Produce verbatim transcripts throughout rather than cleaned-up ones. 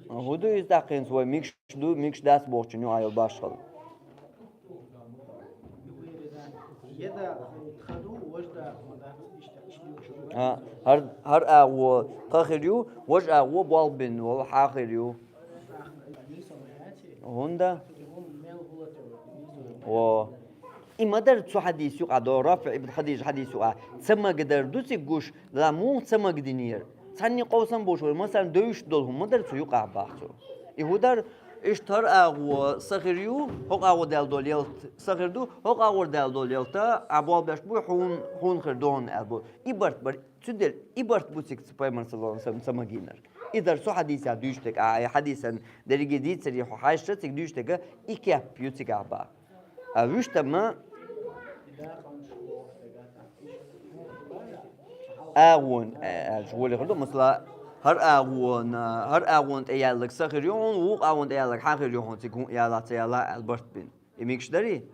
ХӀун ду иза тӀаккха хӀинца вай мегаш ду, мегаш дац бохучун юкъа йола башхало? А, хӀара, хӀара агӀо тха хир ю, важа агӀо болх бина вола хьа хир ю. ХӀунда? Во. И ма дар цу хьадиса юкъа, до РафиӀ ибн Хадижа хьадиса юкъа. Ца магадар ду цига гуш, ла муха ца магадинера? Цхьанне къовсам болуш вара, масала, девзаш долу хӀума ма дар цу юкъа бах цо. И хӀун дар, иштта хӀара агӀо са хир ю, хӀокху агӀор даьлла долу ялта са хир ду, хӀокху агӀор даьлла долу ялта Ӏа болх беш бу, хьуна, хьуна хир ду хьуна аьлла бу. И барт бар, цундела и барт бу цига цу пайхамар саллаллаху алейхи ва саллям ца магийнарг. И дар цу хьадисехь дуьйцуш дерг, а, и хьадисан дерриге дийцаре хьо хьаьжча, цига дуьйцуш дерг и кеп ю цигахь бах. А вуьшта ма агӀон, э, аьлча гӀоле хир ду. Масала, хӀара агӀона, хӀара агӀона тӀе яьлларг са хир ю хьуна, вукху агӀона тӀе яьлларг хьан хир ю хьуна, цига хӀун ялахь, ца ялахь аьлла барт бина. И мегаш дарий?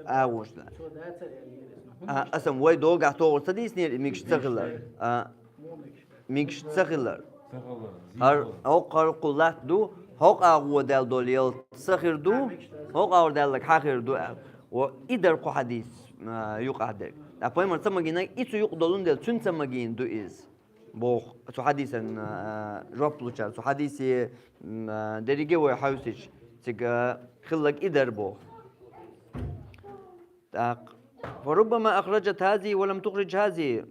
АгӀонаш да. А, аса вай догахь тохур ца дийцинера и мегаш ца хилар. А, мегаш ца хилар. ХӀара, хӀокху хӀара кху латта ду, хӀокху агӀо даьлла долу ялта са хир ду, хӀокху агӀор даьлларг хьан хир ду аьлла. Во, и дара кху хьадис, а, юкъахь дерг. Ткъа пайхамар ца магийнарг, и цу юкъа долун дела, цуьнан ца магийна ду иза. Боху, цу хьадисан, а, жоп лучара, цу хьадисе, м, а, дерриге вай хьовсича, цига хилларг и дара боху. ТӀаккха, فربما أخرجت هذه ولم تخرج هذه.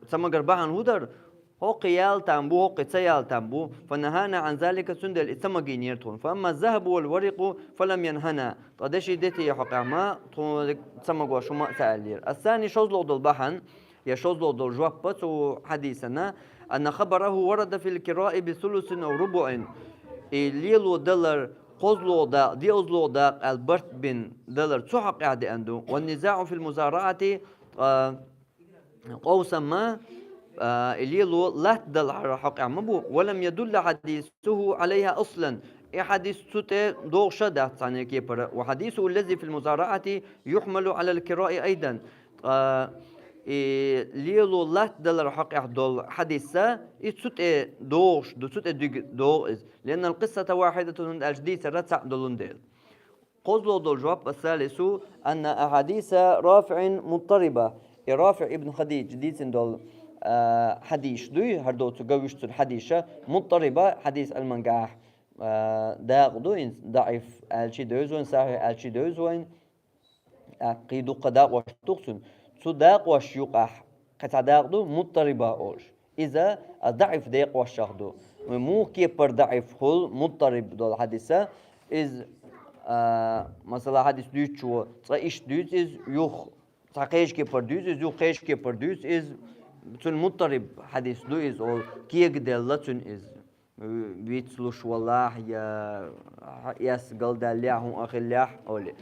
Ца магар бахьана хӀун дара? ХӀокхуьнан ял там бу, хӀокхуьнан ца ял там бу. فنهانا عن ذلك, цундела и ца магийнера тхуна. فأما الذهب والورق فلم ينهنا. Ткъа деши дети хьокъехь ма, тхуна ца магош хӀума а ца аьллера. الثاني, шозлагӀа долу бахьана, я шозлагӀа долу жоп цу хьадисана, أن خبره ورد في الكراء بثلث أو ربع. И лело далар кхозлагӀа дакъа, доьазлагӀа дакъа аьлла барт бина далар цу хьокъехь деана ду. والنزاع في المزارعة, ткъа къовсам ма, а, и лело латта даларан хьокъехь ма бу. ولم يدل حديثه عليها أصلا. И хьадис цу тӀе догӀуш а дац цхьана кепара. وحديثه الذي في المزارعة يحمل على الكراء أيضا. Ткъа и лело латта даларан хьокъехь долу хьадис а, и цу тӀе догӀуш ду, цу тӀе дуьга догӀу иза. لأن القصة واحدة, хӀунда аьлча дийцар цхьаъ долун дела. КхозлагӀа долу жоп, الثالث, أن أحاديث رافع مضطربة. И РафиӀ ибн Хадижа дийцина долу, а, хьадисаш дуй, хӀара доцу ган вуьш цуьнан хьадисаш, مضطربة, хьадис Ӏилманехь, а, дакъа ду, хӀинца даӀиф аьлчи девза вайн, сахьихь аьлчи девза вайн. ТӀаккха кхин дуккха дакъош ду-кх цуьнан. Цу дакъошна юкъахь кхин цхьа дакъа ду, مضطربة олуш. Иза а даӀиф декъошах ду. Муха кепара даӀиф хуьлу, مضطرب долу хьадис а? Иза, а, масала, хьадис дуьйцучо цкъа иштта дуьйцу иза, юха цхьа кхечу кепара дуьйцу иза, юха кхечу кепара дуьйцу иза. Цуьнан مضطرب хьадис ду иза олу, кегаделла цуьнан иза. Вицлуш валахь, я эс галдаьллехь, хӀун а хиллехь, олий.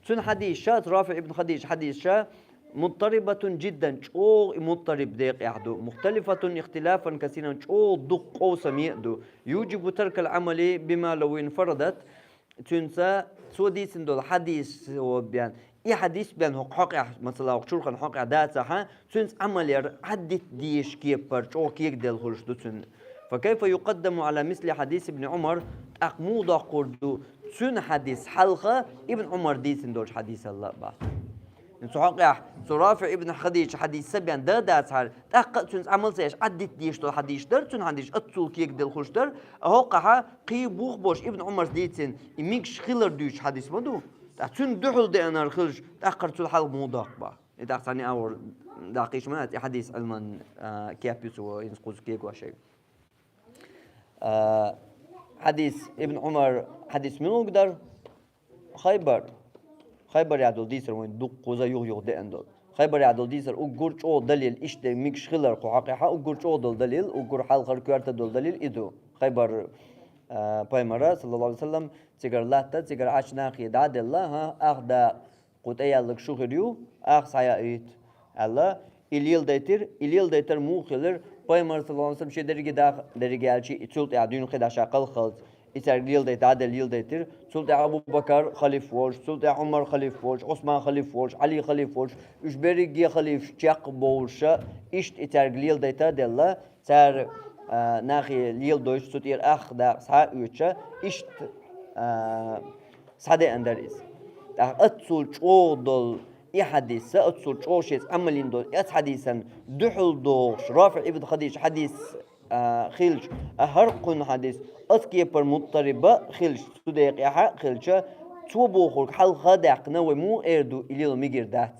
Цуьнан хьадисаш, РафиӀ ибн Хадижа хьадисаш, مضطربة جدا, чӀогӀа и مضطرب декъехь ду, مختلفة اختلافا كثيرا, чӀогӀа дукха къовсаме а ду, يوجب ترك العمل بما لو انفردت, цуьнца цо дийцина долу хьадис бен, и хьадис бен хӀокху хьокъехь, масала, хӀокху чурхана хьокъехь дацахь, цуьнца Ӏамал яр Ӏаддита дезаш кепара чӀогӀа кегаделла хуьлуш ду цуьнан. فكيف يقدم على مثل حديث ابن عمر, тӀаккха муха доккхур ду цуьнан хьадис хьалха Ибн Ӏумар дийцина долчу хьадисал а бах? Цу хьокъехь, цу РафиӀ ибн Хадижа хьадис а бен дан дацахьара, тӀаккха а цуьнца Ӏамал ца еш, Ӏаддита дезаш долу хьадисаш дара, цуьнан хьадисаш оццул кегаделла хуьлуш дара, а хӀокхахь кхин бух болуш Ибн Ӏумарс дийцина, и мегаш хилар дуьйцуш хьадис ма ду. Ткъа цуьнан дуьхьал деанар хилча, тӀаккха цул хьалха муха доккху бах? И тӀаккха цхьана агӀор даккхийча ма яц, и хьадис Ӏилман, а, кеп ю цо, хӀинца кхуза кегош ерг. А, хьадис Ибн Ӏумар хьадис муьлхарг дара? Хайбар. Хайбарехь долу дийцар вайн дуккха кхуза юха-юха деана долу. Хайбарехь долу дийцар уггар чӀогӀа далил, иштта мегаш хилар кху хьокъехь, уггар чӀогӀа долу далил, уггар хьалхара коьрта долу далил и ду. Хайбар, а, пайхамара, саллаллаху Ӏалайхи ва саллам, цигара латта, цигара Ӏачу нахе дӀа а делла, хӀа, ах дакъа кху тӀе яьлларг шу хир ю, ах схьаяийта, аьлла, и леладайтира, и леладайтар муха хилира, пайхамар, саллаллаху Ӏалайхи ва саллам, шен дерриге даха, дерриге аьлча, и цул тӀаьхьа дуьйна кхидӀа ша кхалххалц, и цаьрга леладайта, дӀаделла леладайтира. Цул тӀаьхьа Абу Бакар халифа волуш, цул тӀаьхьа Ӏумар халифа волуш, Ӏусман халифа волуш, Ӏали халифа волуш, уьш берриге халифаш чекх а бовлуш, иштта и цаьрга леладайта а делла, цара, а, нахе леладойча цу тӀера ах дакъа схьа а оьцуш, иштта, а, схьадеана дара иза. ТӀаккха оццул чӀогӀа долу и хьадис, оццул чӀогӀа шеца Ӏамал йина долу и оцу хьадисана дуьхьал догӀуш, РафиӀ ибн Хадижа хьадис, а, хилча, а, хӀара кхуьнан хьадис оцу кепара муттариб а хилча, цу декъехь а хилча, цо бохург хьалха а даьккхина, вай муха эр ду, и лело мегар дац,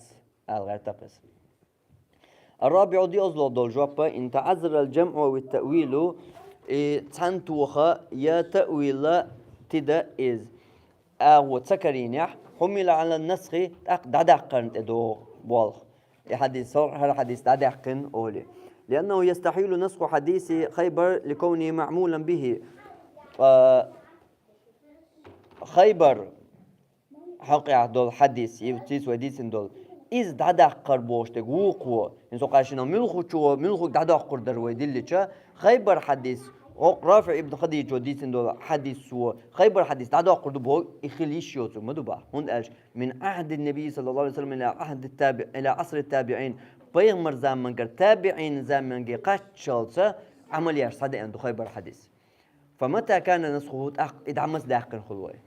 аьлла гӀерта кхеза. Ар-рабиӀу, диъазло долу жоп, ин таӀаззара ал-джамӀу ав ат-таъвилу, и цхьаьна тоха я таъвил а тида иза. АгӀо ца карийнехь, хьумила Ӏала насхи, тӀаккха дӀадаккхарна тӀе догӀу болх. И хьадис, хӀара хьадис дӀадаьккхина олий. Лианнаху ястахьилу насху хьадиси Хайбар ликавнихи маъмулан бихи. Ткъа Хайбар хьокъехь долу хьадис, и цуьнца вай дийцина долу, иза дӀадаккхар бохуш дерг вукхо. ХӀинца кхаьччина муьлххачо, муьлххачо дӀадоккхур дара вай диллича, Хайбар хьадис, хӀокху РафиӀ ибн Хадижо дийцина долу хьадисо, Хайбар хьадис дӀадоккхур ду боху, и хила йиш йоцург ма ду боху. ХӀунда аьлча, мин Ӏахди Наби саллаллаху Ӏалайхи ва саллам ила Ӏахди таби-, ила Ӏасри табиӀин, пайхамар заманкара табиӀин заманге кхаччалца Ӏамал еш схьадеана ду Хайбар хьадис. Фа мата кана насхуху, тӀаккха и дӀа маса даьккхина хуьлу вай?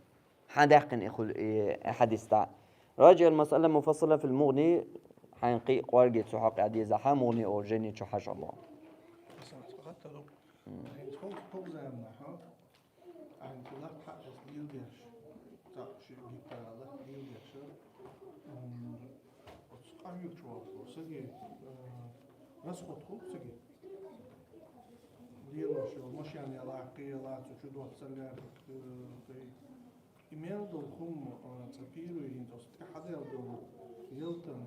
Хьан даьккхина и хуьлу, и, и хьадис дӀа? Раджиъ ал-масъала муфассала фил Мугъни, хьайн кхин а кӀорге цу хьокъехь дезахь, Мугъни олу жайни чу хьажа боху. Сан цкъа хаттар ду. М. ХӀинца хӀокху заманахь, хьан цу латта хьаэца леладеш, цхьаъ ши гектара латта леладеш, м, оцу къахьоьгучу вахча саги, э, расход хуьлу цига? Лелош йолу машен ялахь, кхин ялахь, цу чу доццалла, э, тӀе. И мел долу хӀума, а, цхьа пируй хӀинца оцу тӀе хьаделла долу ялтан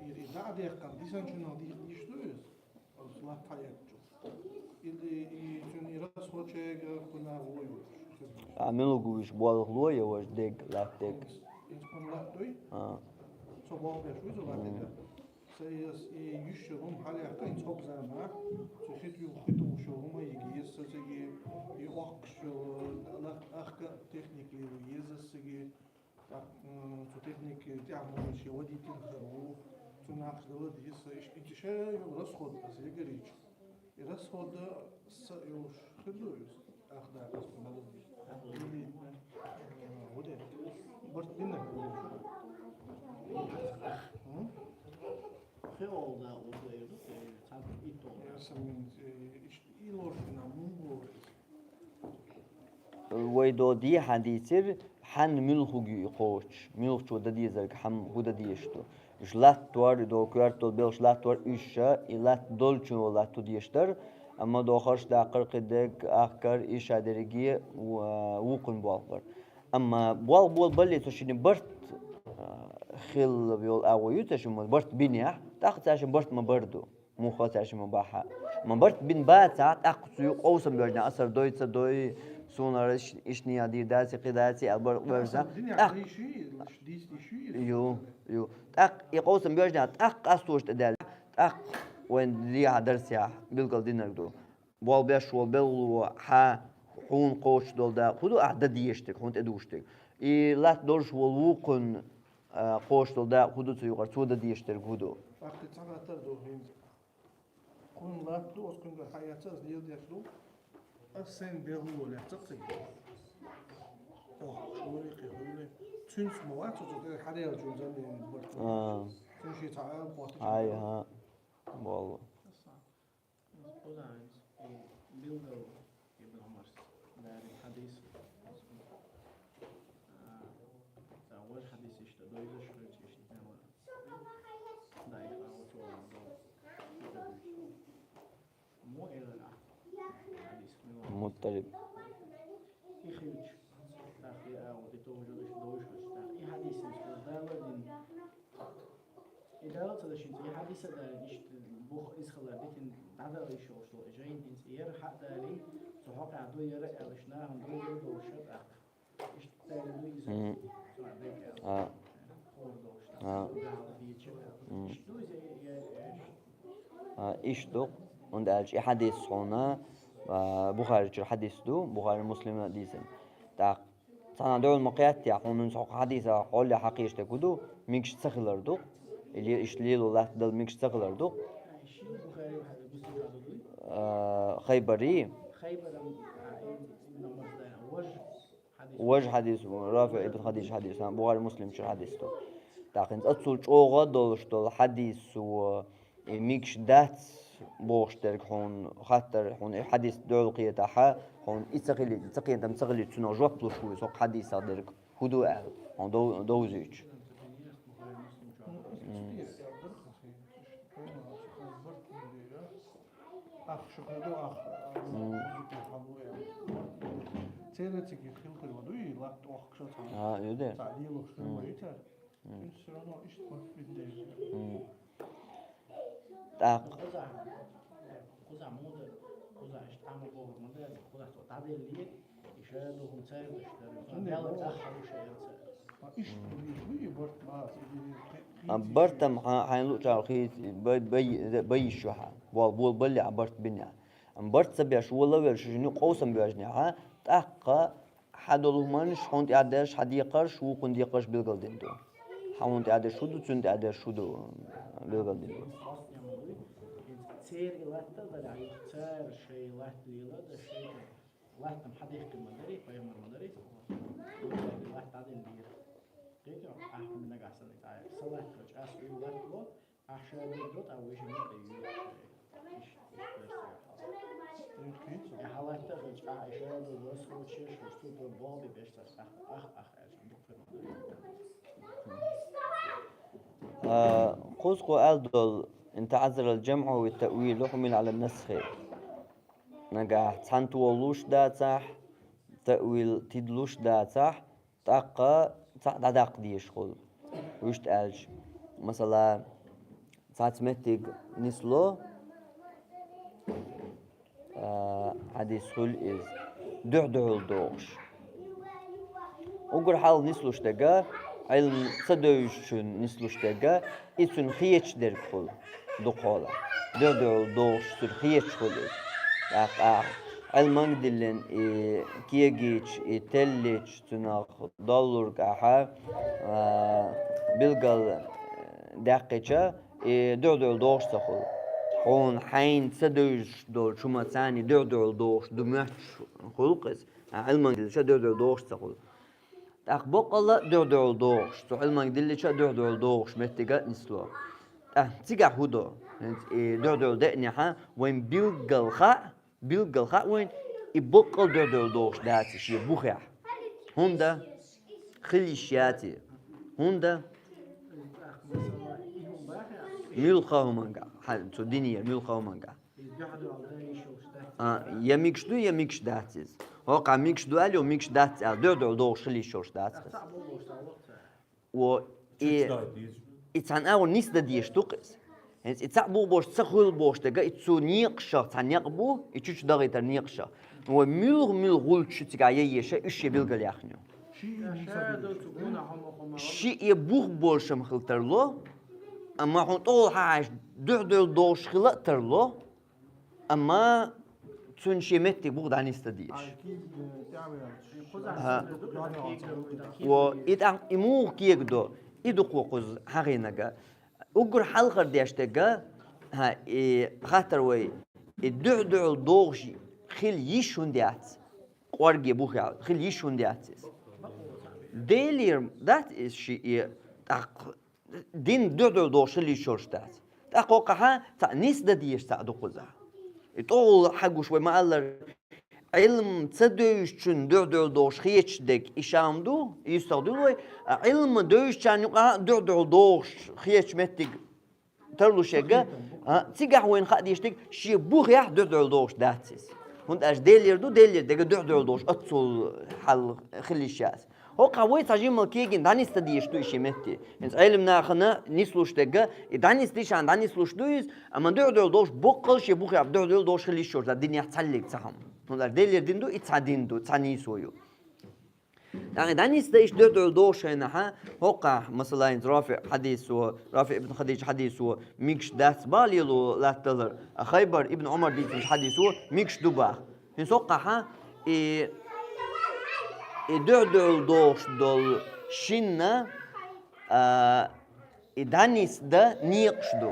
тӀера и дӀа а даьккхина, дисанчунах дийша дийш ду иза? Оцу латта хьаэцча. Или и цуьнан и расход шайга кхунах вуй вуьш? А, мила ву вуьш, болх ло я важа дерг, латта дерг? Иза кхунна латта дуй? А. Со болх беш вуй иза латта дерг? М. Сан еза и йиш йолу хӀума хьалаяккха, хӀинца хӀокху заманахь, цу хи тӀе юха хи тухуш йолу хӀума йига еза сан цига, и, и оккхуш йолу, ах-, ахка техника лело еза сан цига, тӀаккха, м, цу техникин тӀехь муха шен водитель хир ву, цу нахаца дала деза сан, иш-, и ша йолу расход аса ягарийча. И расход а са йолуш хир ду иза? Ах, да, расход а. Или, э, вот это. Барт бина. М? Хе, ол да, ол да, э, цхьа итт ол. Я сам, э, иш-, и лорфина, мунгу. Вай до дехьа дийцира, хьанна муьлха хӀума ю и кхочуш, муьлххачо дан дезарг хьан хӀун дан дезаш ду. Уьш латта тор, и до коьрта долу белхаш латта тор, уьш ша, и латта долчо латта хӀун дезаш дара, амма до харш даккхар, кхидерг, ахкар, и ша дерриге ву-, вукхун болх бар. Амма болх болу баллица шина барт, а, хилла йолу агӀо ю ца шина, барт бинехь, тӀаккха ца шина барт ма бар ду. Муха цаьршимма бахьа. Ма барт бин бацахь, тӀаккха цу ю къовсам боьжна, асар дой, ца дой, суна иш-, ишния дийр дац, кхин дац, аьлла бар боьжна. Аса динехь тӀаккха дийши, дийс дийши. Ю, ю. ТӀаккха и къовсам боьжна, тӀаккха къастош тӀе даьлла. ТӀаккха вайн дехьа дарсехь билггал динарг ду. Болх беш волу белхало хьан, хьуна кхочуш долу дакъа хӀун ду, ахь дан дезаш дерг, хьуна тӀедугуш дерг. И латта долуш волу вукхун, а, кхочуш долу дакъа хӀун ду цу юкъара, цо дан дезаш дерг хӀун ду? ТӀаккха цхьа хаттар ду хӀинца. Кхунна латта ду, аса кхуьнгара хьаэца, аса леладеш ду. Аса сайна белхало лаьцна цига. Ох, шури, кхин хуьлий. Цуьнца ма вац, цу тӀе хьаделлачун замена барт. А. Цуьнан шен цхьа аьлла кхоттийча. Ай, хӀа. Болла. Кхузахь хӀинца и билггал Ибн Ӏумарс далийна хьадис. А, цхьа важа хьадис иштта дойзаш хилча, иштта тема даиха а ву цо ван дала. Мо элира хьадис, мила? Мутталиб. И хилча, тӀаккха и агӀо тӀе товжа иштта довжа хилча, тӀаккха и хьадис хӀинца кхуза далийна. И Дала ца дашинца, и хьадис а далийна, иштта бух иза хилар дитина дӀадала йиш йолуш долу жайна хӀинца, и яра хьаъ далийна, цу хьокъехь ду яра аьлла, иштта нахана ду яра долуш тӀаккха. Иштта далийна ду иза. Мгм. Цунах дайта аьлла. А. Хор долуш тӀаккха. А. Дала дийча аьлла. Мгм. Иштта ду иза, я, я, я, иштта. А, иштта ду, хӀунда аьлча и хьадис хьуна, А, Бухаричура хьадис ду, Бухари, Муслима дийцина. ТӀаккха цхьаннахьа дуьхьал ма кхеттехь, хьуна хӀинца хьо хьадисах хьоле хьакхийча дерг хӀун ду, мегаш ца хилар ду-кх. Или иштта лело латтадала мегаш ца хилар ду-кх. А, Хайбари. Важа хьадис, РафиӀ ибн Хадижа хьадис, а, Бухари, Муслимчура хьадис ду. ТӀаккха хӀинца оццул чӀогӀа долуш долу хьадисо, и мегаш дац бохуш дерг хьуна хаттар, хьуна и хьадис дуьхьал кхетахь, хьуна и ца хили-, ца кхетам ца хилийча цунах жоп луш ву иза, хӀокху хьадисах дерг хӀун ду аьлла, хьуна дов-, довзуьйтуш. М. Ах, шу хир ду, ах, М. Церан цига хилхир ма дуй, латта охкуш оцу. А, ю де? Цхьа лелош хир ма М. ю цара. М. Уьш всё равно иштта баккхина деза. М. ТӀаккха. Кхузахь, кхузахь муха, кхузахь иштта Ӏама бохург ма деза, кхузахь цо дӀаделлера, и ша духун цаьргаш дара, М. Далла тӀаккха хьалуша яра цара. А, иштта ма вийш ву и барт бац, и А, барт-м хьа-, хьайна луъучарах хийца, бай-, бай-, баййиш ю хьан. Бо-, бо-, балли а барт бина. Амма барт ца беш, вала а велла, шу жиний къовсам боьжнехь, тӀаккха хьан долу хӀуманаш, хьуна тӀехьадерш, хьан декхарш, вукхун декхарш билгалдина ду. Хьан хьуна тӀехьадерш хӀун ду, цунна тӀехьадерш хӀун ду, билгалдина ду. Церан латта а дара, цара шайн латта лела а дара, шайн латта хьан дехкина ма дарий, пайхамар ма дарий, церан латта дӀаделлера. Кхетий, ахь нагахь санна, сан латта хилча, ас уьйр латта ло, Ахь ша дерг до, тӀаккха вуьшта ма тӀе юьйцу. Иш, иш, иш, иш. Я хьалатта хилча, ахь и ша дерг до, схочеш, шу цу тӀе болх беш цара, ах, ах, ах, аьлча, буккха ма. А, кхузткъа аьлла долу, إن تعذر الجمع والتأويل حمل على النسخ. Нагахь цхьана толуш дацахь, таъвил тидалуш дацахь, тӀаккха цхьаъ дӀадаккха дезаш хуьлу. Вуьшта аьлча, масала, цхьацца меттиг нисло, а, хьадис хуьлу иза, дуьхь-дуьхьал догӀуш. Уггар хьалха нислуш дерг, Ӏилма ца девзачунна нислуш дерг, и цунна хеташ дерг хуьлу дукхахьолахь. Дуьхь-дуьхьал догӀуш цунна хеташ хуьлу иза. ТӀаккха ахь Ӏилманга диллина и кегийча, и теллича, цунах доллург ахьа, а, билгал даьккхича, и дуьхь-дуьхьал догӀуш ца хуьлу. Хьуна хьайна ца девзаш долчу хӀуманца дуьхь-дуьхьал догӀуш ду моьттуш хуьлу-кх иза. А Ӏилманга диллича дуьхь-дуьхьал догӀуш ца хуьлу. ТӀаккха боккъалла а дуьхь-дуьхьал догӀуш, цу Ӏилманга диллича а дуьхь-дуьхьал догӀуш меттиг а нисло. ТӀаккха цигахь хӀун до? ХӀинца и дуьхь-дуьхьал деанехь, вайн билггал хаьа, билггал хаьа вайн, и боккъал дуьхь-дуьхьал догӀуш дац и шен бухехь. ХӀунда? Хила йиш яц и. ХӀунда? Муьлхха хӀуманга, хьан, цу динера муьлхха хӀуманга. А, я мегаш ду, я мегаш дац иза. ХӀокхахь мегаш ду аьлла, я мегаш дац аьлла, дуьхь-дуьхьал догӀуш хила йиш йолуш дац иза. О, и, и цхьана агӀор нисдан дезаш ду-кх иза. ХӀинца и цхьаъ бу бохуш, ца хуьлу бохуш дерг, и цу некъашах цхьа некъ бу, и чу-чу дагӀийтар некъашах. Вай муьлха-муьлха гӀулчаш цигахь яйъеш, уьш шен билгалъяьхна ю. Шиъ и бух болуш-м хила тарло, амма хьуна тӀехула хьахьаьжча дуьхь-дуьхьал догӀуш хила а тарло, амма цунна шен меттиг бух дӀанисдан дезаш. ХӀа. Во, и тӀаккха и муха кега до, и дукха кхуза хьахийнарг. Уггар хьалхара деш дерг, хӀа, и хаттар вай, и дуьхь-дуьхьал догӀуш хила йиш хӀунда яц? КъорггӀа бухехь хила йиш хӀунда яц иза? Делера дац иза шиъ, и тӀаккха дин дуьхь-дуьхьал догӀуш хила йиш йолуш дац. ТӀаккха хӀокхахь цхьаъ нисдан дезаш цхьаъ ду кхузахь. И тӀехула хьагуш вай ма-аллара, Ӏилма ца девзачунна дуьхь-дуьхьал догӀуш хеташ дерг и шам ду, и юьстах дуьллу вай, а Ӏилма девзачарна юкъахь а дуьхь-дуьхьал догӀуш хеташ меттиг тарлуш ерг, а, цигахь вайна хаа дезаш дерг шен бухехь дуьхь-дуьхьал догӀуш дац иза. ХӀунда аьлча Делера ду, Делера дерг дуьхь-дуьхьал догӀуш оццул хьал хила йиш яц. ХӀокхахь вай цхьа жимма кегийна дӀанисдан дезаш ду и шен метте. ХӀинца Ӏелам нахана нислуш дерг, и дӀанисдича дӀанислуш ду иза, амма дуьхь-дуьхьал догӀуш боккъал шен бухехь дуьхь-дуьхьал догӀуш хила йиш йолуш дац динехь цхьаллиг цхьа хӀума. ХӀунда аьлча Делера дин ду, и цхьа дин ду, цхьа нийсо ю. ТӀаккха дӀанисдан иштта дуьхь-дуьхьал догӀуш хенахь, хӀокхахь, масала, хӀинца РафиӀ хьадисо, РафиӀ ибн Хадижа хьадисо, мегаш дац бах лело латталар, а Хайбар ибн Ӏумар дийцинчу хьадисо, мегаш ду бах. ХӀинца хӀокхахьа и, и дуьхь-дуьхьал дохуш долу шинна, а, и дӀанисдан некъаш ду.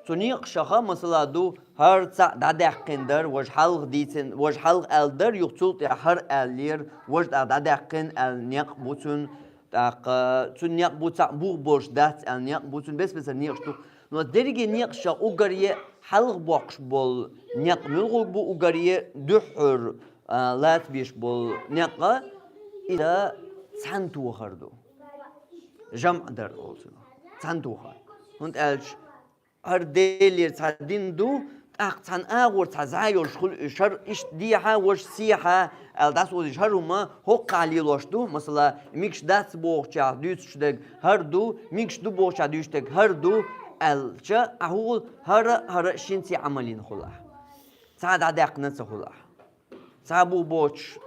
Цу некъашаха, масала, ду, хӀара цхьаъ дӀадаьккхина дара, важа хьалха дийцина, важа хьалха аьлла дара, юха цул тӀаьхьа хӀара аьллера, важа тӀаккха дӀадаьккхина аьлла некъ бу цуьнан, тӀаккха цуьнан некъ бу цхьаъ бух болуш дац аьлла некъ бу цуьнан, бес-бесара некъаш ду. Но дерриге некъашах уггаре хьалха боккхуш болу некъ муьлхарг бу, уггаре дуьххьара, а, лацбеш болу некъ, иза цхьаьна тохар ду. ЖамӀ дар олу цунах. Цхьаьна тохар. ХӀунда аьлча хӀара Делера цхьа дин ду, тӀаккха цхьана агӀор цхьа зӀе йолуш хуьлу уьш, хӀара иштта дехьа, важа сехьа аьлла дӀасаозийша, хӀара хӀума хӀокхахь лелош ду, масала, мегаш дац бохучохь дуьйцуш дерг хӀара ду, мегаш ду бохучохь дуьйцуш дерг хӀара ду аьлча, ахьа хӀун хуьлу, хӀара а, хӀара а шина цхьаъ Ӏамал йина хуьлу ахь. Цхьа а дӀадаьккхина ца хуьлу ахь. Цхьа а бух боцуш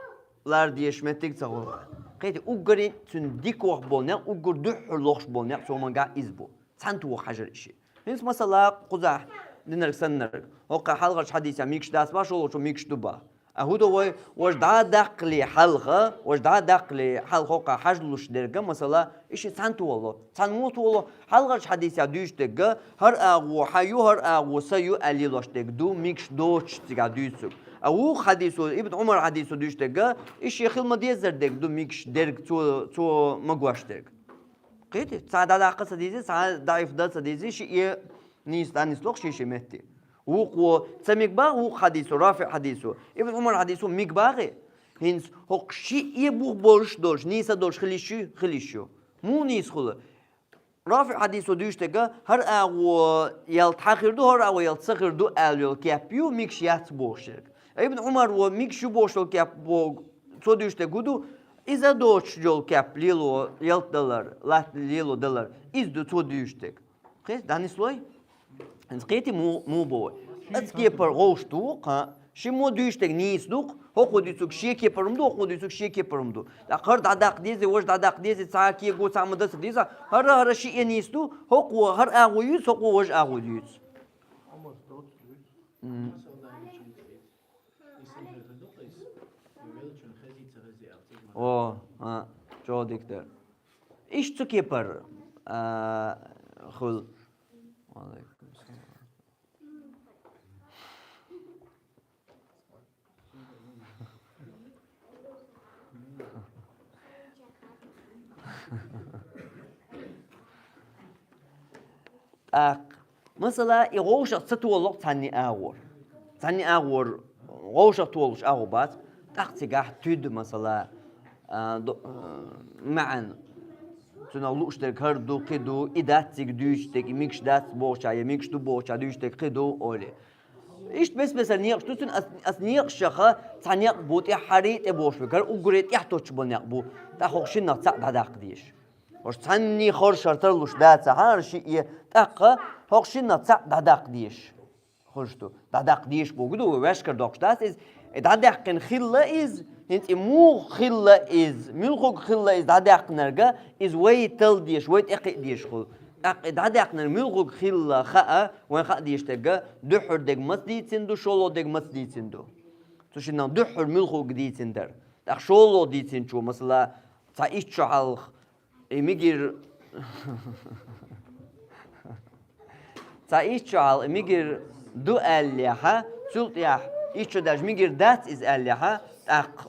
лара дезаш меттиг ца хуьлу ахь. Кхетий, уггаре а цуьнан дика ваха болу некъ, уггар дуьххьара лохуш болу некъ цу хӀуманехь иза бу. Цхьаьна тоха хьажар и шиъ. ХӀинца, масала, кхузахь динарг саннарг. ХӀокхахь хьалхарчу хьадисехь мегаш дац боху, шолгӀачу мегаш ду боху. А хӀун до вай, важа дӀадаккхале хьалха, важа дӀадаккхале хьалха хӀокхахь хьажа луш дерг, масала, и шиъ цхьаьна тохало. Цхьаьна муха тохало, хьалхарчу хьадисехь дуьйцуш дерг, хӀара агӀо хьан ю, хӀара агӀо сан ю аьлла лелош дерг ду, мегаш доцуш цигахь дуьйцург. А вукху хьадисо, Ибн Ӏумар хьадисо дуьйцуш дерг, и шиъ хила ма-деззара дерг ду, мегаш дерг, цо, цо магош дерг. Кхетий, цхьа дӀадаккха ца дезий, цхьа даӀиф дан ца дезий, шиъ нийса дӀанисло шен-шен метте. Вукхо ца мега боху, вукху хьадисо, РафиӀ хьадисо, Ибн Ӏумар хьадисо мега боху. ХӀинца хӀокху шиъ бух болуш долуш, нийса долуш хила йиш ю, хила йиш ю. Муха нийса хуьлу? РафиӀ хьадисо дуьйцуш дерг, хӀара агӀо ялта хьан хир ду, хӀара агӀо ялта сан хир ду аьлла йолу кеп ю, мегаш яц бохуш дерг. Ибн Ӏумар ву мегаш ю бохуш йолу кеп боху, цо дуьйцуш дерг хӀун ду, иза доцуш йолу кеп лело ялта далар, латта лело далар, иза ду цо дуьйцуш дерг. Кхетий, дӀанислой? ХӀинца кхетий, му-, муха боху вай? Оцу кепара гӀовшах ду, кхин шиммо дуьйцуш дерг нийса ду-кх, хӀокхо дуьйцург шен кепара хӀума ду, хӀокхо дуьйцург шен кепара хӀума ду. ТӀаккха хӀара дӀадаккха дезий, важа дӀадаккха дезий, цхьа кего цхьаъ ма дан ца деза, хӀара, хӀара шиъ нийса ду, хӀокхо хӀара агӀо юьйцу, хӀокхо важа агӀо юьйцу. М. О, а, чӀогӀа дика дара. Иштта цу кепара, а, хуьлу. Валайкум салам. ТӀаккха, масала, и гӀовшах ца толу-кх цхьанний агӀор. Цхьанний агӀор гӀовшах толуш агӀо бац, тӀаккха цигахь туьду, масала, а, до-, а, маьӀна. Цунах лууш дерг хӀара ду, кхин ду, и дац цига дуьйцуш дерг, и мегаш дац бохучохь, я мегаш ду бохучохь дуьйцуш дерг кхин ду, олий. Иштта бес-бесара некъаш ду цуьнан, ас, ас некъашаха цхьа некъ бу тӀаьххьара тӀе бохуш верг, хӀара уггаре тӀаьхьа тоттуш болу некъ бу, тӀаккха хӀокху шиннах цхьаъ дӀадаккха дезаш. ХӀорш цхьанний хоршара тарлуш дацахь, хӀара шиъ, тӀаккха хӀокху шиннах цхьаъ дӀадаккха дезаш. Хурш ду. ДӀадаккха дезаш бохург ду, вай ваьшкара доккхуш дац иза. И дӀадаьккхина хилла иза, хӀинца и муха хилла иза, муьлхарг хилла иза дӀадаьккхинарг, иза вай талла дезаш, вай тӀекхиа дезаш хуьлу. ТӀаккха и дӀадаьккхинарг муьлхарг хилла хаа, вайн хаа дезаш дерг, дуьххьара дерг маца дийцина ду, шолгӀа дерг маца дийцина ду. Цу шиннах дуьххьара муьлхарг дийцина дара. ТӀаккха шолгӀа дийцинчо, масала, цхьа итт шо хьалха, и мегар, цхьа итт шо хьалха и мегар ду аьллехьа, цул тӀаьхьа итт шо даьлча мегар дац иза аьллехьа, тӀаккха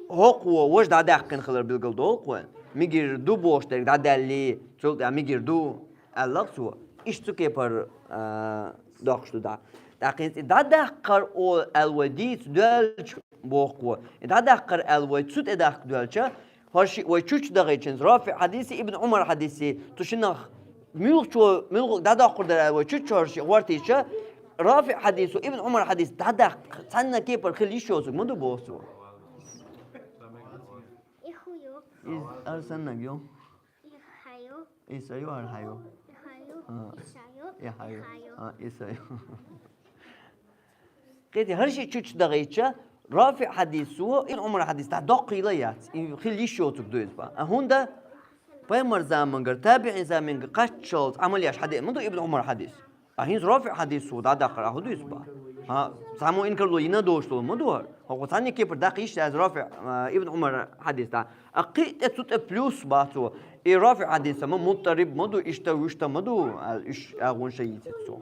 хӀокхо важа дӀадаьккхина хилар билгал долу-кх вайн. Мегар ду бохуш дерг дӀадаьллий, цул тӀаьхьа мегар ду аьлла-кх цо. Иштта цу кепара, а, доккхуш ду дӀа. ТӀаккха хӀинца и дӀадаккхар олу аьлла вай дийца доьлча, боху-кх вай. И дӀадаккхар аьлла вай цу тӀе дахка доьлча, хӀорш вай чучча дахийча, РафиӀ хьадиси, Ибн Ӏумар хьадиси, цу шиннах муьлххачо, муьлхха дӀадоккхур дара аьлла вай чучча хӀорш гӀортийча, РафиӀ хьадисо, Ибн Ӏумар хьадис дӀадаккха цхьанна кепара хила йиш йоцург ма ду боху цо. Иза арсаннаг ю. И хьан ю? И сан ю, хӀара хьан ю? И хьан ю? А. И сан ю? И хьан ю? И хьан ю? А, и сан ю. Кхетий, хӀара шиъ чучча дахийча, РафиӀ хьадисо, Ибн Ӏумар хьадис дӀадоккхийла яц. И хила йиш йоцург ду иза бан. А хӀунда? Пайхамар замангара, табиӀин замангара кхаччалц Ӏамал еш хьадеана ма ду Ибн Ӏумар хьадис. А хӀинца РафиӀ хьадисо дӀадаккхар а хӀун ду иза бан? А, цхьаммо инкарло йина дош долу ма ду хӀара. ХӀокху цхьанне кепара даккха йиш яц РафиӀ, а, Ибн Ӏумар хьадис тӀа. А кхин а тӀе цу тӀе плюс бац цо. И РафиӀ хьадис ма муттариб ма ду, иштта вуьшта ма ду, а, уьш агӀонаш йийцира цо.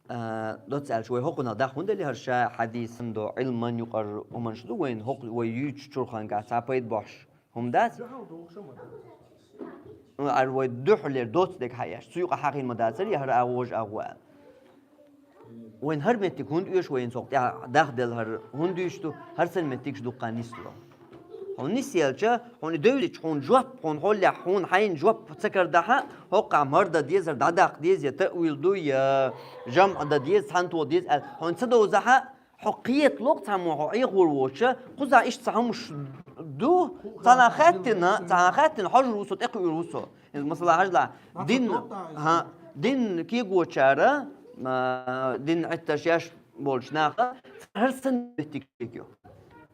А, доцца аьлча, вай хӀокхунах даха хӀунда аьлла хӀара ша хьадисан до, Ӏилман юкъара хӀуманаш ду вайна, хӀокху вай юьйцучу чурхангахь цхьа пайда бохьуш хӀума дац? Ара вай дуьххьалера доцца дерг хьаэш, цу юкъа хьахийна ма дацара, я хӀара агӀо, важа агӀо аьлла. Вайна хӀара меттиг хӀунда оьшу, вайна цунах тӀехь дахделла хӀара хӀунда дуьйцуш ду, хӀара санна меттигаш дуккха нисло. Хьуна нисъелча, хьуна и девзича, хьуна жоп, хьуна хьолехь, хьуна хьайна жоп ца карадахьа, хӀокхахь хӀара дан дезара дӀадаккха деза, я таъвил ду, я жамӀ дан деза, цхьаьнатоха деза аьлла, хьуна ца довзахьа, хьо кхеталуш цхьаммо хьо Ӏехавур воцуша, кхузахь иштта цхьа хӀумаш ду, цхьанхьа хаьттина, цхьанхьа хаьттина, хьожур ву со, тӀекхуьур ву со. Иза масала хьажал, дин, хӀа, дин кегочара, а, дин Ӏиттарш еш болчу наха, хӀара санна меттиг ю.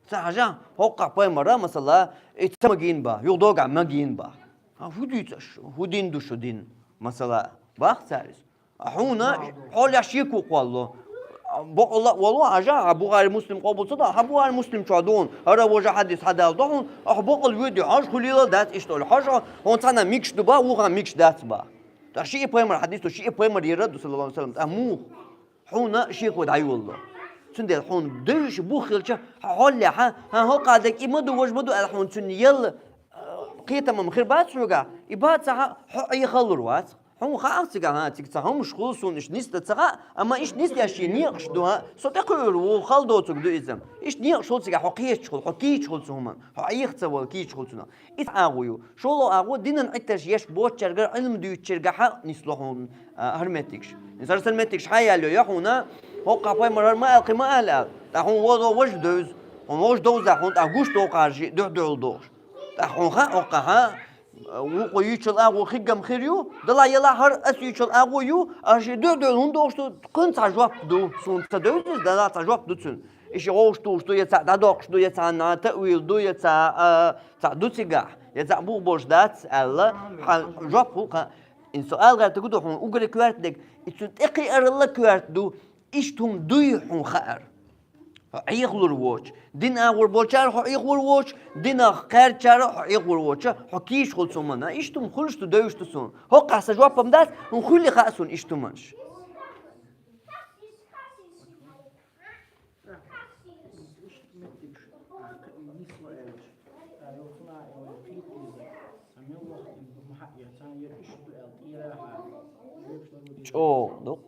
Ца хьажахь, хӀокхахь пайхамара, масала, и ца магийна бах, юха догахь магийна бах. А хӀун дуьйцу аша? ХӀун дин ду шу дин? Масала, бах цара иза. А хьуна хьолехь шеко кхоллало. Бакъалла а волу, хьажахь, а Бухари, Муслим къобал ца до, хьан Бухари, Муслим чохь ду хьуна, хӀара важа хьадис хьадала до хьуна, ахьа бакъалла воьдий, хьожа хуьлийла дац иштта олу. Хьожа, хьуна цхьана мегаш ду бах, вукхана мегаш дац бах. Ткъа шиъ пайхамар хьадис ду, шиъ пайхамар яра ду, саллаллаху алейхи ва саллям, ткъа муха? Хьуна шеко дӀайолало. Цундела хьуна девзаш бух хилча, хьан хьолехь, хьан хӀокху дерг и ма ду, важа ма ду аьлла, хьуна цуьнан ял, а, кхетам-м хир бац хьоьгахь, и бацахь, хьо Ӏехалур вац. Хьуна хаьа цигахь, хӀа, цига цхьа хӀумаш хуьлу суна, иштта нисдан ца хаьа, амма иштта нисъеш шен некъаш ду, хӀа, со тӀекхуьур ву, хала доцург ду иза. Иштта некъаш хуьлу цигахь, хьо кхеташ хуьлу, хьо кийча хуьлу цу хӀуманна, хьо Ӏеха ца вала кийча хуьлу цунах. Иза агӀо ю. ШолгӀа агӀо, динан Ӏиттарш еш боцучаьргара, Ӏилма дуьйцучаьргахьа нисло хьуна, а, хӀара меттигаш. Иза хӀара санна меттигаш хьан ял йо, я хьуна, хӀокхахь пайхамар хӀара ма аьлла, кхин ма аьлла аьлла. ТӀаккха хьуна вон важа девза, хьуна важа довзахь, хьуна тӀаккха гуш доккху хьажа дуьхь-дуьхьал дохуш. ТӀаккха хьуна хаьа хӀокхахь, вукхо юьйцучул агӀо хиггам хир ю, делахь, елахь, хӀара ас юьйцучул агӀо ю, аша и дуьхь-дуьхьал хӀунда дохуш ду, кхин цхьа жоп ду, суна ца девза иза, делахь цхьа жоп ду цуьнан. И ши гӀовш тухуш ду, я цхьаъ дӀадоккхуш ду, я цхьанна таъвил ду, я цхьаъ, а, цхьаъ ду цигахь, я цхьаъ бух болуш дац аьлла, хьан жоп хӀу кхаъ. Иза со ала гӀертарг ду хьуна, уггаре коьрта дерг, и цуьнан тӀекхиаралла коьрта ду, иштта хӀума дуй хьуна хаар. Хьо Ӏехалур воцуш, дин агӀор болчара хьо Ӏехалур воцуш, динах кхаьрдачара хьо Ӏехалур воцуш, хьо кийча хуьлу цу хӀуманна. Иштта хӀума хуьлуш ду, девзаш ду суна. ХӀокхахь сан жоп-м дац, хӀун хуьлий хаьа суна иштта хӀуманаш. ЧӀогӀа ду.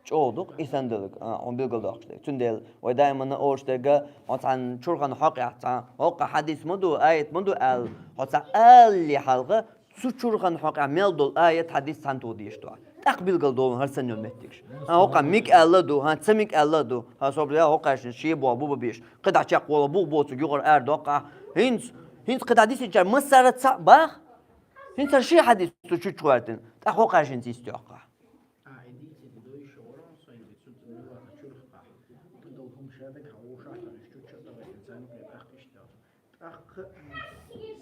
ЧӀогӀа ду-кх и санна дерг, а, хьуна билгалдоккхуш дерг. Цундела вай даиманна олуш дерг, хьо цхьана чурхана хьокъехь цхьа хӀокху хьадис ма ду, аят ма ду аьлла, хьо цхьа алале хьалха, цу чурхана хьокъехь мел долу аят, хьадис цхьаьнатоха дезаш ду. ТӀаккха билгалдолу хӀара санна йолу меттигаш. ХӀан, хӀокхахь миг аьлла а ду, хӀан, ца миг аьлла а ду, хӀан, собар, я хӀокхахь шен боху бу бан безаш, кхидӀа чекхволу бух боцург юкъара арадоккху ахь. ХӀинца, хӀинца кхидӀа дисинчара массара а цхьаъ баха, хӀинца ши хьадис цу чу чу гӀоьртина, тӀаккха хӀокхахь шен цӀийста йоккху ахь. А, и дийцина дойша вара, со и цу тӀе муьлхха чурхкахь. Кхидолу хӀума ша дагахь вовшахтана, уьш чу чу а дагахь, царна тӀаккха иштта. ТӀаккха, м,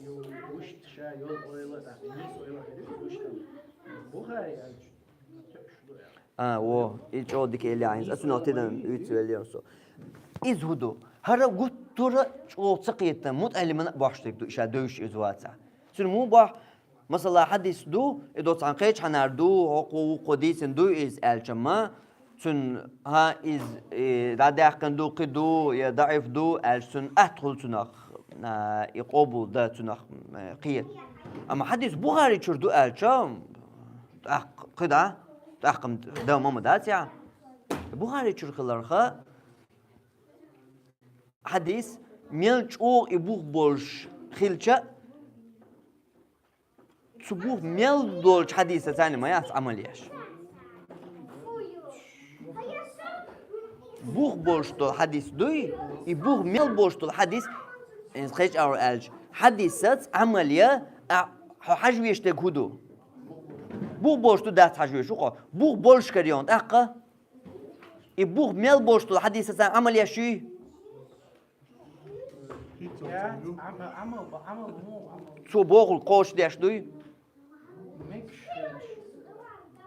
йо, вуьшта ша йолу ойла, тӀаккха нийса ойла хир ю вуьшта. Бухари аьлча, тоьуш ду аьлла. А, во, и чӀогӀа дика элира хӀинца, аса нах тидан уьйцу веллера со. Иза хӀун ду? ХӀара гуттара а чӀогӀа ца кхетта, мутаӀаллимана а бохьуш дерг ду, и ша девзаш иза вацахь. Цуьнан муха бохьу? Масала, хьадис ду, и доцу цхьана кхечу хьанара ду, хӀокхо вукхо дийцина ду иза аьлча-м, цуьнан, хӀан, иза, и, дӀадаьккхина ду, кхин ду, я даӀиф ду аьлча, цуьнан атта хуьлу цунах, а, и къобал дан цунах, э, кхета. Амма хьадис Бухари чуьра ду аьлча, тӀаккха кхин да, тӀаккха-м дан ма ма дац ахь. Бухари чуьра хиларх, хьадис мел чӀогӀа и бух болуш хилча, цу бух мел долчу хьадисаца ма яц Ӏамал еш. Бух болуш долу хьадис дуй, и бух мел болуш долу хьадис, э, кхечу агӀор аьлча, хьадисаца Ӏамал ян, а, хьо хьажа веш дерг хӀун ду? Бух болуш ду, дац хьажа веш, ву-кх хьо? Бух болуш карийна тӀаккха? И бух мел болуш долу хьадисаца Ӏамал еш юй? Цо бохург кхочушдеш дуй?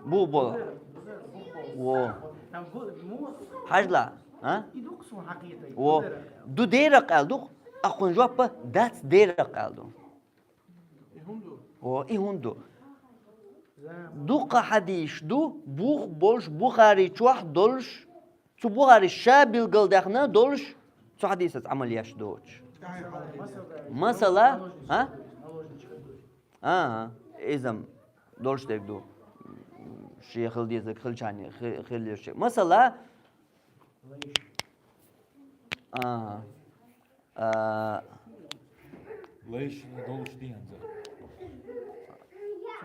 Бух болу. Во. Хьажал, а? Во. Ду дера къал ду, акхун жоп дац дера къал ду. Во, и хӀун ду? Дукха хьадис ду, бух болуш Бухари чохь долуш, цу Бухари ша билгалдаьхна долуш, цу хьадисаца Ӏамал еш доцуш. Масала, а? Ага, иза-м долуш дерг ду. Шен хила дезарг хилчарна хи-, хила езаш. Масала, ага. А, Лайшна долуш ди хӀанза?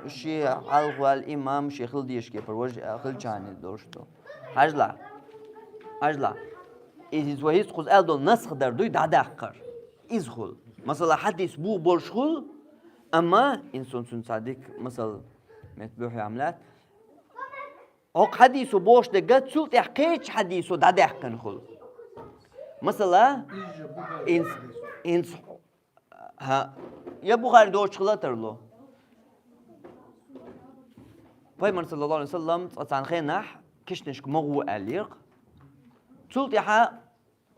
Шен хьалхаваьлла имам, шен хила дезаш кепара важа хилчарна долуш ду. Хьажал. Хьажал. Иза вай хӀинца кхуза аьлла долу насх дар дуй дӀадаккхар. Иза хуьлу. Масала, хьадис бух болуш хуьлу, амма, инсун цунна цхьа дика масал метта буьхьа ям лаьтта. ХӀокху хьадисо бохуш дерг цул тӀаьхьа кхечу хьадисо дӀадаьккхина хуьлу. Масала, инс-, инс-, хьа, я Бухари доцуш хила тарло. Пайхамар, саллаллаху алейхи ва саллам, цкъа цхьана хенахь кешнашка ма гӀо аьллера. Цул тӀаьхьа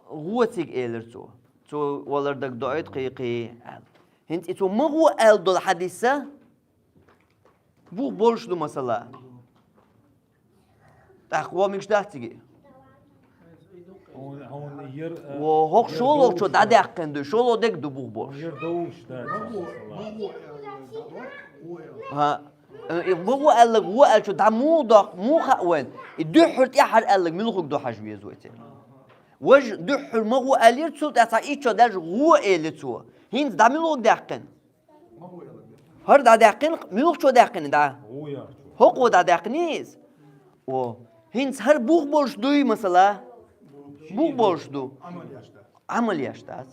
гӀо цига элира цо. Цо валар дага доуьйту кхин-кхин аьлла. ХӀинца и цо ма гӀо аьлла долу хьадиса бух болуш ду, масала. ТӀаккха гӀо мегаш дац цига? Хьуна, хьуна яр, а, Во, хӀокху яр шолгӀачо довш дац. ДӀадаьккхина ду, шолгӀа дерг ду бух болуш. Яр довш дац, масала. ХӀа. Э, и ма гӀо аьлларг гӀо аьллачо дӀа муха доккху, муха хаьа вайна? И дуьххьара тӀаьххьара аьлларг муьлхарг ду хьажа веза вай церан. Важа дуьххьара ма гӀо аьллера, цул тӀаьхьа цхьа итт шо даьлча гӀо элира цо. ХӀинца дӀа муьлхарг даьккхина? ХӀара дӀадаьккхина, муьлхачо даьккхина дӀа? ХӀокхо дӀадаьккхина иза? О, хӀинца хӀара бух болуш дуй, масала? Бух болуш ду. Ӏамал еш дац.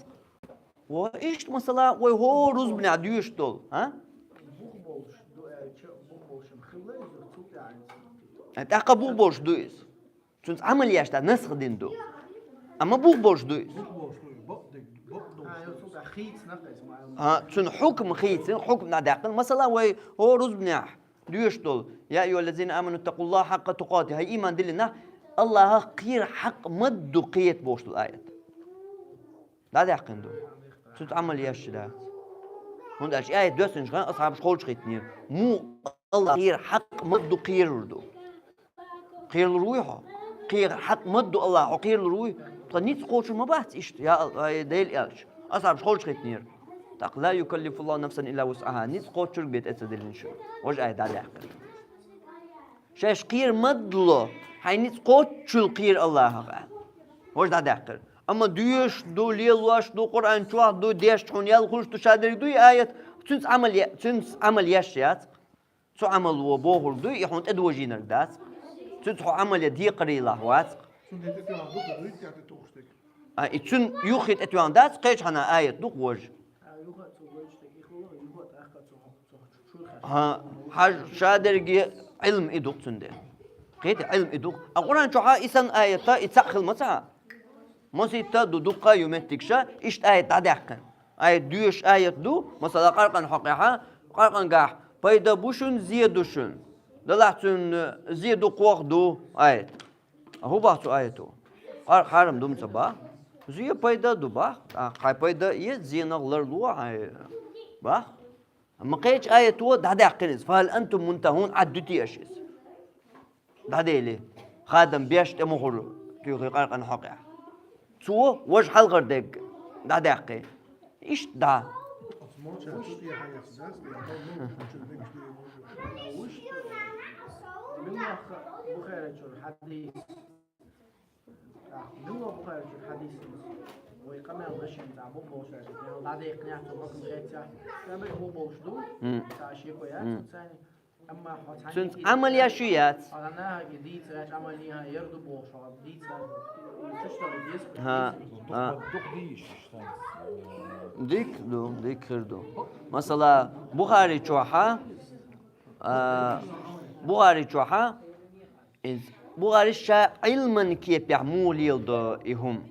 О, иштта, масала, вай хӀора рузбанехь доьшуш долу, а? Э, тӀаккха бух болуш ду иза. Цуьнца Ӏамал еш дац, насх дина ду. Амма бух болуш ду иза. А, цуьнан хьукма хийцина, хьукма дӀадаьккхина. Масала, вай хӀора рузбанехь доьшуш долу: «Я айюхаллазина аману ттакъуллаха хьакъкъа тукъатихи», хӀай ийман диллина нах, Аллахах кхера хьакъ ма ду кхета бохуш долу аят. ДӀадаьккхина ду. Цуьнца Ӏамал еш дац. ХӀунда аьлча и аят доьссинчу хенахь асхьабаш кхочушхийтинера: «Муха Аллахах кхера хьакъ ма ду кхерар ду?» Кхералур вуй хьо? Кхера хьакъ ма ду Аллахах, хьо кхералур вуй? Тхан ницкъ кхочур ма бац иштта, я Ал-, ай, Дела аьлча. Асхьабаш кхочушхийтинера. ТӀаккха: «Ла юкаллифуллаху нафсан илла вусъаха». Ницкъ кхочург бен тӀе ца диллина шу. Важа аят дӀадаьккхира. Шаьш кхера ма далло, хьайн ницкъ кхоччул кхера Аллахах аьлла. Важа дӀадаьккхира. Амма доьшуш ду, лелош ду, Къуръан чохь ду, дешча хьуна ял хуьлуш ду, шадерг ду и аят, цуьнца Ӏамал е-, цуьнца Ӏамал еш яц. Цу Ӏамало бохург дуй, и хьуна тӀедожийнарг дац. Цуьнца хьо Ӏамал ян декхарийлахь вац. А, и цуьнан юххе тӀетоьхна дац, кхечу хьанна аят ду-кх важа. ХӀа, хьажа, шадерриге Ӏилма и ду-кх цуьнан де. Кхета Ӏилма и ду-кх. А Къуръан чохьа и санна аята, и цхьаъ хила ма ца хьа. Масийтта а ду дуккха а ю меттигаш, иштта аят дӀадаьккхина. Аят доьшуш аят ду, масала, къаркъан хьокъехьа, къаркъангахь пайда бу шуна, зе ду шуна. Делахь цуьнан зе ду-кх, ду аят. А хӀун боху цу аято? Къаркъа хьарам ду-м ца боху. Зе пайда ду боху. А, хьайн пайда а еза, зенах ларло хьайн боху. Амма кхечу аято дӀадаьккхина иза: «Фахал антум мунтахун», Ӏад дуьтий аша иза? ДӀадели, хадам беш тӀе мухӀар туьйхи къаркъан хьокъехь. Цо важа хьалхара дерг дӀадаьккхи. Иштта дӀа. Муьлха Бухаричуьра хьадис? Муьлха Бухаричуьра хьадис? Вай къамел дашина цхьа бу болуш аьлла, дӀадехкинехь цо хӀокхунна хеццехь, ша бекъа бу болуш ду, М. цхьа шеко яц М. цуьнца. Амма хьо цхьаьна Цуьнца Ӏамал еш ю яц. Хьо нахаге дийцараш Ӏамал йина яр ду бохуш, хьо дийцараш, и чуьштара деза. ХӀа, хӀа. Дукха дийш, иштта. Дика ду, дика хир ду. Масала, Бухари чохьа, а, Бухари чохьа, иза Бухарис ша Ӏилман кепехь муха леладо и хӀума?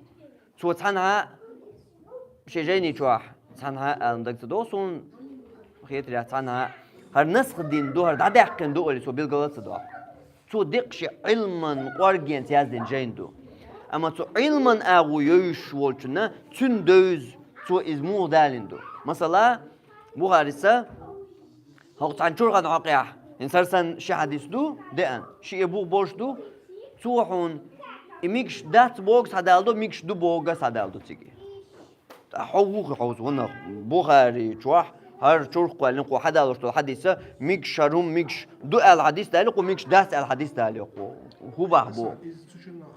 Цо цхьанхьа шен жайни чохь, цхьанхьа аьлла дага ца догӀу суна, хетарехь, цхьанхьа хӀара насх дина ду, хӀара дӀадаьккхина ду олий, цо билгал а ца доккху. Цо декъа ши Ӏилман кӀоргенца яздина жайна ду. Амма цу Ӏилман агӀо йовзаш волчунна цунна девза цо иза муха далийна ду. Масала, Бухариса хӀокху цхьана чурхана хьокъехь, хӀинца хӀара санна ши хьадис ду деана, шиъ бух болуш ду, цо хьуна и мегаш дац бохург схьадалдо, мегаш ду бохург схьадалдо цига. Ткъа хьо вухий хьовса, ванах, Бухари чохь хӀара чурх кхоьллина, кхо хьадалош долу хьадиса, мегаш хӀара хӀума мегаш ду аьлла хьадис далий, кхо мегаш дац аьлла хьадис далий, кхо хӀун бах бо? Иза цу шиннах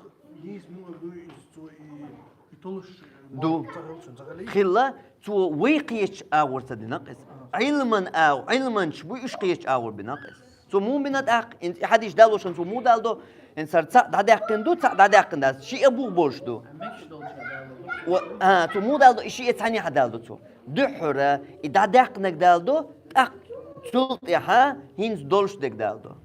нийса муха дуй, иза цо и, и толуш ду. Ца хилча, ца хилий? Хилла, цо вай кхечу агӀор ца динакх иза. Ӏилман агӀо, Ӏилманчаш бу, уьш кхечу агӀор бинакх иза. Цо муха бина тӀаккха? ХӀинца и хьадис далошан цо муха далдо? ХӀинца хӀара цхьаъ дӀадаьккхина ду, цхьаъ дӀадаьккхина дац. Шиъ бух болуш ду. О, а, цо муха далдо, и шиъ цхьаьннехьа далдо цо. Дуьххьара и дӀадаьккхинарг далдо, тӀаккха цул тӀаьхьа хӀинца долуш дерг далдо.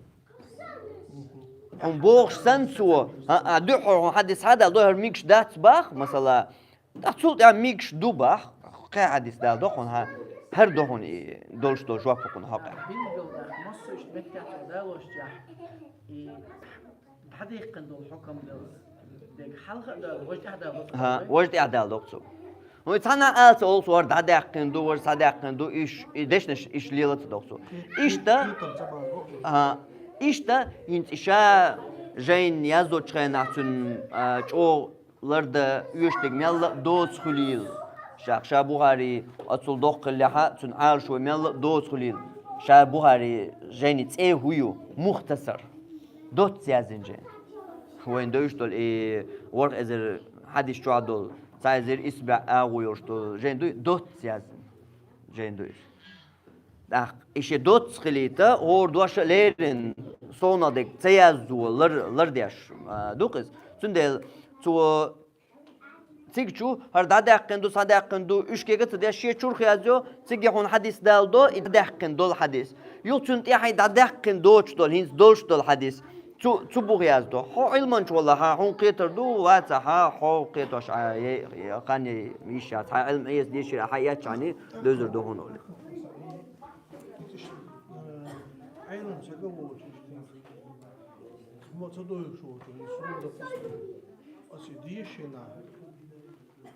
Хьуна бохуш санна цо, а, а, дуьххьара хьуна хьадис схьадалдо, хӀара мегаш дац бах, масала, ТӀаккха цул тӀаьхьа мегаш ду бах, кхин хьадис далдо хьуна, хӀа-, хӀара ду хьуна и долуш долу жоп хьуна хьокъехь. Билггал даккха, массо а иштта меттехь цо далошчехь, и дӀадаьккхина долу хьукам дерг хьалха а далу, важа тӀехь далу. ХӀа, важа тӀехь далдо цо. ХӀун цхьанна а ала ца олу цо, хӀара дӀадаьккхина ду, важа схьадаьккхина ду, иш, и дешнаш иш лела ца доху цо. Иштта, а, иштта, хӀинца и ша жайна яздочу хенахь цуьнан, а, чӀогӀа лардан оьшург мелла а доцу хуьлийла. Ша, ша Бухари оццул доккха хиллехьа, цуьнан Ӏалашо мелла а доцу хуьлийла. Ша Бухари жайни цӀе хӀун ю? Мухтасар. Доцца яздина жайна. Вайна девзаш долу и ворхӀ эзар хьадис чохь долу, цхьа эзар исс бӀе агӀо йолуш долу жайна дуй, доцца яздина жайна дуй. ТӀаккха и шен доцца хилийта, хӀора дош а леррина, совнах дерг ца яззо лар-, лардеш, а, ду-кх иза. Цундела цо цига чу хӀара дӀадаьккхина ду, схьадаьккхина ду, уьш кега ца деш, шен чурх язйо, цига хьуна хьадис далдо, и дӀадаьккхина долу хьадис. Юха цунна тӀаьхьа и дӀадаьккхина доцуш долу, хӀинца долуш долу хьадис. Цу, цу буха яздо. Хьо Ӏилманча валахьа, хьуна кхетар ду, вацахьа, хьо кхетош, а, е, е, хан е, йиш яц, хьан Ӏилма эца дешира, хьан эцчани, девзар ду хьуна олий. Ӏилма ца ган волчу иштта, хӀума ца дойуш волчу, и суна, допустим, аса дешина,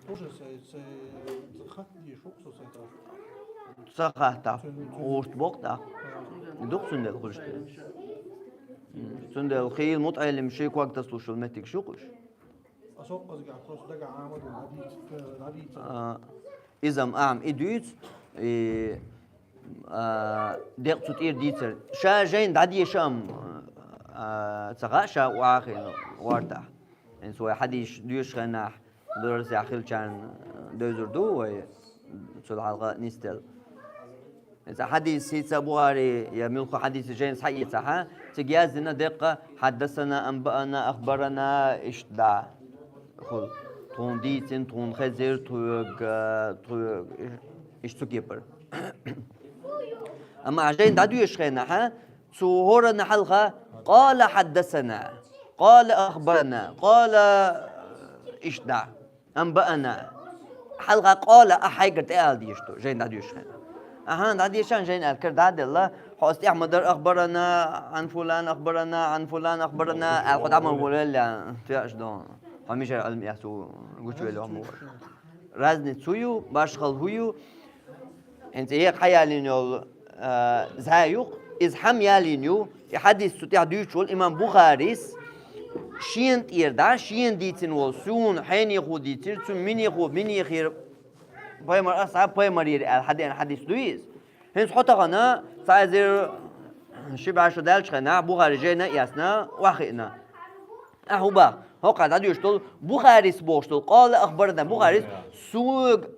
тоже сай, сай, сай хатта деш ву со сай тӀаккха. Ца хатта, гӀурт боккха тӀаккха. Ду-кх цундела хуьлуш дерг. М, цундела хийла мутаӀеллим ши ког тасалуш йолу меттигаш ю-кх уьш. Аса хӀокхузахь просто дагахь Ӏамаду, дӀадийца, дӀадийца. А, иза-м ахьа и дуьйцу, и, а, декъа цу тӀера дийцар. Ша жайна дӀадеша-м, а, ца хаьа ша охьахиъна гӀортахь. ХӀинца вай хьадис доьшучу хенахь, дарсехь хиллачарна девзар ду вай, цул хьалха нисделла. Иза хьадис хӀинца Бухари я муьлхха хьадис жайна схьаэцахьа, цига яздина деккъа: «Хьаддасана, анбаана, ахбарана», иштта дӀа хуьлу. «Тхуна дийцина, тхуна хезира, тхоьга, тхоьга», иштта цу кепара. Амма ахьа жайна дӀадоьшучу хенахьа, цу хӀоранна хьалха: «Къала хьаддасана, къала ахбарана, къала», иштта дӀа. «Анбаана». Хьалха «къала» ахьа хьайгара тӀе ала дезаш ду, жайна дӀадоьшучу хенахь. Ахьа, дӀадешан жайна аьлла, кара дӀа а делла, хьо аса тӀехь ма-дарра «Ахбарана, Ӏан фулан, ахбарана, Ӏан фулан, ахбарана», аьлла, хьо дӀа ма воллалле, тоьаш ду. Хьо мичара Ӏилма эцна гучувелла хьо ма вара. Разница хӀун ю, башхалла хӀун ю? ХӀинца хьан ялийна йолу, а, зӀе ю-кх, иза хьан ялийна ю, и хьадис цу тӀехь дуьйцуш волу имам Бухарис шена тӀера дӀа, шена дийцина волу, суна хьенехо дийцира, цу минехо, минехера, пайхамар асхьаб пайхамарера аьлла хьадеана хьадис дуй иза. ХӀинца хьо тахана, цхьа эзар ши бӀе шо даьллачу хенахь, Бухари жайна а яцна, охьахиъна. Ахьа хӀун бах? ХӀокху дӀадоьшуш долу, Бухарис бохуш долу, къала ахбарана, Бухарис, сога,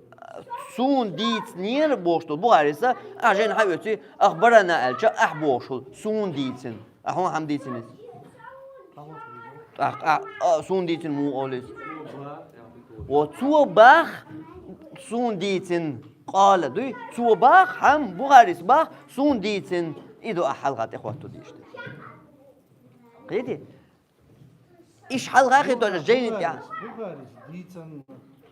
суна дийцинера бохуш долу, Бухариса, ахьа жайна хьан оьций, ахбарана аьлча, ахьа бохуш волу, суна дийцина. Ахьа хьан дийцина иза? ТӀаккха, а, а, суна дийцина муха олу иза? Вот, цо бах, суна дийцина, къала дуй, цо бах, хьан, Бухарис бах, суна дийцина, и ду ахьа хьалха тӀехӀотто дийш дерг. Кхетий? Иш хьалха хи тӀе жайна тӀехь. Бухарис дийцан.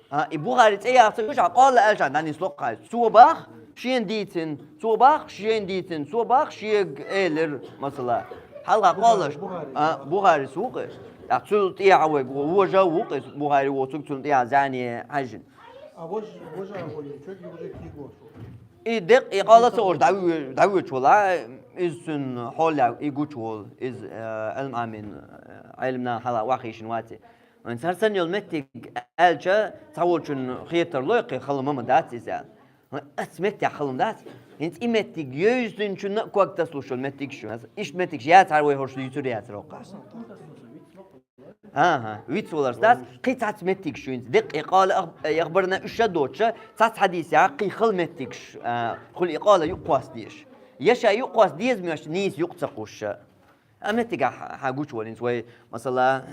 А, и Бухари цӀе яхца уьш, а къала аьлча, дӀанисло кхайса. Цо бах, шена дийцина, цо бах, шена дийцина, цо бах, шега элира, масала. Хьалха къолаш, а, Бухарис ву-кх. ТӀаккха цул тӀехьа вайга вожа ву-кх, Бухари воцург цул тӀехьа зӀани хьажжина. А вож, вожа вай, чё, уже киго шо. И декъ, и къала ца ош дӀаве-, дӀавеча вала, из цун хьоле, и гуча вола, из, э, Ӏилма Ӏамин, э, Ӏилман хьала вахийшин ваци. Вайн цар санна йола меттиг аьлча, цхьаволчун хетар лой, кхы хала ма ма дац иза аьлла. Ас меттехь хала ма дац. ХӀинца и меттиг йовзийначунна а ког тасалуш йола меттигаш ю. Ас иштта меттигаш яцахьара вай хӀорш дуьйцур яцара хӀокху. АхӀа, вицваларца дац, кхин цхьацца меттигаш ю хӀинца. Деккъе къала ах-, ахбарна уьш а доцуша, цхьацца хьадисехь кхин хала меттигаш, а, хуьлу и къала юкъ кхосса дезаш. Я ша юкъ кхосса деза моьтту нийса юкъ ца кхуссуш. А меттигахь хьан гучу валлинца вай, масала,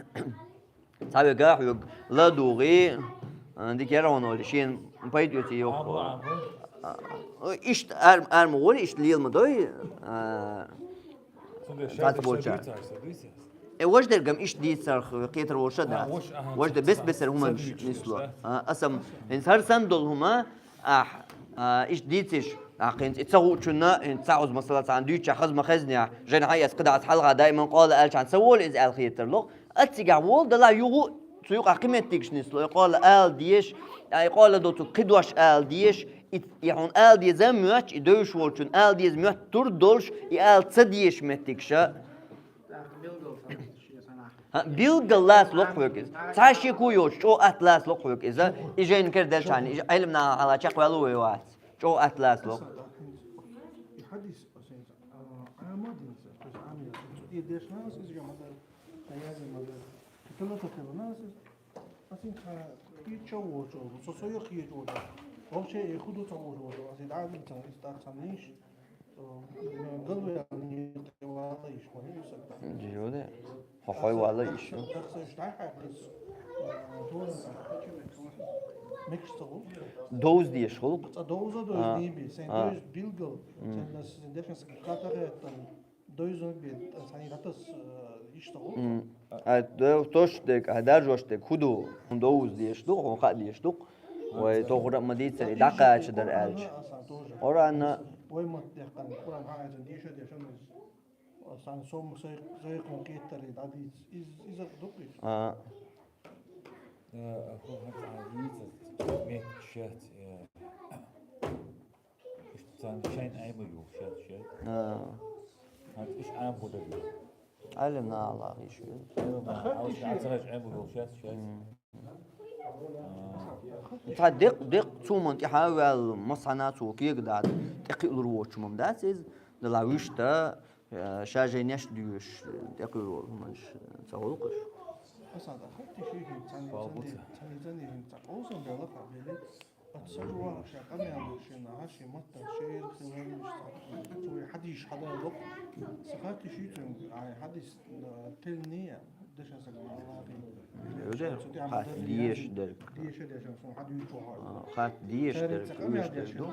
цхьаверг хьоьга ладугӀий, а, дика яра хьуна олий, шена пайда оьций йоху. Иштта ар-, ар ма гӀори, иштта лела ма дой, а, цхьацца болчара. Э, важа дерг-м иштта дийцарх кхетар волуш а дац. Важа де бес-бесара хӀуманаш нисло. А, аса-м, хӀинца хӀара санна долу хӀума, Ахь, а, иштта дийциш, ахь хӀинца и ца хуучунна, хӀинца цхьа хӀуза масала цхьаьна дуьйцучехь хаза ма хезнехь, жайна хьан эцна кхидӀа аса хьалха даиман къола аьллачхьана ца волу иза аьлла хетар лоху, аццигахь волу, дала юха а цу юкъахь кхин меттигаш нисло, и къола ала дезаш, а, и къола доцург кхин дош ала дезаш, и, и хьуна ала деза моьттуш, и девзаш волчунна ала деза моьттур долуш, и ала ца дезаш меттигаш. ХӀа, билггал лаца локху хьоьга иза. Цхьа шеко йоцуш, чӀогӀа атта лаца локху хьоьга иза. И жайна кара делчхьана, и Ӏилманан хьала чекхваьлла вай вац. ЧӀогӀа атта лаца локху. И хьадис, а, Ӏама динца, то есть Ӏама яц. И дешна ас иза ма дар, я ма дар. Хила ца хилла ас иза. Ас иза кхеча вочу, со со я кхеча вочу. Вообще, и худу ца вочу, ас иза Ӏама динца, иза так ца ниш. Дийоде. Хьо хьой вала йиш ю. Довз деш гӀуллакх. А. М. А, дов-, тош дерг, а, даржош дерг, хӀун ду? Хьун довз деш ду, хьун хаа деш ду. Вай тохара а ма дийцара, и дӀакхача дара аьлча. Къуръанна. Вай ма дехкан, Къуръан хьан айзан деша, деша, Сан сом сай, сай кхетаре дӀадийца. Из, иза дукха. А. Э, хӀун хӀанз а дийца, меттиг шац, э, иштта царна шайн Ӏема ю, шац, шац. А. ХӀанз иш Ӏам хӀу дагар. Ӏалим нахала йиш ю. Ӏалим нахала, а, аш Ӏацараш Ӏема ю, шац, шац. М. Цхьа декъ, декъ цу хӀуманна тӀаьхьа а ваьлла, массанхьа цо кега дацахь, тӀекхиалур воцуш хӀума дац иза, дала вуьшта, э, ша жайнеш а дуьйш, тӀекхуьур волу хӀуманаш ца гӀуллакхаш. Аса даха тиши хин цхьаьна, цхьаьна, цхьаьна, цхьаьна, цхьаьна, цхьаьна, оцу бела хабели, ат сажу ваха ша къамел шена, хьаши матта, шер, хилариш, цуй хьадиш хьадалло, саха тиши цуьнга, ай хьадис, э, телния. Юде? Хатта деш дерг. А, хатта деш дерг, уьш дерг ду.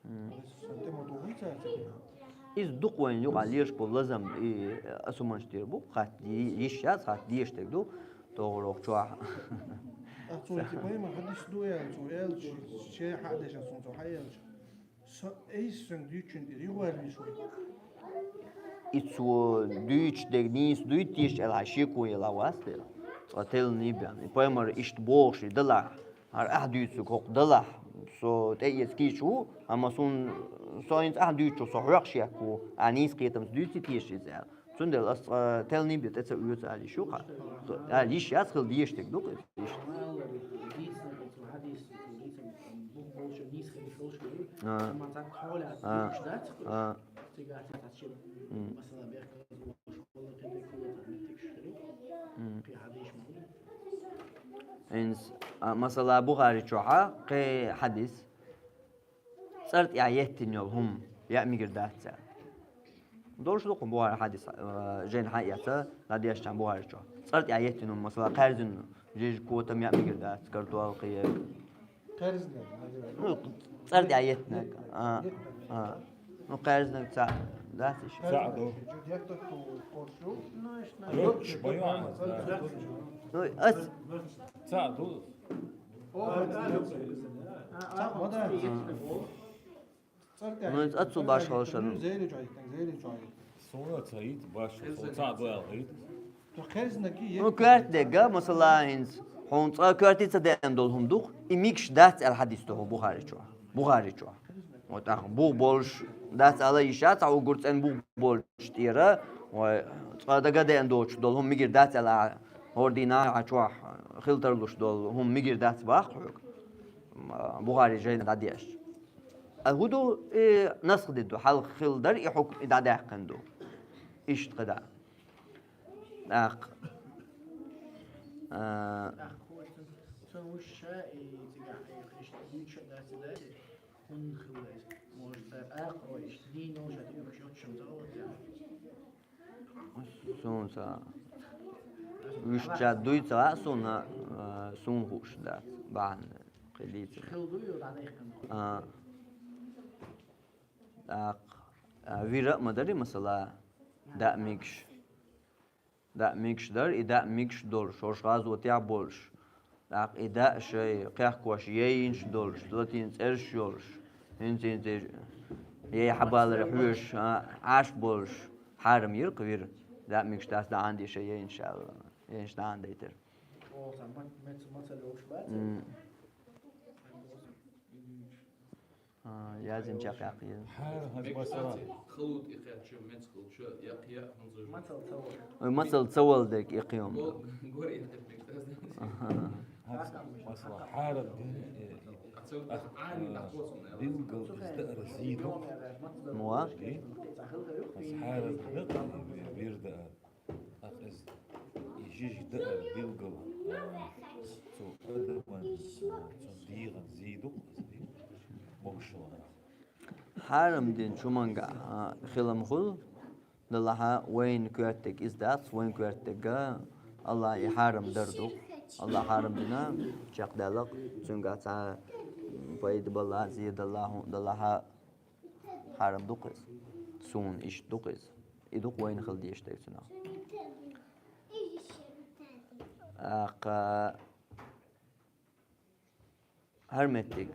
М. Иза дукха вайна юкъахь леш болу лазам и асуманаш тера бу, хатта де-, йиш яц, хатта деш дерг ду, тохарох чохь. А цо типа ма хадис ду ян, цо элч, че хадеш ан цо хьаелч. Со эйсанг дуьйцучун тӀера юхаваьлла ву. И цо дуьйцуш дерг нийса дуй, тешаш аьлла, хьан шеко елла вац дела. Цкъа теллина бен. И пайхамар иштта бохуш и далахь, хӀара ахь дуьйцург хӀокху далахь, со тӀеэца кийча ву, амма суна, со хӀинца ахь дуьйцучух со хьоькхуш ехк ву, ахь нийса кхетамца дуьйций тешаш иза аьлла. Цундела ас цкъа теллина бен тӀе ца оьцу аьлла йиш ю хьан. Аьлла йиш яц, хила дезаш дерг ду-кх иза. А. А. М. М. Инс-, а, масала, Бухари чохьа кхе хьадис. ЦӀар тӀехь еттина йолу хӀума яа мегар дац аьлла. Долуш ду-кх Бухари хьадис, а, жайна хьаэца, дӀадешча Бухари чохь. ЦӀар тӀехь еттина хӀума, масала, кхаьрзина жижиг котам яа мегар дац, картол, кхин. Ну, цӀар тӀехь еттинарг. А, а. Ну, кхаьрзинарг цхьаъ дац иштта. Цхьаъ ду. Йоцуш бан ю хьан, да. Ну, ас. Цхьаъ ду. Цхьаъ ма дац. Ну, из отцу башхалла шоана. Суна ца йита башхалла, цхьа бала йита. Ну, коьрта дерг, масала, хӀинца хьуна цкъа коьртий ца деана долу хӀума ду-кх, и мегаш дац аьлла хьадис ду хьуна Бухари чохь. Бухари чохь. Вот тӀаккха бух болуш дац аьлла йиш яц, цхьа уггар цӀена бух болуш тӀера, вай цкъа дага а деана доцуш долу хӀума мегар дац аьлла, хӀора дийнахь а чохь хила тарлуш долу хӀума мегар дац боху хьоьга. М, Бухари жайна дӀадешча. А хӀун ду, и насх дина ду, хьалха хилла дара и хьукм, и дӀадаьккхина ду. Иштта кхидӀа. ТӀаккха. А, Суна ца вуьшта дуй ца ваьа суна, а, суна хууш дац. Бахьана кхин дийца. А, тӀаккха, а, вира а ма дарий, масала, даа мегаш. Даа мегаш дара, и даа мегаш долуш, хӀорш гӀазотехь болуш. ТӀаккха и даа шайн кхехкош яйинаш долуш, латин цӀераш йолуш, хӀинца-хӀинца яй хьабалар хьоьжуш, а, Ӏаш болуш, хьарам йира-кх вира. Даа мегаш дац, даа хьан де шайн яйинаш аьлла, яйинаш даа хьан дайтира. М. А, язйинчохь яккхий. Хьара хӀанз масала. Халут и кхетчу, мецкалчу, яккхий, хӀунза. Ой, мацал ца вала дерг и кхиом. Гори и кхет мегаш. Аха. ХӀанз масала, хьара дин, э, э, а, билгал из даар зийду. Муа? Ди? ХӀанз хьара дин, э, вир даар. Ах, иза, и жижиг даар билгал, а, цу адаман, а, цу дегӀан зийду, иза, могушалла. Хьарам дина чу мангахь, а, хилам хуьлу, делахьа вайна коьртаг иза дац, вайна коьртага Аллах и хьарам дар ду. Аллах хьарам дина, чекхдаьлла, цуьнгахь цхьа пайда бала, зеда ла хӀун далахьа, хьарам ду-кх иза. Суна иштта ду-кх иза. И ду-кх вайна хила дезаш дерг цунах. ТӀаккха хӀара меттиг,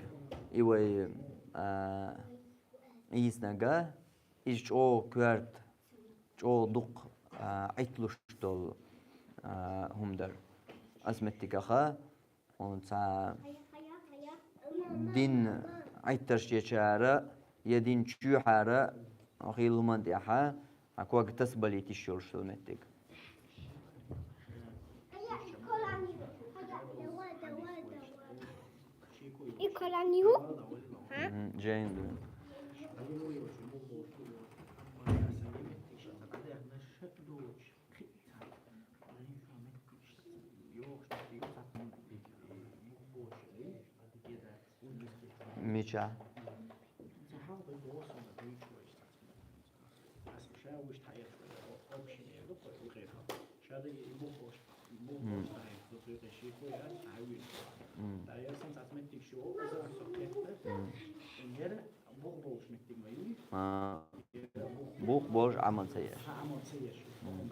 и вай, а, йийцинарг, иза чӀогӀа коьрта, чӀогӀа дукха, а, Ӏитталуш долу, а, хӀума дара. Ас меттигах Хьуна цхьа дин Ӏиттарш ечара я дин чоьхьара хийла хӀуманна тӀехьа, хьан ког тасабалийта йиш йолуш хила меттиг. И Коран ю? Мгм, жайна ду. Мича? М. М. А, бух болуш Ӏамал ца еш. М. М.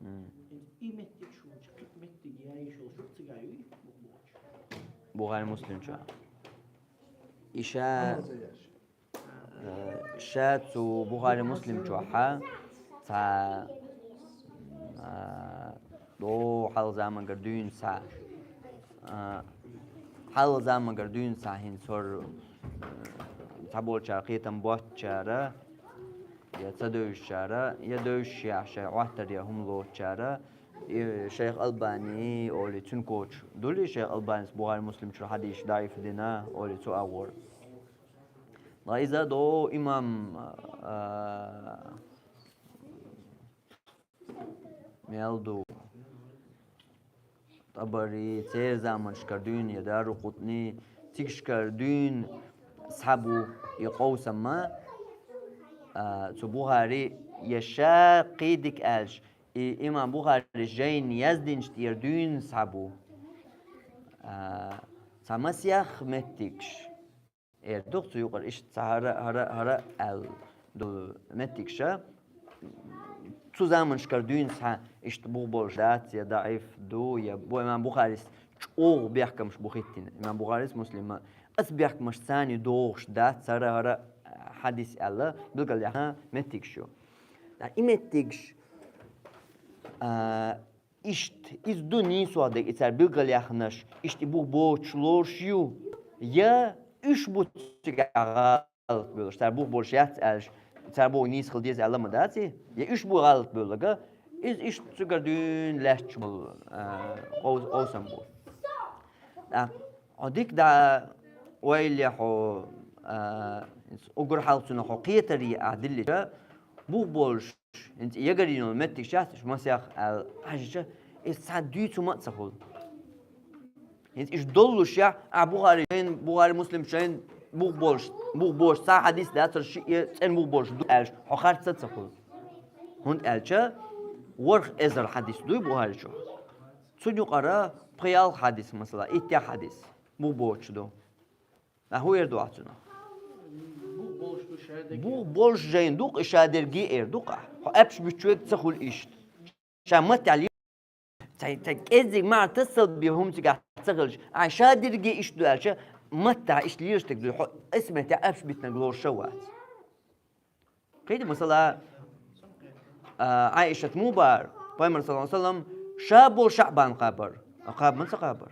М. М. Бухари, Муслим чу. И ша, э, ша цу Бухари, Муслим чохьа цхьа, э, дӀо хьалха замангара дуьйна цхьа, э, хьалха замангара дуьйна цхьа хӀинца хӀор, э, цхьаболчара кхетам боцучара, я ца девзачара, я девзаш яхь шайн Ӏоттар я хӀума лоцучара, и шайх Албани олий цуьнан коча дуьллий, шайх Албанис Бухари, Муслим чуьра хьадисаш даӀиф дина олий цу агӀор. Ткъа иза дӀо имам, а, мел ду. ТӀабари, церан заманашкара дуьйна, я Даракъутни, цигашкара дуьйна схьа бу и къовсам ма, а, цу Бухари, я ша кхидиг аьлча, и имам Бухари жайна яздинчу тӀера дуьйна схьа бу. А, цхьа масех меттигаш. Эр ду-кх цу юкъара иштта цхьа хӀара, хӀара, хӀара аьлла ду меттигаш. Цу заманашкара дуьйна цхьа иштта бух болуш дац, я даӀиф ду, я бу-, имам Бухарис чӀогӀа бехкамаш бу хӀиттина. Имам Бухарис, Муслима, ас бехкамаш царна догӀуш дац, хӀара, хӀара хьадис аьлла, билгалъяьхна меттигаш ю. ТӀаккха и меттигаш, а, иштта, иза ду нийсо дерг, и цара билгалъяьхнарш, иштта и бух боцуш лоруш ю, я уьш бу цигахь гӀалат бевлларш, цара бух болуш яц аьлча, цара бохург нийса хила деза аьлла ма дац и, я уьш бу гӀалат бевлларш, иза иштта цигара дуьйна лаьтташ болу, а, къов-, къовсам бу. ТӀаккха хьо дика дӀа ойла е хьо, а, уггар хьалха цунах хьо кхетар е ахь диллича, бух болуш, хӀинца ягарйина йолу меттигаш яц уьш масех аьлла хьаьжча, иза цхьа дуьйцу хӀума а ца хуьлу. ХӀинца уьш доллушехь, ахь Бухари шайна, Бухари, Муслим шайна бух болуш, бух боцуш цхьа хьадис дацара, шиъ е цӀена бух болуш ду аьлча, хьо харц а ца хуьлу. ХӀунда аьлча ворхӀ эзар хьадис дуй Бухари чохь. Цунна юкъара пхи-ялх хьадис, масала, иттех хьадис бух боцуш ду. Ахь хӀун эр ду ахь цунах? Бух болуш ду шадерг. Бух болуш жайна ду-кх и шадерг эр ду-кх ахь. Хьо аьлча буьттуш верг ца хуьлу иштта. Ша маттехь ле-, цхьа, цхьа кӀеззиг маьӀна тасалбе хӀума цигахь ца хилча, ахь шадерг иштта ду аьлча, маттахь иштта лелаш дерг дуй, хьо аса меттехь аьлча биттинарг лоруш а вац. Кхетий, масала, а, Ӏайшат муха бахара, пайхамар, саллаллаху Ӏалайхи ва саллам, ша болу ШаӀбан кхабар? А кхаба ма ца кхабар?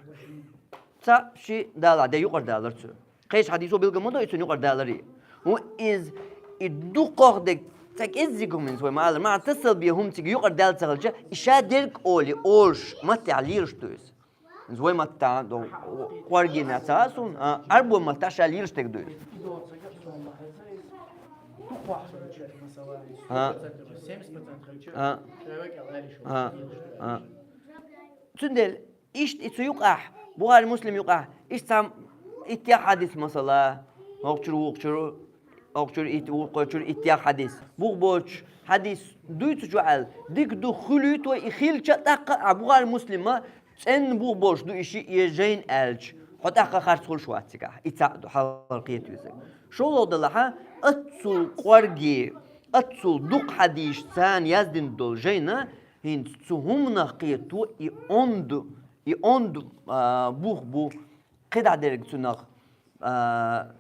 Цхьаъ, шиъ далахь, де юкъара далара цо. Кхечу хьадисо билгал ма до и цунна юкъара даларе. ХӀун иза, и дукхох дерг, цхьа кӀеззиг хӀума иза вай ма-аллара, маьӀна тасалбе хӀума цига юкъара даьлла ца хилча, и шадерг олий, олуш, маттехь лелаш ду иза. Иза вай маттахь до, кхоргина ца хаьа суна, а, Ӏарбойн маттахь ша лелаш дерг ду иза. А. А. А. Цундела иштта и цу юкъахь, Бухари, Муслим юкъахь, иштта цхьа иттех хьадис, масала, хӀокху чуьра, вукху чуьра, хӀокху чуьра итт-, вукху чуьра иттех хьадис. Бух боцуш хьадис дуй цу чохь аьлла, дика ду, хуьлуьйту вай, и хилча а тӀаккха а Бухари, Муслима цӀена бух болуш ду и шиъ е жайна аьлча, хьо тӀаккха харц хуьлуш вац цигахь. И цхьаъ ду, хьалхара кхета везарг. ШолгӀа делахь, аццул кӀорге, аццул дукха хьадисаш царна яздина долу жайна, хӀинца цу хӀуманах кхето и онда, и онда, а, бух бу, кхидӀа дерг цунах, а,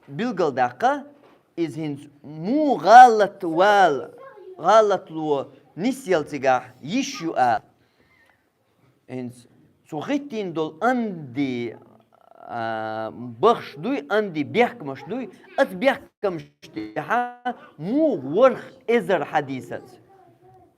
билгалдаккха, иза хӀинца муха гӀалат вала, гӀалатло нисъяла цигахь йиш ю ала. ХӀинца цо хӀиттийна долу онда, а, бахаш дуй, онда бехкамаш дуй, оцу бехкамаш тӀехь муха ворхӀ эзар хьадисаца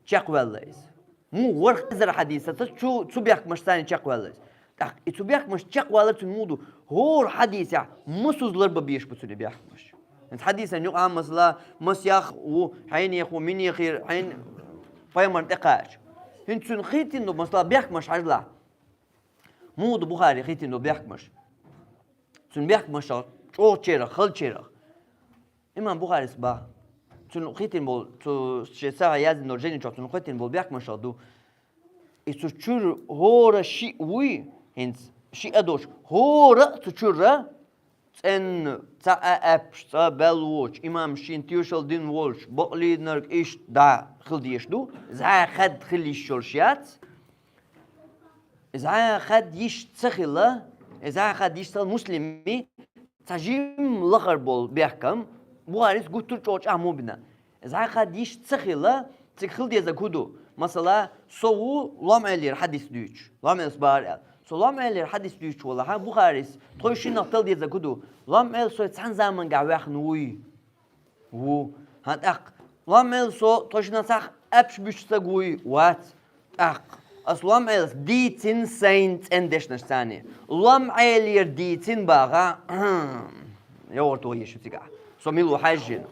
чекхваьлла иза? Муха ворхӀ эзар хьадисаца цу, цу бехкамашца чекхваьлла иза? ТӀаккха и цу бехкамашца чекхвалар цуьнан муха ду? ХӀора хьадисехь массо а ларбан безаш бу цуьнан бехкамаш. ХӀинца хьадисан юкъахь, масала, масех ву, хьенех ву, минехира, хьенан пайхамарна тӀекхача. ХӀинца цуьнан хӀиттийна ду, масала, бехкамаш хьажалахь. Муха ду Бухари хӀиттийна ду бехкамаш? Цуьнан бехкамаш чӀогӀачарах, халачарах. Имам Бухарис боху, цуьнан хӀиттийна болу, цу шен сахьихь яздина долу жайни чохь цуьнан хӀиттийна болу бехкамаш ду. И цу чуьра хӀора шиъ вуй, хӀинца шиъ а долуш, хӀора а цу чуьра цӀенна, цхьа а аьппаш, цкъа а баьлла воцуш, имам шена тоьшалла дина волуш, бакълийнарг иштта дӀа хила дезаш ду, иза хьан хадда хила йиш йолуш яц. Иза хьан хадда йиш ца хила, иза хьан хадда йиш ца хила, Муслими цхьа жимма лахара болу бехкам, Бухарис гуттар а чӀогӀа чӀогӀа муха бина. Иза хьан хадда йиш ца хила, цига хила дезарг хӀун ду? Масала, со ву лом-Ӏелера хьадис дуьйцуш, лом-Ӏелас бахара аьлла. Со лом-Ӏелера хьадис дуьйцуш валахь, Бухарис тхойшиннах тала дезарг хӀун ду? Лом-Ӏел со цхьана замангахь ваьхна вуй? Ву. ХӀан, тӀаккха лом-Ӏел со тхойшиннах цхьа аьппаш буьттуш стаг вуй? Вац. ТӀаккха ас лом-Ӏелас дийцина сайна цӀена дешнаш царна. Лом-Ӏелера дийцина бахахь, йогӀурт ван еза шу цигахь. Со мила ву хьаьжжина.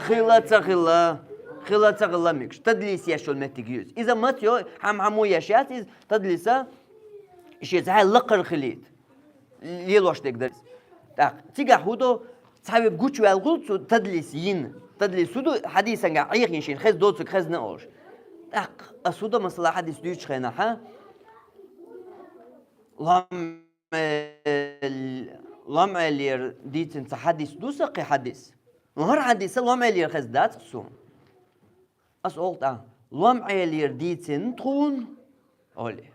Хила ца хила, хила ца хила мегаш. Тадлис еш йолу меттиг ю иза. Иза маца йо, хьан-хьамо еш яц иза, тадлиса, шен цхьа лакхара хилийта лелош дерг дара иза. ТӀаккха цигахь хӀун до, цхьа верг гучуваьлла хуьлу цу тадлис йина. Тадлис хӀун ду, хьадисангахь Ӏехийна шена хезна доцург хезна олуш. ТӀаккха ас хӀун до, масала, хьадис дуьйцучу хенахь, ламӀел-, ламӀелера дийцина цхьа хьадис ду сан, кхин хьадис. Ну, хӀара хьадис ламӀелера хезна дац суна. Ас оал тӀаккха, ламӀелера дийцина тхуна, олий.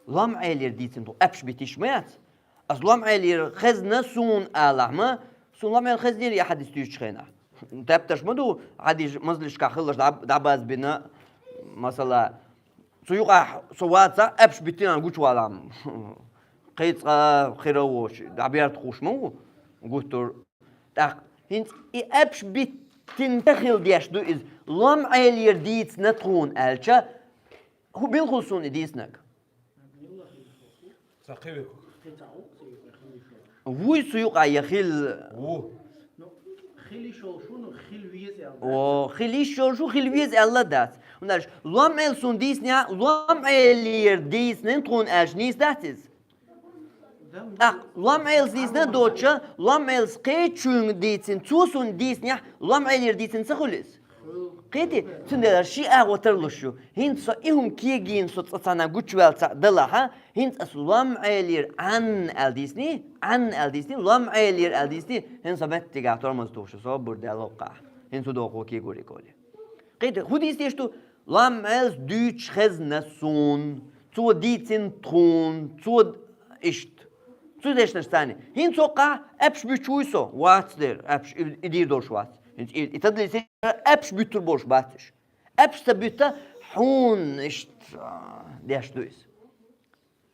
ЛамӀелера дийцина тхуна, аьпаш бита йиш ма яц. Ас ламӀелера хезна суна алахь ма, суна ламӀел хезнера и хьадис дуьйцучу хенахь. Тептарш ма ду, хьадис мазлишкахь хилларш дӀа-, дӀабазбина, масала, цу юкъахь со вацахь, аьпаш биттина гучувалахь. Кхин цкъа хир а воцуш, дӀабертахуш ма ву гуттар. ТӀаккха хӀинца и аьпаш биттина ца хила деш ду иза, ламӀелера дийцина тхуна аьлча, хӀун билхула суна и дийцинарг? Ца кхевирг. Вуй цу юкъа я хила? Ву. Ну, хила йиш йолуш ву, ну, хила веза аьлла дац. О, хила йиш йолуш ву, хила веза аьлла дац. ХӀунда аьлча, ламӀел суна дийцинехь, ламӀелера дийцинан тхуна аьлча нийса дац иза? ТӀаккха ламӀелца дийцина доцуча, ламӀелца кхечуьнга дийцина, цо суна дийцинехь, ламӀелера дийцина ца хуьлу иза? Кхетий? Цундела ши агӀо тарлуш ю. ХӀинца со и хӀума кегийна со цкъа цхьанна гучуваьлла цхьаъ далахьа, хӀинца ас ламӀелера Ӏанна аьлла дийциний, Ӏанна аьлла дийциний, ламӀелера аьлла дийциний, хӀинца со меттигахь тормоз тухуш ю, собар де локхахь. ХӀинца хӀун доху кегориг олий. Кхетий, хӀун дийцинеш ду? ЛамӀелс дуьйцуш хезна суна, цо дийцина тхуна, цо иштта. Цу дешнаш царний. ХӀинца хӀокхахь аьпаш буьтуш вуй со? Вац дера, аьпаш и, и дийр долуш вац. ХӀинца и, и тадлисе аьпаш буьттур болуш бац уьш. Аьпаш ца буьтта, хьуна иштта деш ду иза.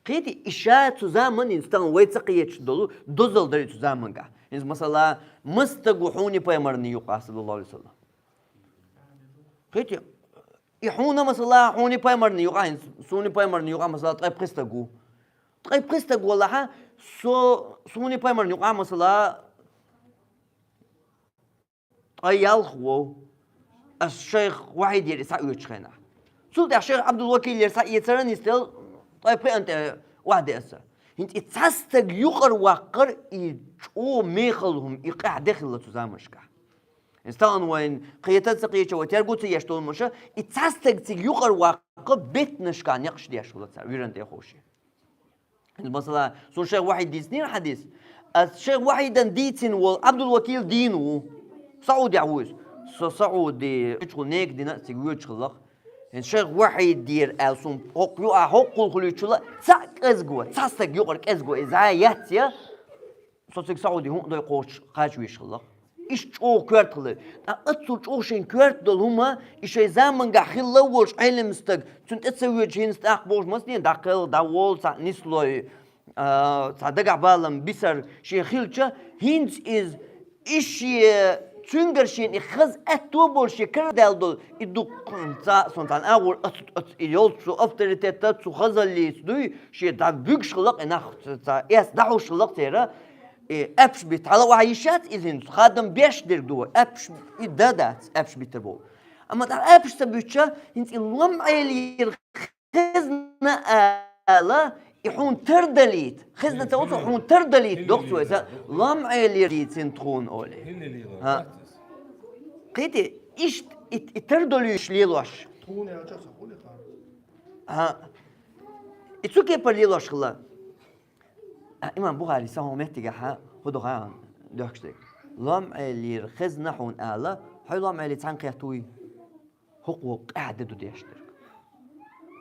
Кхетий, и ша цу заманна, хӀинца тахана вай ца кхеташ долу, дозалла дара и цу заманга. ХӀинца, масала, маса стаг ву хьуна пайхамарна юкъа, саллаллаху Ӏалайхи ва саллам? Кхетий, и хьуна, масала, хьуна пайхамарна юкъа, хӀинца суна пайхамарна юкъа, масала, ткъе пхи стаг ву. Ткъе пхи стаг валахьа, со, суна пайхамарна юкъа, масала, ткъе ялх ву, ас шайх Вахьидера схьаоьцучу хенахь. Цул тӀаьхьа шайх Ӏабдул-Вакилера схьаэцара нисделла, ткъе пхиъанна тӀе охьадеаса. ХӀинца и цхьа стаг юкъара ваккхар и чӀогӀа мехала хӀума, и къаьхьа де хилла цу заманашкахь. ХӀинца тахана вайна кхета а ца кхеча, вай терго а ца еш долу хӀумаша, и цхьа стаг цига юкъара ваккха беттанашкахь некъаш деш хилла цара, виран тӀе ховший. Масала, суна шайх Вахьид дийцинера хьадис. Ас шайх Вахьидан дийцина волу Ӏабдул-Вакил дийна ву. СаӀудехь ву иза. Со СаӀуди чухула нега дина а цига воьдуш хилла-кх. ХӀинца шайх Вахьидера аьлла суна хӀокху юкъа хӀокхул хуьлуьйтуш хилла, цхьаъ кӀезиг ву, цхьа стаг юкъара кӀезиг ву, иза яц я. Со цига СаӀуди хӀун а дой кхочуш кхача веш хилла-кх. Иштта чӀогӀа коьрта хилла. ТӀаккха оццул чӀогӀа шайна коьрта долу хӀума, и шайн замангахь хилла а волуш Ӏелам стаг, цунна тӀе ца воьдуш хӀинца тӀаккха бохуш массане, дӀакхел, дӀаволла, цхьаъ нислой, а, цхьа дагахь балам бисар шен хилча, хӀинца иза, и шен, цуьнгара шена и хаза аьтто а болуш, шен карадаьлла долу, и дуккха цхьа, сон цхьана агӀор оцу, оцу, и йолчу авторитетца, цу хазаллица дуй, шен дӀабуьгуш хилла-кх и нах, цхьа, цхьа эс дӀахьуш хилла-кх церан, и аьпаш битта хьала а ваха йиш яц иза хӀинца, хадам беш дерг ду вай, аьпаш и дан дац, аьпаш биттар боху. Амма тӀаккха аьпаш ца буьттуша, хӀинца и ламӀелера хезна ала, и хьуна тардалийта. Хезна ца оцу хьуна тардалийта, доху цо иза, ламӀелера дийцина тхуна олий. ХӀинца лела ХӀа. Кхетий, иштта и, и тардолуьйтуш лелош. Тхуна аьлча ца хуьлу хьан? ХӀа. И цу кепара лелош хилла. А, имам Бухари сан хӀун меттигахьа, хӀун ду хаан доьхкаш дерг. ЛамӀелера хезна хьуна ала, хьо ламӀеле цхьаьна кхетта вуй? ХӀокхо къаьхьа де ду деш дерг.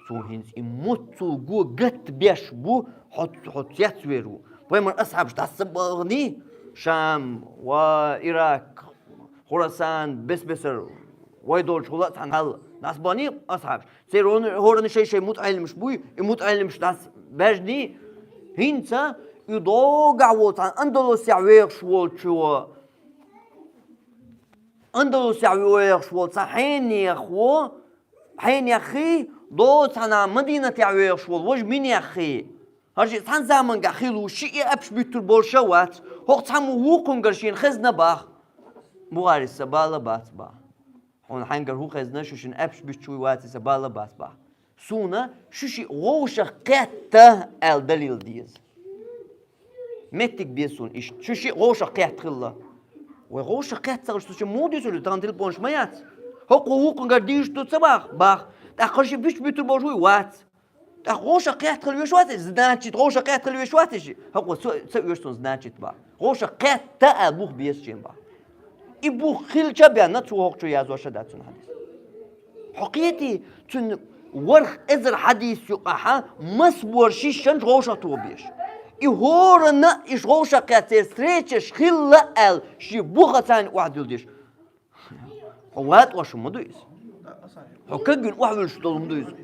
Цо хӀинца и муццул го гатта беш бу, хьо, хьо цецвер ву. Пайхамар асхьабаш дӀаса а баханий, Шам ва Ирак, Хурасан, бес-бесар вай долчу хӀула а цхьана хьал дӀаса баханий асхьабаш. Церан хӀоранна шай-шай мутаӀеллимаш буй, и мутаӀеллимаш дӀаса баьжний, хӀинца и догахь волу цхьана Андалусехь вехаш волчо, Андалусехь вехаш волу цхьа хьенех ву, хьенех хий, доцу цхьана Мадинатехь вехаш волу важа минех хий. ХӀара шиъ цхьана замангахь хилла ву, шиъ и аьпаш буьттур болуш а вац. ХӀокху цхьаммо вукхунгара шена хезна баха. Бухарис сан бала бац баха. Хьуна хьаьнгара хӀун хезна, шу шина аьпаш буьттуш вуй ваций сан бала бац баха. Суна шу шиъ вовшах кхетта аьлла далил деза. Меттиг беза суна иштта. Шу шиъ вовшах кхетта хилла. Вай вовшах кхетта ца хилча, шу шиъ муха дуьйцур ду, тахана телефонаш ма яц. ХӀокхо вукхунгара дийшуш ду ца баха? Баха. ТӀаккха хӀара шиъ буьттуш буьттур болуш вуй? Вац. ТӀаккха гӀовша кхетта хила веш вац, значит, гӀовша кхетта хила веш вац ши. ХӀокхо ца, ца оьшу цунна значит бах. ГӀовша кхетта аьлла бух беза шен бах. И бух хилча бенна цо хӀокху чу яздеш дац цуьнан хьадис. Хьо кхетий, цуьнан ворхӀ эзар хьадис юкъахьа масса бора шишшанчу гӀовша тохабеш. И хӀоранна иш гӀовша кхетта церан встречаш хилла аьлла, шен бухаца охьадилла деш. Хьо ватӀош хӀума ду иза. Хьо кагвина охьавуьлуш долу хӀума ду иза.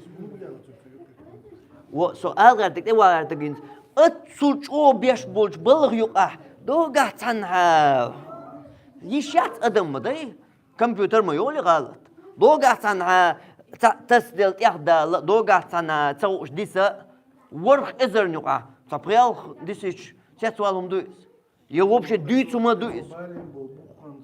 Во, со ала гӀертарг, тӀе вала гӀертарг хӀинца. Аццул чӀогӀа беш болчу балха юкъахь догахь цхьанхьа йиш яц адам ма дай. Компьютер ма йолу гӀалат. Догахь цхьанхьа ца тасделла тӀехдала, догахь цхьанхьа ца хууш диса, ворхӀ эзарна юкъахь цхьа пхи-ялх дисича, цецвала хӀума ду иза. Я вообще дуьйцу ма ду иза.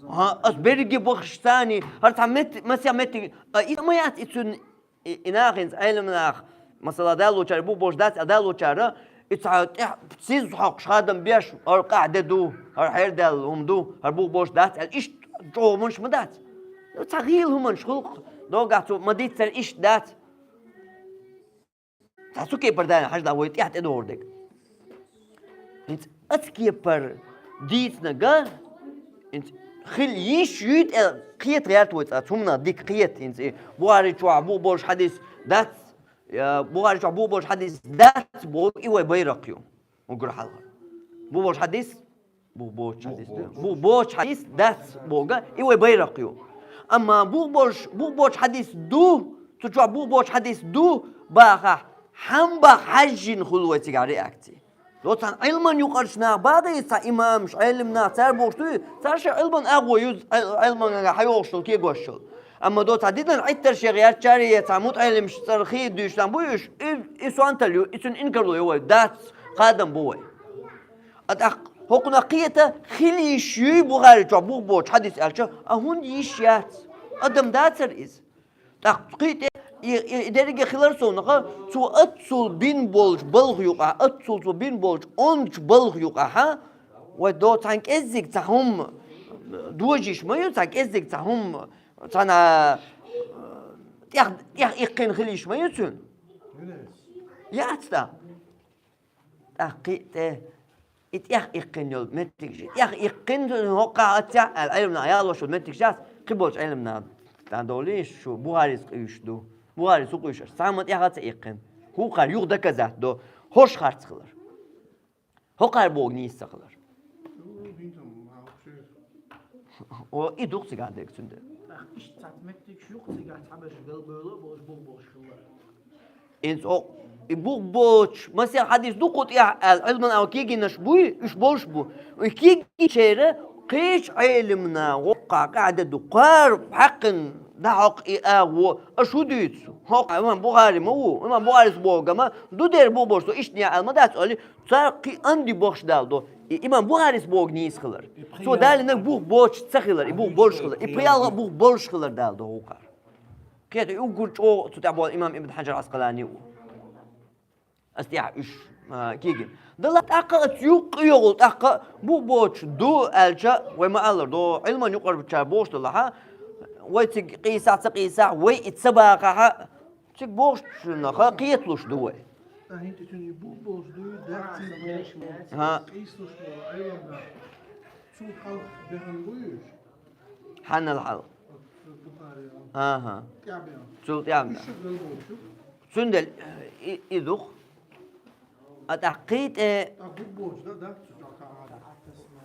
ХӀан, ас берриге бахаш царний, хӀара цхьа мет-, масех меттиг, а, и ма яц и цуьнан, и, и нахинца, Ӏелам нах, масала, далочара, бух болуш дац аьлла далочара, и цхьа тӀехь сиз хьокхуш хадам беш, хӀара къахьде ду, хӀара хьердаьлла хӀума ду, хӀара бух болуш дац аьлла, иштта чӀогӀа хӀуманаш ма дац. Цхьа гӀийла хӀуманаш хуьлу-кх, догахь цо ма-дийццара иштта дац. Цхьа цу кепара даьлла хьажа вай тӀехь тӀедогӀур дерг. ХӀинца ацу кепара дийцинарг, хӀинца хила йиш юй тӀе кхета гӀерта вай цкъа, цу хӀуманах дика кхета, хӀинца и Бухари чохь бух болуш хьадис дац, я, Бухари чохь бух болуш хьадис дац боху, и вай байракх ю. Уггар хьалха. Бух болуш хьадис Бух боцу хьадис ду. Бух боцу хьадис дац боху, и вай байракх ю. Амма бух боцу, бух боцу хьадис ду, цу чохь бух боцу хьадис ду бахахь, хьан баха хьаьжжина хуьлу вай цигахь реакция. Доцан Ӏилман юкъарчу нах бахахь, цхьа имамаш, Ӏелам нах, цара бохуш ду, цара шайн Ӏилман агӀо ю, Ӏил-, Ӏилманга хьайогӀуш долу кегош йолу. Амма доцан динан Ӏиттарш ян гӀертачаре, я цхьа мутаӀеллимаш цӀарах дуьйцуш дан бу уьш, и, и сонталла ю, и цуьнан инкарло ю вай, дац, кхадам бу вай. А тӀаккха хӀокхунах кхета, хила йиш юй Бухари чохь бух боцу хьадис аьлча, а хӀунда йиш яц? Адам дацара иза. ТӀаккха кхин тӀе и, и, и дерриге хилар совнаха, цо аццул бин болчу балха юкъахь, аццул цо бин болчу ончу балха юкъахьа, вай до цхьаьна кӀеззиг цхьа хӀума дожийш ма ю, цхьа кӀеззиг цхьа хӀума, цхьана, э, тӀех, тӀех иккхина хила йиш ма ю цуьнан. Яц тӀаккха. ТӀаккха кхин тӀе и тӀех иккхина йолу меттигаш, тӀех иккхина хӀокхахь аццехь аьлла, Ӏилманах ялош йолу меттигаш яц, кхин болчу Ӏилманах дан долийша шу, Бухарис къуьйсуш ду. Бухарис хӀун къуьйсуш, цхьамма тӀех а ца иккхина. ХӀокхара юха доказательство до, хӀорш харц хилар. ХӀокхара боху нийса ца хилар. О, и ду-кх цигахь дерг цуьнан. ТӀаккха иштта цхьацца меттигаш ю-кх цигахь цхьаберш галбевлла а болуш, бух болуш хилла. Инца о, и бух боцуш, масех хьадис ду кху тӀехь аьлла, Ӏилман агӀор кегийнаш буй, уьш болуш бу. Уьш кегийчеран кхечу Ӏелимна воккхахь къаьхьа де ду, кхара хьаькхина дӀахьокху и агӀо, аша хӀун дуьйцу? ХӀокху имам Бухари ма ву, имам Бухарис боху гама, ду дера бух боцуш, со иштта аьлла ма дац, олий, цара кхин а анди бохуш далла до. И имам Бухарис боху нийса хилар. Цо далийнарг бух боцуш ца хилар, и бух болуш хилар. И пхи-ялх а бух болуш хилар далла до хӀокхара. Кхета и уггар чӀогӀа цу тӀехь болу имам Ибн Хьаджар Ӏаскъалани ву. Ас тӀехь уьш, а, кегина. Далла тӀаккха а цу юккъе йогӀу, тӀаккха бух боцуш ду аьлча, вай ма-аллара, до Ӏилман юкъарчара бохуш далахьа, вай цига къийсахь, ца къийсахь, вай и ца бахахьа, цига бохучунах кхеталуш ду вай. ТӀаккха хӀинца цуьнан и бух болуш дуй, дац цига бохуш. ХӀа. Къийсалуш болу Ӏилманна. Цул хьалха бехна буй уьш? Хьанал хьал? Бухари. АхӀа. ТӀехь бехна. Цул тӀехь бехна. Уьш а галбовлуш ю. Цундела и, и ду-кх. А тӀаккха кхин тӀе. ТӀаккха бух боцуш дан дац цу чохь?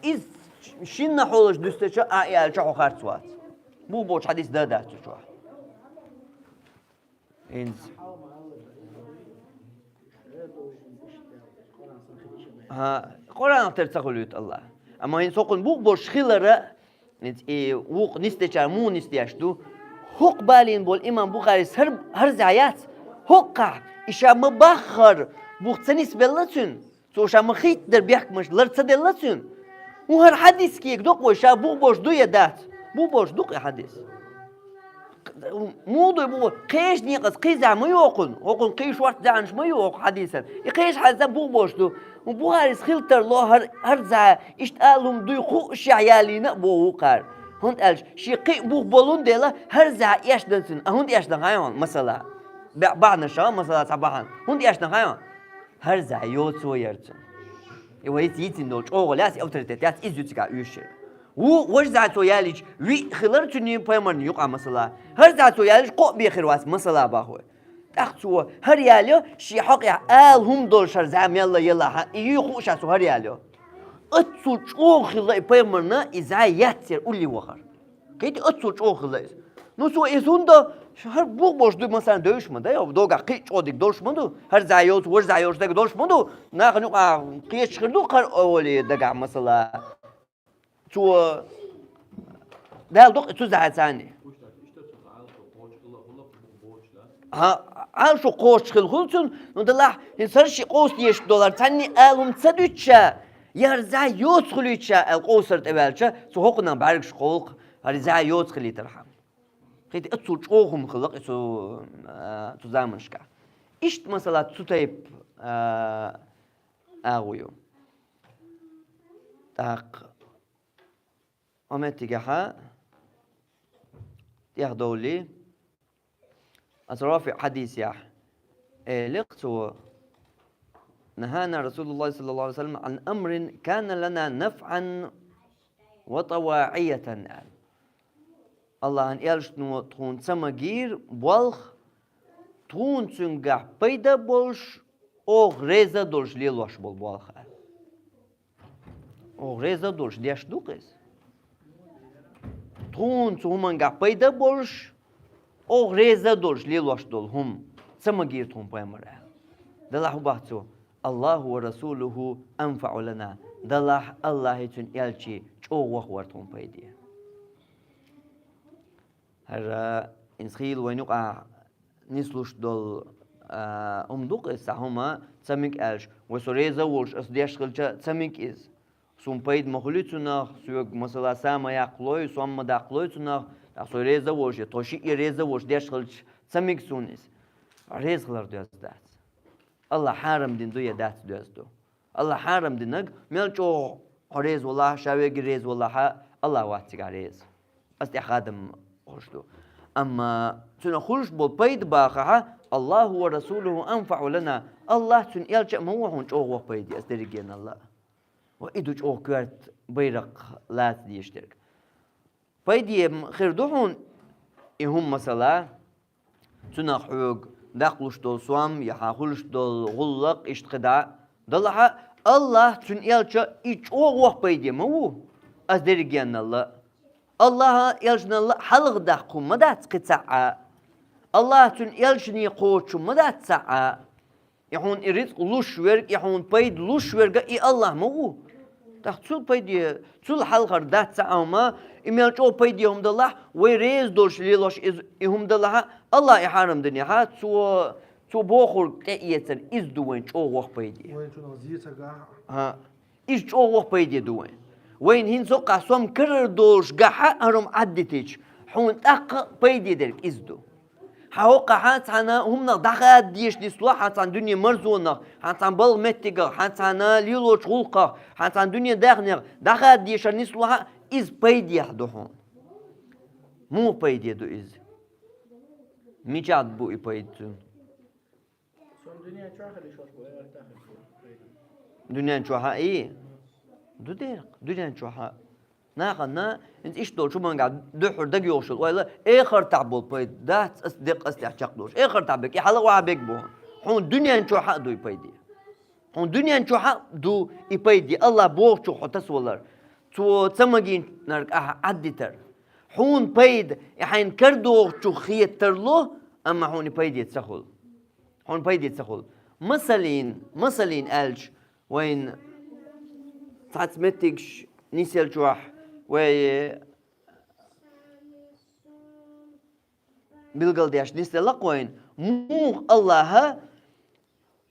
Иза шинна хьолаш дуьстича а и аьлча хьо харц вац. Бух боцуш хьадис дан дац цу чохь. ХӀинца. ХӀа, Къуръанах тера ца хуьлуьйту АллахӀ. Амма хӀинца хӀокхунна бух боцуш хилара, хӀинца и вукху нисдечара муха нисдеш ду? ХӀокху балийна болу имам Бухарис хӀар-, хӀарзехь яц? ХӀокхахь, и ша ма-баххара бух ца нисбелла цуьнан? Цо ша ма-хийтта дара бехкамаш лар ца делла цуьнан? ХӀун хӀара хьадис кега доккху вай, ша бух боцуш ду я дац? Бух боцуш ду-кх и хьадис. Муха ду и бух боцуш? Кхечу некъаца кхийза ма ю хӀокхунна. ХӀокхунна кхин шортта даьӀанаш ма ю хӀокху хьадисан. И кхечу хьадисан бух боцуш ду. ХӀун Бухарис хила тарло хӀар-, хӀарза, иштта ала хӀума дуй хуъушехь ялийна а боху вукхара. ХӀунда аьлча шен кхин а бух болун дела, хӀарза эшна цуьнан. А хӀунда эшна хьайна хьуна, масала? баьӀ-, бахьанаш, масала, цхьа бахьан. ХӀунда аьшна хаьй? ХӀара зӀа йоцу яр цуьнан. И вай цӀийцина долу чӀогӀа лаьцна авторитет яц, иза ю цигахь уьш. Ву, важа зӀа цо ялийча, виъ хилар цуьнан пайхамарна юкъахь, масала. ХӀара зӀа цо ялийча, кхоъ бен хир вац, масала, боху вай. ТӀаккха цо хӀара ялийча, шен хьокъехь ала хӀума долуш хӀара зӀа мелла елахь, и юй хууш цо хӀара ялийча. Оццул чӀогӀа хилла и пайхамарна и зӀа яц яр улле вахар. Кхетий, оццул чӀогӀа хилла иза. Ну, цо иза хӀунда, хӀара бух болуш ду, масала, девзаш ма ду, йо, догахь кхин а чӀогӀа дика долуш ма ду, хӀара зӀа йоцу, важа зӀа йоцу дага долуш ма ду, нахана юкъахь кхеташ хир ду, хӀара олий дагахь, масала. Цо Дала дукха цу зӀа царний. ХӀан, Ӏалашо кхочуш хилла хуьлу цуьнан, ну, делахь, хӀинца хӀара шиъ къовса дезаш долу, цхьанний ала хӀума ца дуьтуш, я хӀара зӀа йоцу хуьлуьйтуш аьлла къовсар тӀеваьлча, цу хӀокхунах бӀаьргаш кхоллу, хӀара зӀа йоцу хилийтархьама. Кхетий, оццул чӀогӀа хӀума хилла и цу, а, цу заманашкахь. Иштта, масала, цу тайпа, а, агӀо ю. ТӀаккха Ӏа меттигехьа тӀехдовлий, аса РафиӀ хьадисехь элира цо: «نهانا رسول الله صلى الله عليه وسلم عن أمر كان لنا نفعا وطواعية», аьлла. Аллахьан элчано тхуна ца магийра болх, тхуна цуьнгахь пайда а болуш, оха реза а долуш лелош болу болх аьлла. Оха реза а долуш деш ду-кх иза. Тхуна цу хӀумангахь пайда а болуш, оха реза а долуш лелош долу хӀума ца магийра тхуна пайхамар аьлла. Делахь хӀун боху цо: «الله ورسوله أنفع لنا». Делахь Аллахьи цуьнан элчи чӀогӀа ваха вара тхуна пайде. ХӀара, хӀинца хийла вайна юкъахь нислуш долу, а, хӀума ду-кх иза, цхьа хӀума ца мега аьлча, вай со реза а волуш, аса деш хилча, ца мега иза. Суна пайда ма хуьлий цунах, соьга, масала, са ма яккхалой, сом ма даккхалой цунах, тӀаккха со реза а волуш, я тхо шиъ а реза а волуш деш хилча, ца мега суна иза. Реза хилар доьзна дац. Аллахь хьарам дина ду я дац доьзна ду? Аллахь хьарам динарг, мел чӀогӀа хьо реза валахь, ша верг а реза валахь, Аллахь вац цигахь реза. Аса тӀехь хадам хуьлуш ду. Амма цуьнан хуьлуш болу пайда бахахь, «الله ورسوله أنفع لنا», Аллахь, цуьнан элча а ма ву хьуна чӀогӀа ваха пайде, аса дерригенал а. Ва и ду чӀогӀа коьрта байракх лаца дезаш дерг. Пайде хир ду хьуна и хӀума, масала, цунах хьоьга даккхалуш долу сом, я хьан хуьлуш долу гӀуллакх, иштта кхидӀа. Делахь, Аллахь, цуьнан элча и чӀогӀа ваха пайде ма ву, аса дерригенал а. Аллахьа, элчанал а хьалха даккха хӀума ма дац кхин цхьа а. Аллахь, цуьнан элчане кхочуш хӀума ма дац цхьа а. И хьуна и рицкъ луш верг, и хьуна пайда луш верг а и Аллахь ма ву. ТӀаккха цул пайде, цул хьалхара дац цхьа а хӀума, и мел чӀогӀа пайде хӀума далахь, вай реза долуш лелош иза, и хӀума далахь, Аллахь и хьарам динехь, цо, цо бохург тӀеэцар, иза ду вайн чӀогӀа ваха пайде. Вайн цунах зецарг ахь. ХӀа. Иза чӀогӀа ваха пайде ду вайн. Вайна хӀинца хӀокхахь сом карара долуш гахь а хӀара хӀума Ӏаддитича, хьуна тӀаккха пайде дерг иза ду. Хьан хӀокхахь цхьана хӀуманах дӀахада дезаш нисло, хьан цхьана дуьне марзонах, хьан цхьана балха меттигах, хьан цхьана лелочу гӀуллакхах, хьан цхьана дуьне даьхнех дӀахада дезаш нисло, иза пайдехь ду хьуна. Муха пайде ду иза? Мичахь бу и пайда цуьнан? Сом дуьнен чохь хилийш волуш бу, эхартахь хилийш волуш бу. Дуьнен чохь а и? Ду дерг, дуьнен чохь а. Нахана, хӀинца иштта долчу хӀумангахь дуьххьара дагайогӀуш йолу ойла, эхартахь болу пайда дац, ас декъ ас тӀехь чекхдолуш. Эхартахь берг, и хьала а охьа берг бу. Хьуна дуьнен чохь а ду и пайде. Хьуна дуьнен чохь а ду и пайде, Аллахь бохучух хьо тасавалар. Цо ца магийнарг ахьа Ӏаддитар. Хьуна пайда, и хьайна карадогӀучух хета тарло, амма хьуна и пайде ца хуьлу. Хьуна пайде ца хуьлу. Масалин, масалин аьлча, вайн цхьацца меттигаш нисъелчохь вай билгалдеш нисделла-кх вайн, муха Аллахьа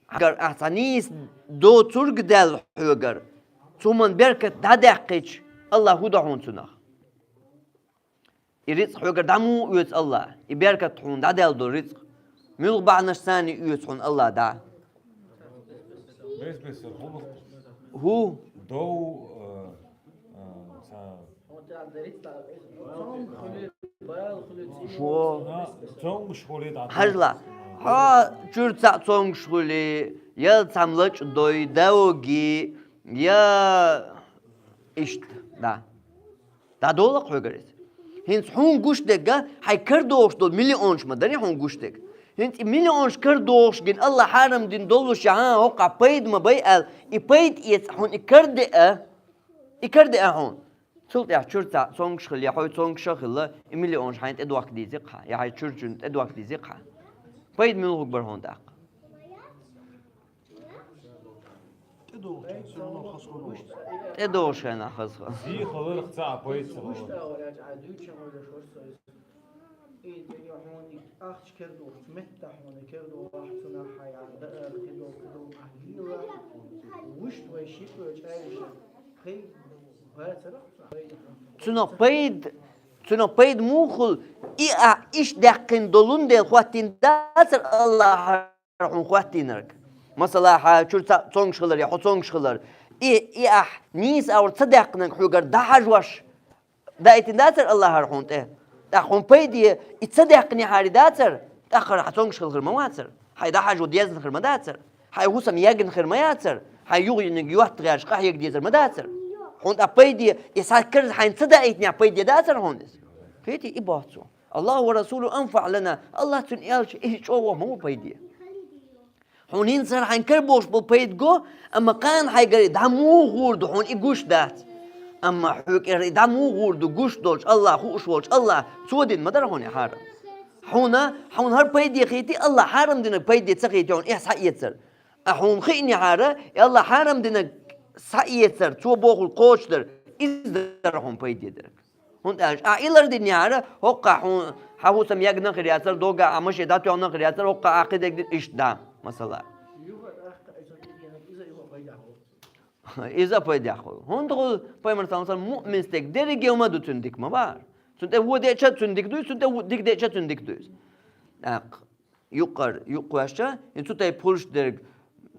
хьагара ахь цхьа нийса доцург даьлла хьоьгара, цу хӀуман беркат дӀадаьккхича, Аллахь хӀун до хьуна цунах? И рицкъ хьоьгара дӀа муха оьцу Аллахь? И беркат хьуна дӀадаьлла долу рицкъ, муьлха бахьанашца оьцу хьуна Аллахь дӀа? Бес-бесара хӀума. ХӀу? Дов, э, э, ца- Хьо. Цомгуш хуьлий дӀа. Хьажал. Хьо чуьра цхьаъ цомгаш хуьлий, я цхьа лачкъа дой, дӀаоги, я иштта, да. ДӀадолу-кх хьоьгара иза. ХӀинца хьуна гуш дерг, хьайн кара дохуш долу миллионаш ма дарий хьуна гуш дерг. ХӀинца и миллионаш кара дохуш гина, АллахӀа хьарам дина доллушехь, хӀокхахь пайда ма бай аьлла, и пайда эца хьуна и кара деа, и кара деа хьуна. Цул тӀаьхьа чуьра цхьаъ цомгаш хилла, я хьо цомгаш а хилла, и миллионаш хьайна тӀедохка дезий-кх хьан, я хьайн чуьра чунна тӀедохка дезий-кх хьан. Пайда муьлхарг бара хьуна тӀаккха? ТӀедогӀучу хенахь хаза хуьлу. ТӀедогӀучу хенахь хаза хуьлу. Зий хиларх цхьа а пайда ца хуьлу. Цунах пайда, цунах пайда муха хуьлу, и ахь иштта даьккхина долун дела хӀоттийна дацара АллахӀа хьуна хӀоттийнарг. Масала, хьан чуьра цхьаъ цомгаш хилар, я хьо цомгаш хилар. И, и ахь нийса агӀор ца даьккхинарг хьоьгара дӀахьажош даийтина дацара АллахӀа хьуна тӀе. ТӀаккха хьуна пайде и ца даьккхинехьара дацара, тӀаккха хьан цомгаш хилла хир ма вацара. Хьайн дӀахьажо дезна хир ма дацара. Хьайн хӀусам ягна хир ма яцара. Хьайн юханиг йотта гӀерташ къахьега дезар ма дацара. Хьуна тӀаккха пайде, и схьа кара хьайна ца даийтинехь пайде дацара хьуна иза. Кхетий, и боху цо. «Аллаху ва расулуху анфаъу лана», АллахӀ, цуьнан элча иза чӀогӀа ма ву пайде. Хьуна хӀинца хӀара хьайн кара бохуш болу пайда го, амма кхана хьайгара и дӀа муха гӀур ду, хьуна и гуш дац. Амма хьоьгара и дӀа муха гӀур ду, гуш долчу АллахӀ, хууш волчу АллахӀ, цо дина ма дара хьуна и хьарам. Хьуна, хьуна хӀара пайде хийтий, АллахӀа хьарам динарг пайде ца хийтий хьуна, и схьаэцар. Ткъа хьуна хиънехьара, и АллахӀа хьарам динарг схьаэцар, цо бохург кхочушдар, иза дара хьуна пайде дерг. ХӀунда аьлча ахь и лардинехьара, хӀоккхахь хьуна хьан хӀусам ягна хир яцара, догахь ахь машен дӀатоьхна хир яцара, хӀоккхахь ахь кхидерг дина иштта дӀа, масала. Иза а пайдехь хуьлу. ХӀунда хуьлу, пайхамар саллаллаху алейхи ва саллям, муъмин стеган дерриге ма ду цуьнан дика ма бахара. Цунна тӀе вон деъча а цуьнан дика ду иза, цунна тӀе вон дика деъча а цуьнан дика ду иза. ТӀаккха юккъара, юккъехь, и цу тайпа хуьлуш дерг,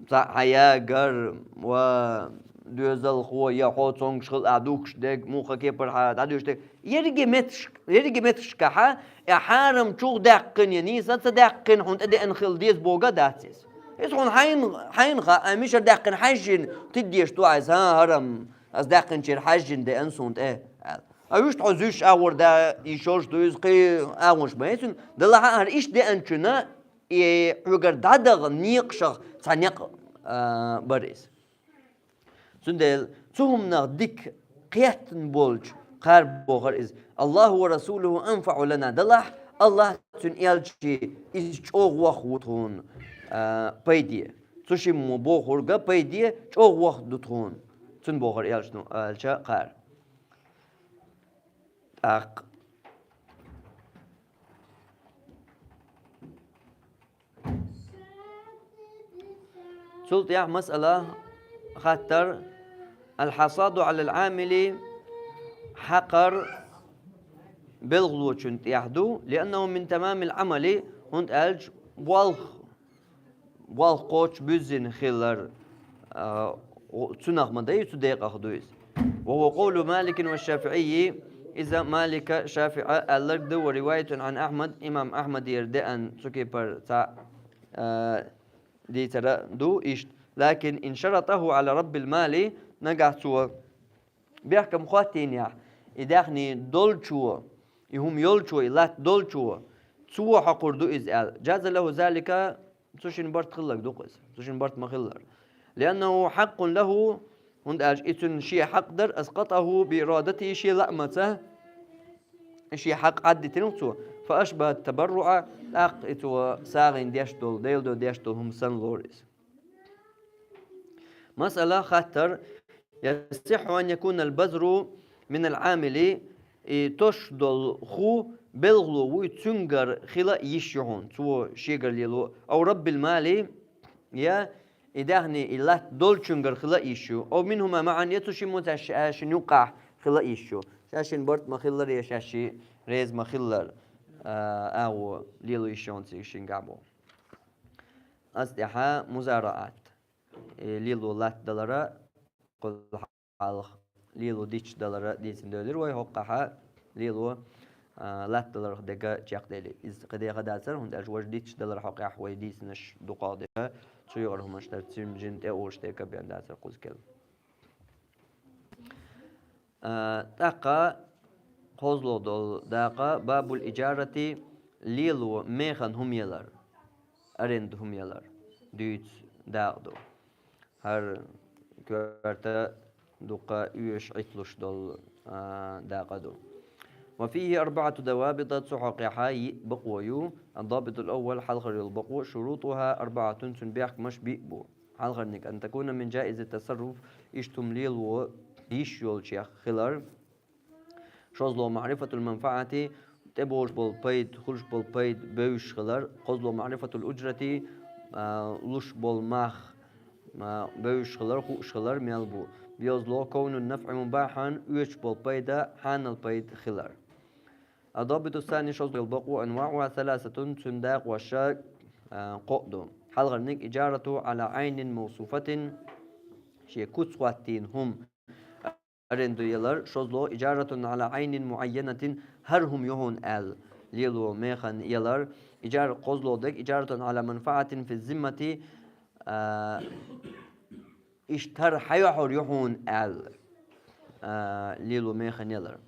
цхьаъ хьан ягар ва доьзалхо, я хьо цомгаш хилла ахь духкуш дерг, муха кепара хьан дӀадуьйш дерг. Ерриге меттигаш-, ерриге меттигашкахь, и хьарам чугӀа даьккхина, я нийса ца даьккхина, хьуна тӀе деана хила деза бохург а дац иза. Иза хьуна хьайна, хьайна хаьа, мичара даьккхина хьаьжжина, тиддеш ду хьайса, хӀан, хӀара-м ас даьккхинчуьра хьаьжжина деана суна тӀе, аьлла. А вуьшта хьо зуьйш агӀор да, и шорш ду иза, кхин агӀонаш ма яц цуьнан. Делахь а хӀара иштта деанчунна, и хьоьгара дӀадахана некъашах цхьа некъ, а, бара иза. Цундела цу хӀуманах дика кхеттина болчу кхара бохура иза: «Аллаху ва расулуху анфаъу лана», делахь, АллахӀ, цуьнан элчий иза чӀогӀа ваха ву тхуна, а, пайде. Цу шиммо бохург а пайде чӀогӀа ваха ду тхуна. Цуьнан бохура элчано, аьлча кхара. ТӀаккха. Цул тӀаьхьа масъала хаттар: «Аль-хьасаду Ӏалаль-Ӏамили», хьакхар белхалочун тӀехь ду, «лианнаху мин тамамиль Ӏамали», хӀунда аьлча болх болх кхочуш буьззина хилар, а, цунах ма дай, цу декъах ду иза. «Ва хува къовлу Маликин ва ШафиӀийи», иза Малика, ШафиӀа аьлларг ду, «ва риваятун Ӏан Ахьмад», имам Ахьмадера деана цу кепара цхьа, а, дийцар а ду иштта. «Лакин ин шаратаху Ӏала раббиль мали», нагахь цо бехкам хӀоттийнехь, и даьхни долчо, и хӀума йолчо, и латта долчо, цо хьокхур ду иза аьлла. «Джаза лаху залика», цу шина барт хилларг ду-кх иза, цу шина барт ма-хиллара. «Лианнаху хьаккъун лаху», хӀунда аьлча и цуьнан шен хьакъ дара, «аскъатаху би ирадатихи», шен лаамаца шен хьакъ Ӏаддитина цо. «Фа ашбахат табарруа», тӀаккха и цо сагӀина деш долу, Делан дуьхьа деш долу хӀума санна лору иза. Масъала хаттар: «Ясихьхьу ан якуналь базру миналь Ӏамили», и тосуш долу ху белхало вуй, цуьнгара хила а йиш ю хьуна, цо шегара лело, «ав раббиль мали», я и даьхни, и латта долчуьнгара хила а йиш ю, «ав минхума маӀан», я цу шиммо цаьршинна юккъехь хила а йиш ю. Шаьшшинна барт ма-хиллара, я шаьшшиъ реза ма-хиллара, а, агӀо лело йиш ю хьуна цига шингахь боху. Оцу тӀаьхьа музараат, э, лело латта далара, кхул хьалха лело дича далара дийцина девлира вай, хӀоккхахьа лело а, латталарх дега чекхдели. Из кхы деха дацар, хӀунда аьлча важа диц далар хьокъехь вай дийцинарш дукхагӀа дега, цу юкъара хӀуманаш дар цим жин тӀе а уш дега бен дацар кхузкел. А, тӀаккха кхозлагӀа долу дакъа бабул иджарати, лело механ хӀума ялар, аренда хӀума ялар дуьйцу дакъа ду. ХӀара коьрта дуккха оьшуш Ӏитталуш долу, а, дакъа ду. وفيه أربعة ضوابط, цу хьокъехьа йиъ бакъо ю. الضابط الأول, хьалхара йолу бакъо, شروطها أربعة, цуьнан бехкамаш биъ бу. Хьалхарниг, أن تكون من جائز التصرف, иштта хӀума лело йиш йолчех хилар. ШозлагӀа, معرفة المنفعة, тӀеболуш болу пайда, хуьлуш болу пайда бевзаш хилар. КхозлагӀа, معرفة الأجرة, а, луш болу мах, а, бевзаш хилар, хууш хилар мел бу. БоьазлагӀа, كون النفع مباحا, оьцуш болу пайда хьанал пайда хилар. الضابط الثاني, шозлагӀа йолу бакъо, أنواعها ثلاثة, цуьнан дакъош, а, кхоъ ду. Хьалхарниг, إجارة على عين موصوفة, шен куц хӀоттийна хӀума аренду ялар. ШозлагӀа, إجارة على عين معينة, хӀара хӀума ю хьуна аьлла, лело механ ялар. Иджара, кхозлагӀа дерг, إجارة على منفعة في الذمة, а, иштта хӀара хьан юьхьар ю хьуна аьлла, а, лело механ ялар.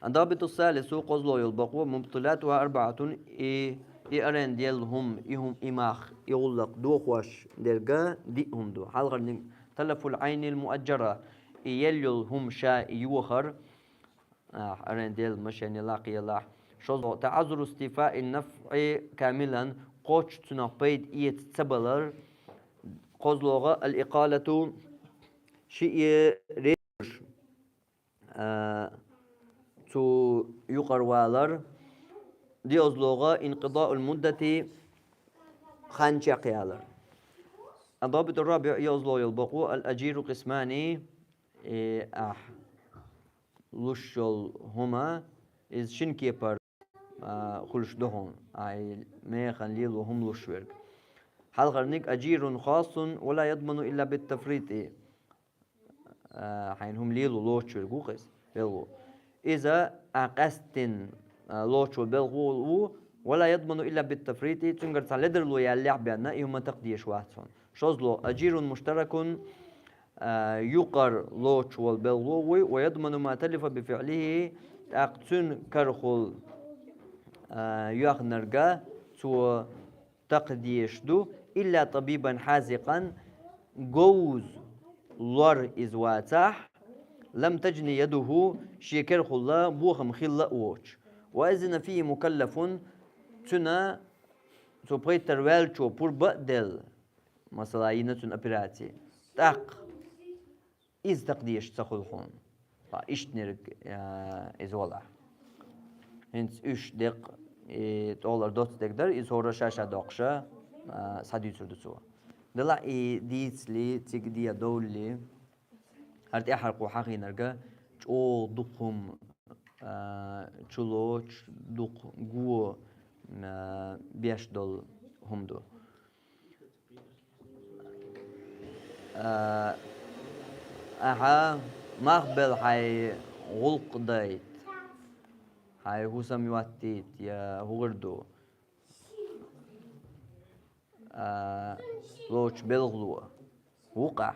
الضابط الثالث, кхозлагӀа йолу бакъо, مبطلاتها أربعة, и, и аренда елла хӀума, и хӀума, и мах, и гӀуллакх дохош дерг диъ хӀума ду. Хьалхарниг, تلف العين المؤجرة, и елла йолу хӀума ша и йохар, а, аренда елла машен ялахь, кхин ялахь. ШозлагӀа, تعذر استيفاء النفع كاملا, кхоччуш цунах пайда эца ца балар. КхозлагӀа, الإقالة, шиъ ре-, а, цу юкъара валар. ДоьазлагӀа, انقضاء المدة, хан чекхъялар. الضابط الرابع, йоьазлагӀа йолу бакъо, الأجير قسمان, и ахь луш йолу хӀума, иза шина кепара, а, хуьлуш ду хьуна, ахь и механ лело хӀума луш верг. Хьалхарниг, أجير خاص ولا يضمن إلا بالتفريط. А, хьайна хӀума лело лоцуш верг ву-кх иза, белхало. Иза ахь къаьсттина, а, лоцуш волу белхало ву, ولا يضمن إلا بالتفريط, цуьнгара цхьа ледарло ялалехь бен, и хӀума такха дезаш вац хьуна. ШозлагӀа, أجير مشترك, а, юкъара лоцуш волу белхало вуй, ويضمن ما تلف بفعله, тӀаккха цуьнан карахула, а, йоьхнарг цо такха дезаш ду, إلا طبيبا حاذقا, говза лор иза вацахь, لم تجن يده, шен карахула бохам хилла а воцуш. وأذن فيه مكلف, цуьнан цо пайда тара ваьллачо пурба а делла, масала, йина цуьнан операци. ТӀаккха иза такха дезаш ца хуьлу хьуна. Ткъа иштаниг, а, иза валахь. ХӀинца уьш деккъа, и тӀолара доцца дерг дара, иза хӀора ша-ша доккхуша, а, схьадуьйцур ду цо. Делахь и дийцале, цига де довлале, хӀара тӀаьххьара кхо хьахийнарг чӀогӀа дукха хӀума, а, чулоцуш, дукха го, а, беш долу хӀума ду. А, ахьа мах белла хьайн гӀуллакх дайта, хьайн хӀусам йоттийта я хӀун хир ду, а, лоцуш белхало ву-кх ахь.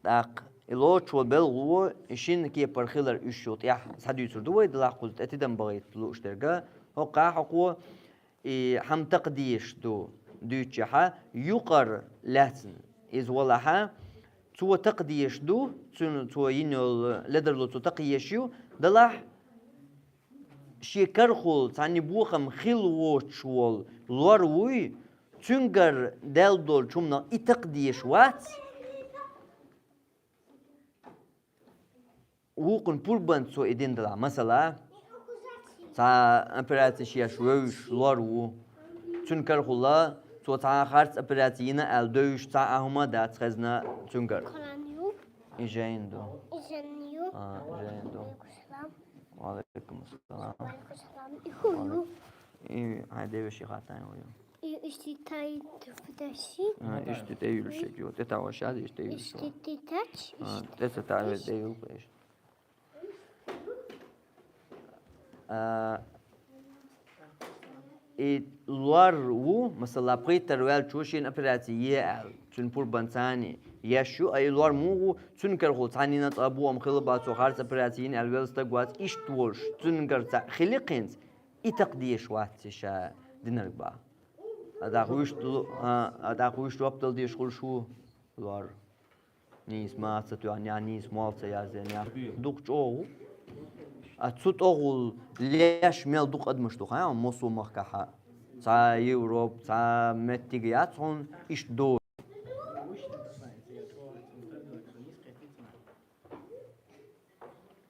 ТӀаккха и лоцуш волу белхало, и шина кепара хилар уьш юха тӀехь схьадуьйцур ду вай, делахь кхуза тӀе тидам бахийта лууш дерг. ХӀокхахь хӀокхо и хӀума такха дезаш ду дуьйцучехьа, юкъара лаьцна иза валахьа, цо такха дезаш ду, цуьнан цо йина йолу ледарло цо такха езаш ю, делахь шен карахула цхьанна бохам хилла воцуш волу лор вуй, цуьнгара даьлла долчу хӀуманах и такха дезаш вац. Вукхун пурбанца цо и дина делахь, масала, цхьа операци еш вевзаш лор ву. Цуьнан карахула цо цхьа харц операци йина аьлла девзаш цхьа а хӀума дац хезна цуьнгара. И жайна ду. И жайна ю. А, жайна ду. Ва алейкум ассалам. Ва алейкум ассалам. И хӀун ю? И хьайн девеши хатан ю. И ишти тай туфдаши. А, ишти тайюлшек ю. ТӀе таваш ад ишти тайюлшек. Ишти титач. А, тӀе ца таваш тайюлшек. А, и лор ву, масала, пхийттара ваьлча шена операци е аьлла, цуьнан пурбанца еш ю, а и лор муха ву, цуьнан карахула цхьаннена цкъа бохам хилла бац, цо харц операци йина аьлла велла стаг вац, иштта волуш, цуьнан карца хили кхинца, и такха дезаш вац ша динарг баха. А тӀаккха вуьшта лу-, а, а тӀаккха вуьшта жоп дала дезаш хуьлуш ву лор. Нийса ма ца тоьхна, нийса молла ца язъян. Дукха чӀогӀа ву. А цу тӀогӀул леш мел дукха адамаш ду, хьан, массо а махкахьа. Цхьа Европа, цхьа меттиг яц хьуна, иштта ду.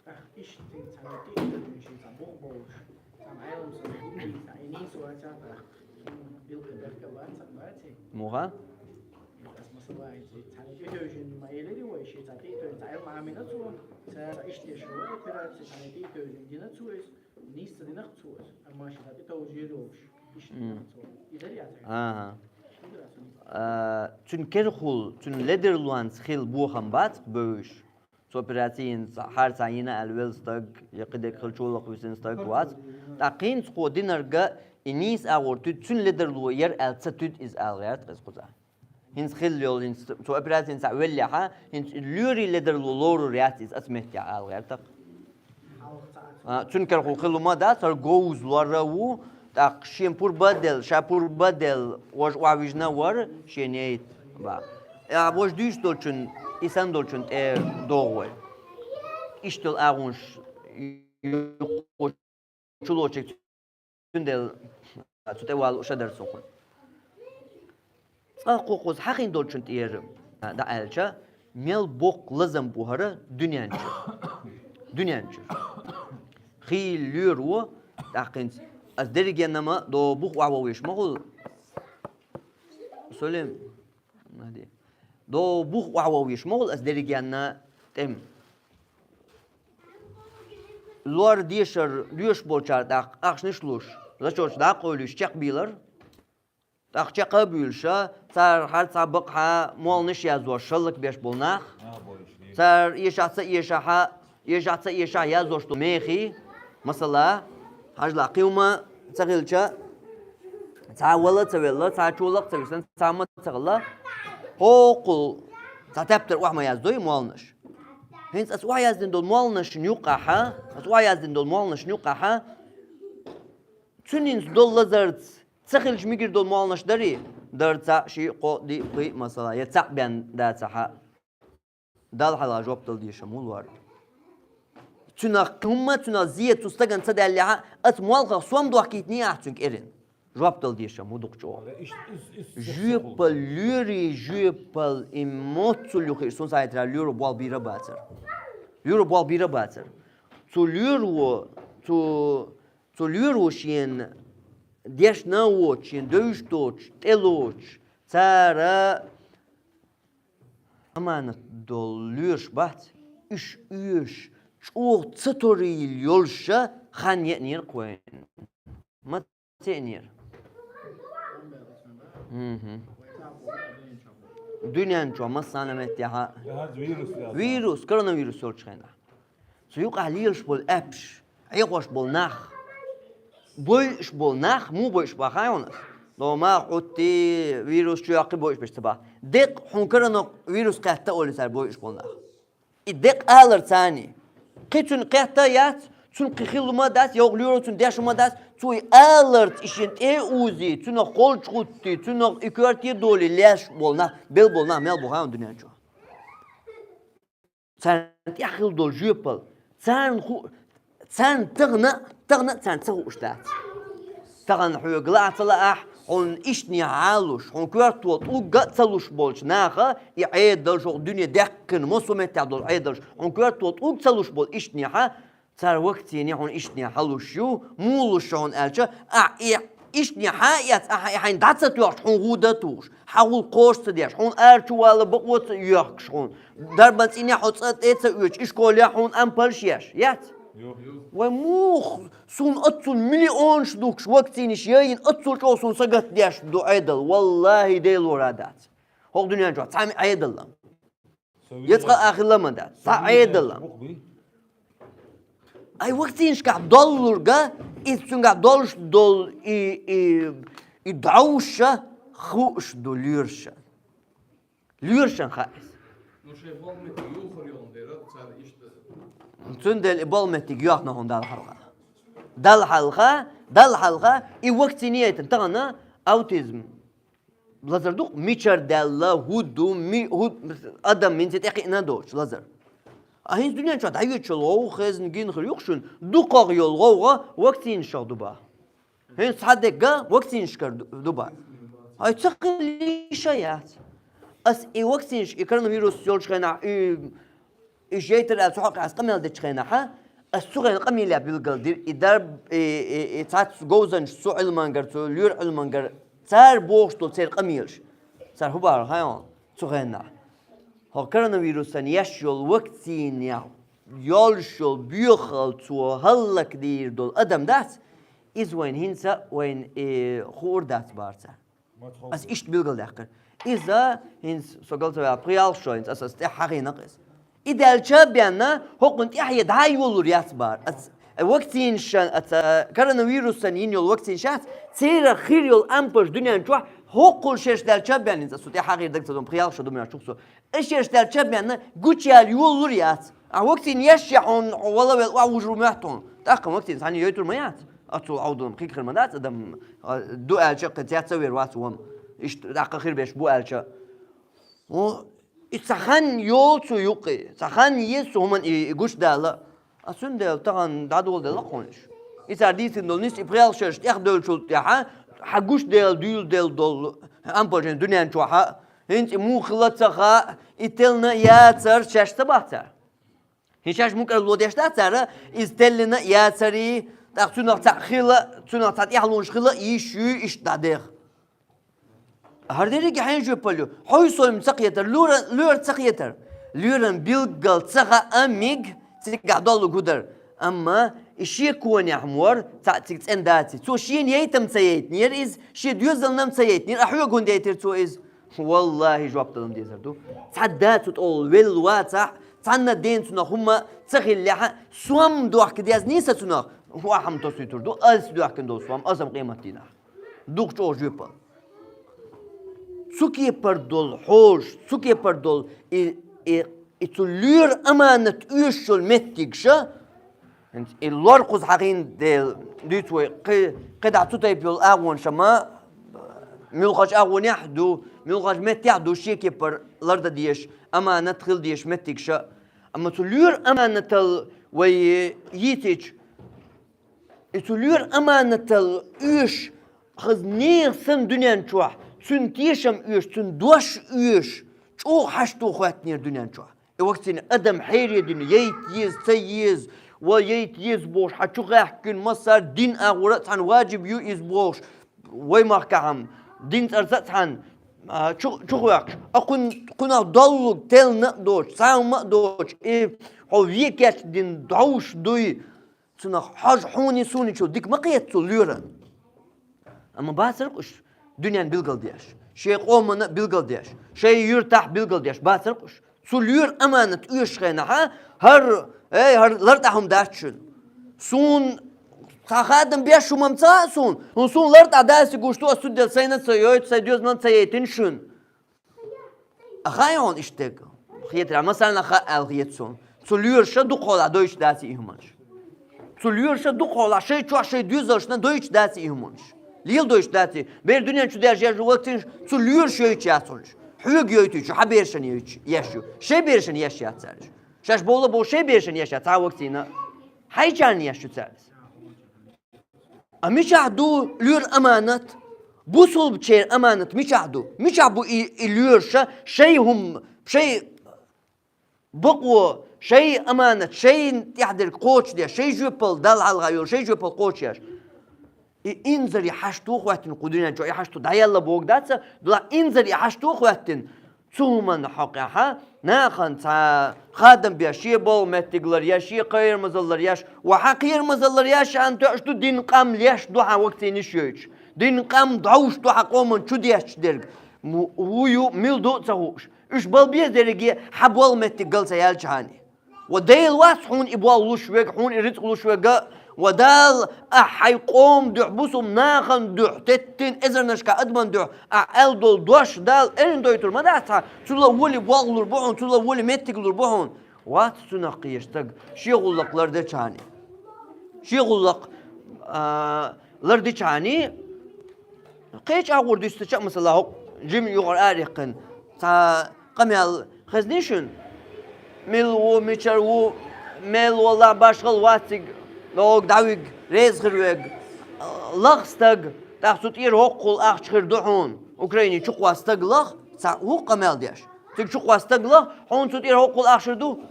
Ах, иштта цхьана тӀе а тевжина, цхьа бух болуш, цхьана Ӏелам санна гулбина, цхьа и нийса вацахь, ах, билггал беркат бац, цхьаъ бац и? Муха? Ас масала, и цхьана тӀе а тевжина ма элира вай, шен цхьа тӀе а тевжина, цхьа Ӏелам Ӏамийна цо, цхьа иштта деш вара операци, цхьана тӀе а тевжина дина цо иза, нийса ца динарг цо иза, амма шен цхьа тӀе товжийр йолуш, иштта динарг цо. И дара яц? Ага. Ши дара сан? А, цуьнан карахула, цуьнан ледарлонца хилла бохам бац бевзаш. Цу операци йина, цхьа харцахьа йина аьлла велла стаг, я кхидерг хилла чолакх висина стаг вац. ТӀаккха хӀинца кхо динарг и нийса агӀор туьду, цуьнан ледарло яра аьлла ца туьду иза ала гӀерта иза кхузахь. ХӀинца хилла йолу, хӀинца цу операци йина цхьаъ веллехьа, хӀинца лоьрийн ледарло лорур яц иза оцу меттехь ала гӀерта. А, цуьнан карахула хилла ма дац, хӀара говза лор а ву, тӀаккха шен пурба а делла, ша пурба а делла, важа охьавижина а вара, шен нийят баха. Э, важа дуьйцуш долчун, и санна долчун тӀе догӀу вай. Иштта йолу агӀонаш юккъе чулочуьнга цундела цу тӀе вала лууш а дара цунна. Цкъа кху-, кхуза хьахийна долчун тӀера дӀааьлча, мел боккха лазам бу хӀара дуьнен чуьра. Дуьнен чуьра. Хийла лоьро, тӀаккха хӀинца ас дерригенна ма до бух охьавовлуш ма хуьлу. Сулим, нади. До бух охьавовлуш ма хуьлу ас дерригенна тӀе. Лор дешар лоьшуш болчара тӀаккха ахчанаш луш, зачёташ дӀакъовлуш чекхбийлар. ТӀаккха чекх а буьйлуш, цара хьарцахьа, бакъахьа молланаш язъеш, шаллак беш болу нах. Цара эшахь ца эшахьа, эшахь ца эшахь язъеш долу мехий, масала, хьажал, кхин хӀума ца хилча, цхьа вала а ца велла, цхьа чолакх а ца висина, цхьа ма ца хилла, хӀокхул цхьа тептар охьа ма яздой молланаш. ХӀинца аса охьа яздина долу молланашна юккъехьа, аса охьа яздина долу молланашна юккъехьа, цуьнан долу лазарца ца хилча мегар долу молланаш дарий? Дара цхьаъ, шиъ, кхоъ, диъ, пхиъ, масала, я цхьаъ бен дацахьа. Далла хьалха жоп дала дезаш ма ву лор. Цуьнах хӀумма, цуьнах зен цу стагана ца даьллехьа, аса молхах сом дохкийтиний ахь цуьнга эрна? Жоп дала дезаш ма ву дукха чӀогӀа. Жоьпал, лоьрий жоьпал, и моццул юххе, суна схьахетарехь, лоьро болх бийр а бацара. Лоьро болх бийр а бацара. Цу лоьро, цу Цу лоьро шена дешна а воцуш, шена девзаш доцуш, тӀелоцуш, цара аманат долу лоьраш бац, уьш оьшуш, чӀогӀа ца торийла йолуша хан еънера-кх вайна. Ма ца еънера. ХӀун-хӀун. Дуьнен чохь массарна меттехьа вирус, коронавирус йолчу хенахь. Цу юкъахь лелаш болу аьппаш, Ӏехош болу нах, бойуш болу нах, муха бойуш баха хьуна ас? Дома хӀуттий, вирус чу йоккхий бойуш беш ца баха. Декъа хьуна коронавирус кхетта олий цара бойуш болу нах. И декъа алар царний. Кхин цуьнан кхетта а яц, цуьнан кхин хилла ма дац, йогӀу лоьро цуьнан деш ма дац, цо и аларца и шен тӀе а узий, цуьнах холчу хӀуттий, цуьнах и коьрте а долий леш болу нах, бел болу нах мел бу хьуна дуьнен чохь. Царна тӀехь хилла долу жоьпалла. Царна ху-, царна тахана, тахана царна ца хууш дац. Тахана хьоьга лаа ца лаахь, хьуна иштанехьа хьалуш, хьуна коьрто тӀулг а ца луш болчу наха, и Ӏедалш хӀокху дуьне даьккхина, массо а меттехь долу Ӏедалш, хьуна коьрто тӀулг ца луш болу иштанехьа, цара вакцине хьуна иштанехьа хьалуш ю, муха луш шу хьуна аьлча, ахь и иштанехьа а эцна, ахьа и хьайна дӀа ца тоьхча, хьуна гӀуда а тухуш, хьан гӀуллакхаш ца деш, хьуна ара чу вала бакъо ца йоьхкуш хьуна, дарбан цӀийнехь хьо цӀа тӀе а ца оьцуш, ишколехь хьуна ампалаш еш, яц? Вай муха суна оццул миллионаш духкуш вакцинаш яйина, оццул чӀогӀа суна сагатдеш ду Ӏедал? Валлахи, Делора дац. ХӀокху дуьнен чохь цхьа а Ӏедал. Я цкъа а хилла ма дац, цхьа Ӏедал. Ай, вакцинашкахь доллурга, иза цуьнгахь долуш долу и, и, и дӀовша хууш ду лоьрашан. Лоьрашан хаьа иза. Ну, шайн болу меттиг юхур йолу дера, цара иштта. Цундела и болу меттиг йоьхна хьуна Далла хьалха. Далла хьалха, Далла хьалха, и вакцина яйтина тахана аутизм. Лазар ду-кх, мичара даьлла, хӀун ду, ми-, хӀун, адам минца тӀекхиъна доцуш лазар. А хӀинца дуьнен чохь дӀайоьдучул гӀовгӀа хезна гина хир ю-кх шуна, дукхагӀа йолу гӀовгӀа вакцинашкара ду баха. ХӀинца цхьа дегга вакцинашкара ду, ду баха. Хьай ца хилийша яц. Ас и вакцинаш, и коронавирус йолчу хенахь, и И шайтар аьлла цу хьокъехь ас къамел дечу хенахьа, ас цу хенахь къамеле билгал дира, и дарб, и, и, и цхьацца говзанча цу Ӏилмангара, цу лоьра Ӏилмангара, цара бохуш долу церан къамелаш. Цара хӀун бахара хаьий хьуна цу хенахь? ХӀокху коронавирусан еш йолу вакцинех йолуш йолу боьхалла цо хӀаллакдийр долу адам дац, иза вайна хӀинца а вайна, э, хуур дац бахара цара. Ас иштта билгалдаьккхира. Иза хӀинца со гал ца ваьлла, пхи-ялх шо хӀинца ас, ас тӀехь хьахийна-кх иза. И даьлча а бен, хӀокхунна тӀаьхье дӀа а йолур яц бахара. Ас, э, вакцинашан, аса, э, коронавирусан йина йолу вакцинаш яц, церан хир йолу ампаш дуьнен чохь хӀокхул шераш даьлча а бен, хӀинца ас цу тӀехь хьахийра даг ца дон, пхи-ялх шо ду муьлш чух со. И шераш даьлча а бен гучуяьлла йолур яц. А вакцина еш я хьуна, хьо вала вел охьавужур моьтту хьуна. ТӀаккха вакцина цхьаьна йойтур ма яц. Оццул Ӏовдалам хир ма дац адам, а, ду аьлча, кхин цец а вер вац вон. Иштта тӀаккха хир беш бу аьлча. О, и цхьа хан йолу цу юккъе, цхьа хан еза цу хӀуманна и, и гучудала. А цундела тахана дӀадоладелла хьуна уьш. И цара дийцина долу нис и пхи-ялх шераш тӀехдевллачул тӀаьхьа, хьан гучудела дуьйладелла долу ампашийн дуьнен чохьа, хӀинца и муха хилла ца хаьа, и теллина яцара шаьш ца боху цара. ХӀинца шаьш мукӀарло деш дац цара, иза теллина яцарий, тӀаккха цуьнах цхьаъ хила, цуьнах цхьа тӀаьхьалонаш хила, йиш юй иштта дӀадеха. ХӀара дерриге хьайн жоьпалла ю. Хьой-сой-м ца кхетар, лоьра, лоьра ца кхетар. Лоьран билггал ца хаьа миг, цигахь доллуг хӀун дара. Амма и шен конехь мор, цхьаъ цига цӀена даций. Цо шена яйтам ца яйтинера иза, шен доьзална-м ца яйтинера, а хьоьга хӀунда яйтира цо иза? ВаллахӀи, жоп далан дезар ду. Цхьа да цу тӀехула велла вацахь, цхьанна ден цунах хӀумма ца хиллехь, сом дохка дезний сан цунах, хӀун ахьа-м тосуьйтур ду, ас доьхкина долу сом, аса-м къематдийнахь. Дукха чӀогӀа жоьпалла. Цу кепара долу хьош, цу кепара долу и, и, и цу лоьра аманат оьшуш йолу меттигаш, хӀинца и лор кхуза хьахийна дела дуьйцу вай, кхи-, кхидӀа цу тайпа йолу агӀонаш ма муьлххачу агӀонехь а ду, муьлххачу меттехь а ду, шен кепара лардан дезаш, аманат хила дезаш меттигаш. Амма цу лоьра аманатал вай йийцича, и цу лоьра аманатал оьшуш, хаза нехан санна дуьнен чохь, цуьнан тешам оьшуш, цуьнан дош оьшуш, чӀогӀа хьашто хӀоьттинера дуьнен чохь. И вакцина адам хьере дина, яйта еза, ца еза, ва яйта еза бохуш, хьан чу гӀаьхкина массара дин агӀора а цхьаьна ваджиб ю иза бохуш, вай махкахь-м дин цӀарца а цхьаьна, а, чу, чу гӀоьхкуш. А кхун-, кхунах доллуг теллина а доцуш, цхьа хӀумма а доцуш, и хьо векечдина дӀовш дуй. Цунах хьожа хьуний суний чул дика ма кхета цу лоьран. Амма бацара-кх уьш дуьненна билгалдеш, шен къоманна а билгалдеш, шайн юьртахь а билгалдеш, бацара-кх уьш. Цу лоьра аманат оьшуш хенахьа, хӀара, эй, хӀара лартӀахь хӀума дац шуна. Суна цхьа хадам беш хӀума-м ца хаьа суна, хӀун суна лартӀахь даций гуш ду, ас цундела сайна а ца йойту, сайн доьзална а ца яйтина шуна. А хаьий хьуна иштта дерг? Хетарехь, масална хаьа аьлла хета суна. Цу лоьраша дукхахьолахь дойтуш даций и хӀуманаш? Цу лоьраша дукхахьолахь шайн чохь шайн доьзалшна дойтуш даций и хӀуманаш? Лела дойтуш даций? Бер дуьнен чу даьржа еш вакцинаш цу лоьраша йойтуш яц хьуна уьш. Хьоьга йойтуьйтуш ю, хьан берашна йойтуш еш ю? Шайн берашна еш яц цара уьш. Шаьш бовла бов шайн берашна еш яц цхьа вакцина. Хьайчарна еш ю цара иза. А мичахь ду лоьра аманат? Бусулбачеран аманат мичахь ду? Мичахь бу и, и лоьраша шайн хӀума, шайн бакъо, шайн аманат, шайна тӀехь дерг кхочушдеш, шайн жоьпалла Далла хьалха йолу, шайн жоьпалла кхочушъеш? И инзаре хьашто хӀоьттина кху дуьнен чохь, и хьашто дӀаелла боху дац, дала инзаре хьашто хӀоьттина. Цу хӀуманна хьокъехьа, нахана цхьа хадам беш, шен болу меттиглар еш, шен кхерамазаллар еш, ва хьан кхерамазаллар еш, хьан тоьуш ду, дин къам леш ду хьан вакцинаш йойтуш. Дин къам дӀовш ду хьан къоман чу детташ дерг. Му-, ву ю, мил ду а ца хууш. Уьш бал беза дерриге хьан болу меттиг гал ца яьлча хьани. Ва Дела вац хьуна и болх луш верг, хьуна и рицкъ луш верг, ва Дала, ахь хьайн къоман духьа, бусулба нахана духьа, теттина эзарнашка адаман духьа ахь аьлла долу дош Дала эрна дойтур ма дац хьан, цул а вола болх лур бу хьуна, цул а вола меттиг лур бу хьуна. Вац цунах кхеташ стаг, шен гӀуллакх лардечхьана. Шен гӀуллакх, а, лардечхьана, кхечу агӀор дуьстича а, масала, хӀокху жима юкъара араяьккхина цхьа къамел хезнай шуна? Мила ву, мичара ву, мел валахь башхалла вац цига, дӀавига, реза хир верг, лаха стаг, тӀаккха цу тӀера хӀоккхул ахча хир ду хьуна, Украине чукхоссу стаг лаха, цхьа ву къамел деш. Цига чукхоссу стаг лаха, хьуна цу тӀера хӀоккхул ахча хир ду.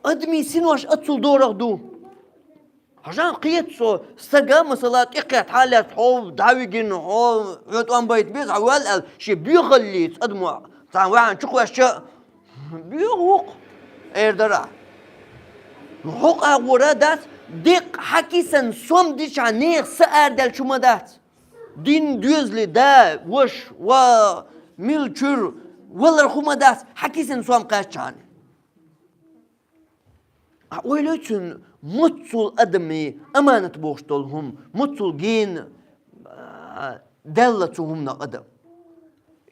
Адамийн синош аццул дорах ду. Хьажа, кхета со, стага, масала, тӀекхетта хьалаьцна, хьо дӀавигина, хьо, хьо тӀом байта беза, хьо ваьлла аьлла, шен боьхаллица адамо цхьана ваьхьана чукхоьссича, боьха ву-кх, эр дара ахь. ХӀокху агӀора дац, деккъа хьан кисана сом дичахьана нехан са арадаьлла хӀума дац. Дин доьзале да, ваша, ва, мила чуьра, валар хӀума дац, хьан кисана сом кхаьччахьана. Ахь ойла йой цуьнан, муьлхха адамийн аманат бохуш долу хӀума, муьлхха гена, а, даьлла цу хӀуманах адам.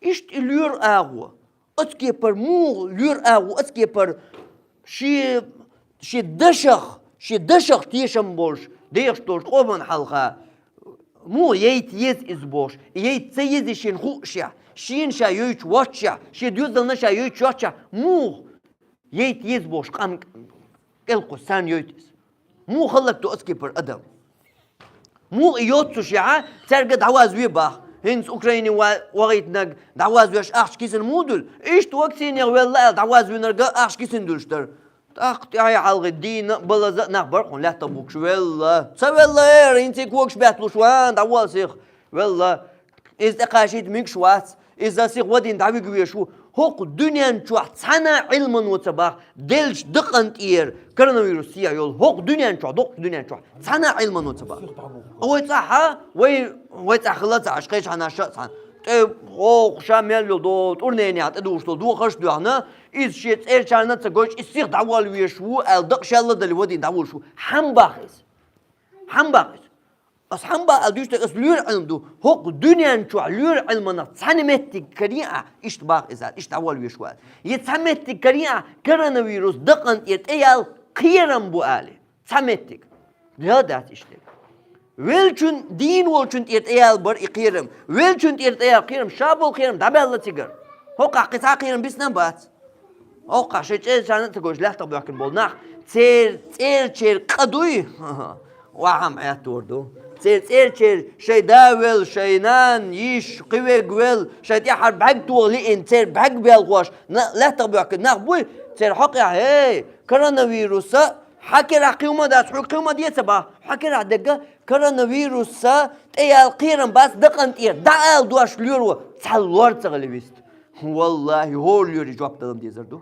Иштта и лоьру агӀо, оцу кепара муха лоьру агӀо, оцу кепара шен, шен дашах, шен дашах тешам болуш, дехаш долчу къоман хьалха, муха яйта еза иза бохуш, яйта ца еза шена хуушехь, шена ша йойтуш воццушехь, шен доьзална ша йойтуш йоццушехь, муха яйта еза бохуш, къам кӀелхуш санна йойту иза. Муха хӀаллакдо оцу кепара адам? Муха и йоццушехь, цаьрга дӀавазве боху? ХӀинца Украине ва-, вахийтинарг дӀавазвеш ахча кисана муха дуьллу? Иштта вакцине велла аьлла дӀавазвинарг ахча кисана дуьллуш дара. ТӀаккха тӀаьхьа хьалхе дийна а, балаза а нах бара хьуна лаьттах бухкуш, велла. Ца велла, эр, хӀинца и когаш бетталуш ван, дӀаволла сиха. Велла. Иза тӀекхачийта мегаш вац, иза сиха вадийна дӀавига везаш ву. ХӀокху дуьнен чохь цхьана а Ӏилмано ца боху, деллачу дакъана тӀера коронавирус сехьа йолу. ХӀокху дуьнен чохь, доккхачу дуьнен чохь цхьана а Ӏилмано ца боху. Вай цӀахь а, вай, вай цӀахь хилла ца Ӏаш, кхечу хьанаш а цхьаьна. ТӀе хӀокху ша мел йолу до, тӀурненехь тӀедугӀуш долу дохарш а доьхна, иза шен цӀерачарна а ца гойтуш, иза сиха дӀаволла везаш ву аьлла, дакъа шелла а дале, вадийна дӀавуллуш ву. Хьан боху иза? Хьан боху иза? Ас хьан боху аьлла дуьйцу, ас лоьру Ӏилма ду. ХӀокху дуьнен чохь лоьру Ӏилманах цхьана меттиг карий ахь, иштта боху иза, иштта дӀаволла везаш ву аьлла. Я цхьа меттиг карий ахь, коронавирус дакъана тӀера тӀеяла кхерам бу али. Цхьа меттиг. Яла дац иштта. Веллачун, дийна волчун тӀера тӀеяла бара и кхерам. Веллачун тӀера тӀеяла кхерам, ша болу кхерам дӀабаьлла цигара. ХӀокхахь кхин цхьа кхерам бисна а бац. ХӀокхахь шайн цӀерачарна а ца гойтуш лаьттах боьхкина болу нах, церан цӀерачеран къа дуй? Охьа-м Ӏеттор ду. Церан цӀерачеран шайн да велла, шайн нана, йиша, кхин верг велла, шайн тӀаьххьара бӀаьрг тоха лиъна, церан бӀаьрг белхош, на-, лаьттах боьхкина нах буй? Церан хьокъехь, хӀей, коронавируса, хьан карахь кхин хӀума дац, хьоьга кхин хӀума деца боху, хьан карахь дерг коронавируса тӀеяла кхерам бац дакъана тӀера, дӀаала дош лоьро, цхьа лор ца хилий вист. Валлахи, хӀора лоьрий жоп далан дезар ду.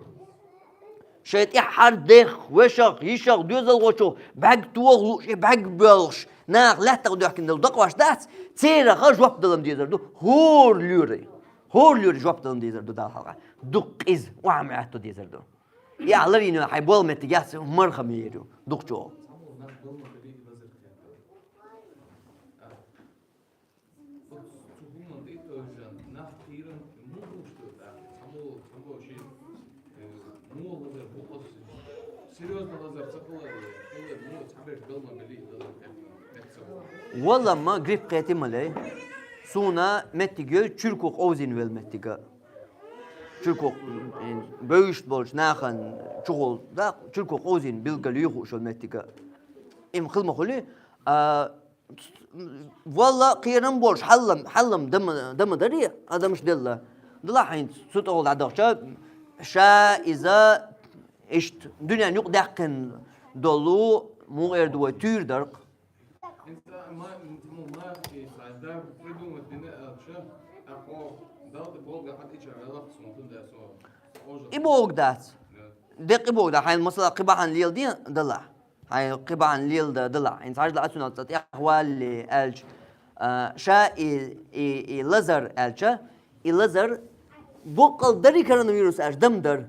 Шайн тӀаьххьара дех, вешах, йишах, доьзалхочух бӀаьрг тоха лууш, и бӀаьрг боьлхуш, нах лаьттах доьхкина долу дакъош дац, церах а жоп далан дезар ду. ХӀора лоьрий. ХӀора лоьрий жоп далан дезар ду Далла хьалха. Дукха къиза, охьа-м Ӏетто дезар ду. И ахь ларйина хьайн болу меттиг яц, марха мийр ю, дукха чӀогӀа. Оцу цу хӀуманна тӀе а тевжина, нах кхийран, муха лууш ду тӀаккха? Цхьаммо, цхьаммо шен, э, муха лазар бу оцу? Серьёзно лазар ца хилар, хилар, муха цхьаберш гал ма белий, лазар кхетта, меттиг ца хилар. Валла ма грипп кхетий ма лей. Суна меттиг йой, чуьрко къовзийна велла меттиг а. Чуьрко, э, бевзаш болчу нахана чухула, да, чуьрко къовзийна билггал юй хууш йолу меттиг а. Им хила ма хуьлий, а, Валла, кхерам болуш, хьаллам, хьаллам дама, дама дарий, адамаш делла. Дала хьайна цу тӀехула дӀадахча, ша иза иштта дуьнен юкъа даьккхина долу, муха эр ду вай, туьйра дарх. ХӀинца ма, ма, ма, и цхьа да придумать дина аьлча, тӀаккха Далла тӀе бохург хьан тӀе чу велахь, сон хӀун дац, сон хӀун дац. И бохург дац. Да. Деккъа и бохург дац. Хьайна, масала, кхин бахьана леладе, дала. Хьайн кхин бахьана леладе, дала. Хьайн цхьажда а цунах цӀа тӀехвалле аьлча, а, ша и, и, и лазар аьлча, и лазар боккъал дарий коронавирус аьлча, дам дар.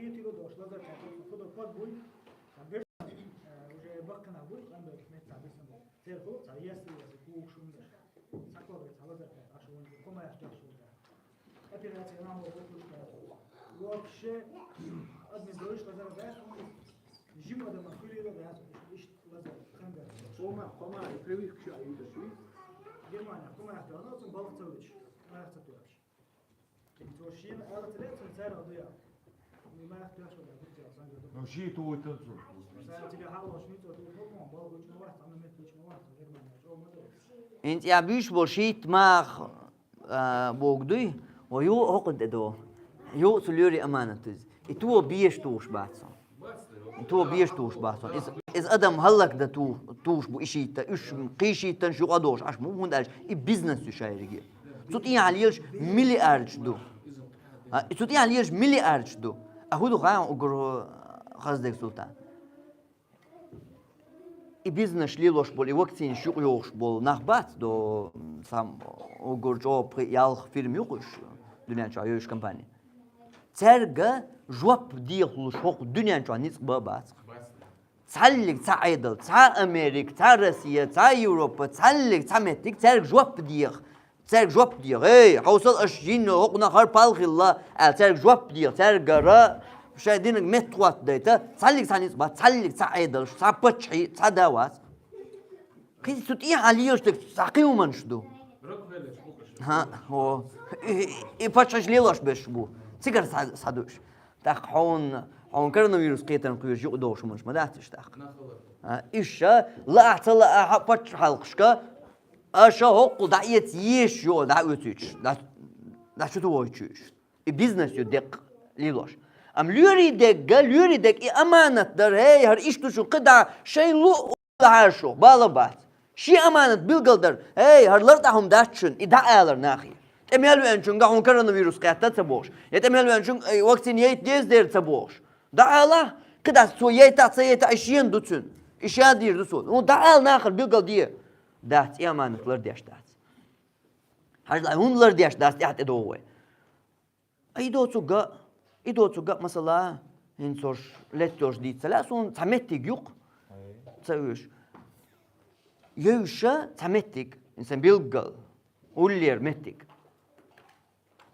хетиро дош лазар катар, фудо под буй, а бер, э, уже баккана буй, къам бер мет табисан буй. Церху, ца ясли ясли, кук шумдаш. Сакла бер, ца лазар катар, а шумдаш, комая ждал шумдаш. Операция нам вот пушка. Вообще, админ дойш лазар бер, жим адама хулиро бер, иш лазар, къам Хьо ма, хьо ма, прививка шу а йиташ вий? Германия, хьо ма, хьо ма, цун балха ца вуьтуш, нах ца тоьпаш. Цо шена ала ца лаьа, цун царга дуя. Ну, нах тоьпаш вала, гуттар а санга ду. Ну, шийтта вуй тан цун. Царга тебе хьалош, ми цо ду, хьо ма, балха вуьтуш ма вац, цхьа метр вуьтуш ма вац, Германия, хьо ма ду. ХӀинца а буьйш бо шийтта мах, а, бог дуй, ва ю хӀокхун тӀе до. Ю цу лоьри аманат из. И то беш тухуш бац он. И то беш тухуш бац он. Из, из адам хӀаллак да ту-, тухуш бу и шийтта. Уьш кхий шийттан шу къа дохуш Ӏаш ма бу, хӀунда аьлча и бизнес ю шайриге. Цу тӀехьа лелаш миллиардаш ду. А, цу тӀехьа лелаш миллиардаш ду. А хӀу ду хаан угар Хаздек Султан? И бизнес лелош болу, и вакцинаш юкъайохуш болу нах бац до, сам угур чӀогӀа пхи-ялх фирма ю кхуьш дуьнен чохь йовзуш компания. Цаьрга жоп дехалуш хӀокху дуьнен чохь ницкъ бан бац. Цхьаллиг цхьа Ӏедал, цхьа Америка, цхьа Россия, цхьа Европа, цхьаллиг цхьа меттиг цаьрга жоп деха. Цаьрга жоп деха. Эй, хьовсал, аша жин хӀокхунах хӀара пал хилла, аьлла, цаьрга жоп деха. Цаьргара шайн динарг меттахӀоттадайта, цхьаллиг цхьа ницкъ бац, цхьаллиг цхьа Ӏедалш, цхьа паччахьи, цхьа да вац. Кхин цу тӀехьа лелаш дерг цхьа кхин хӀуманаш ду. ХӀа, хӀо. И, и паччахьаш лелош берш бу. Цигара схьа-, схьадуьйш. ТӀаккха хьуна, хьуна коронавирус кхетарна кхоьруш юкъадогӀуш хӀуманаш ма дац уьш тӀаккха. А, уьш ша, лаахь ца лаахь паччахьалкхашка, аша хӀокхул дӀаэца езаш йолу дӀаоьцуьйтуш, дӀа-, дӀа чу тохуьйтуш. И бизнес ю деккъа лелош. Амма лоьрий дегга, лоьрий дегга и аманат дар, хӀей, хӀара иштта шу кхидӀа шайн лу хьаша, бала бац. Шен аманат билгал дар, хӀей, хӀара лартӀахь хӀума дац шуна, и дӀаалар нахе. ТӀе мел веанчуьнга хьуна коронавирус кхетта ца бохуш, я тӀе мел веанчуьнга, э, вакцина яйта деза дера ца бохуш. ДӀаала, кхидӀа цо яйтахь, ца яйтахь, и шена ду цуьнан, и ша дийр ду цо. Ну, дӀаала нахара билгал де. Дац, и аманат лардеш дац. Хьажал, хӀунда лардеш дац, тӀаьхьа тӀедогӀу вай. И доцург а, и доцург а, масала, хӀинца хӀорш леттош дийца ца лаьа суна, цхьа меттиг юкъ ца оьшу. Йевша цхьа меттиг, хӀинца билггал, уллера меттиг.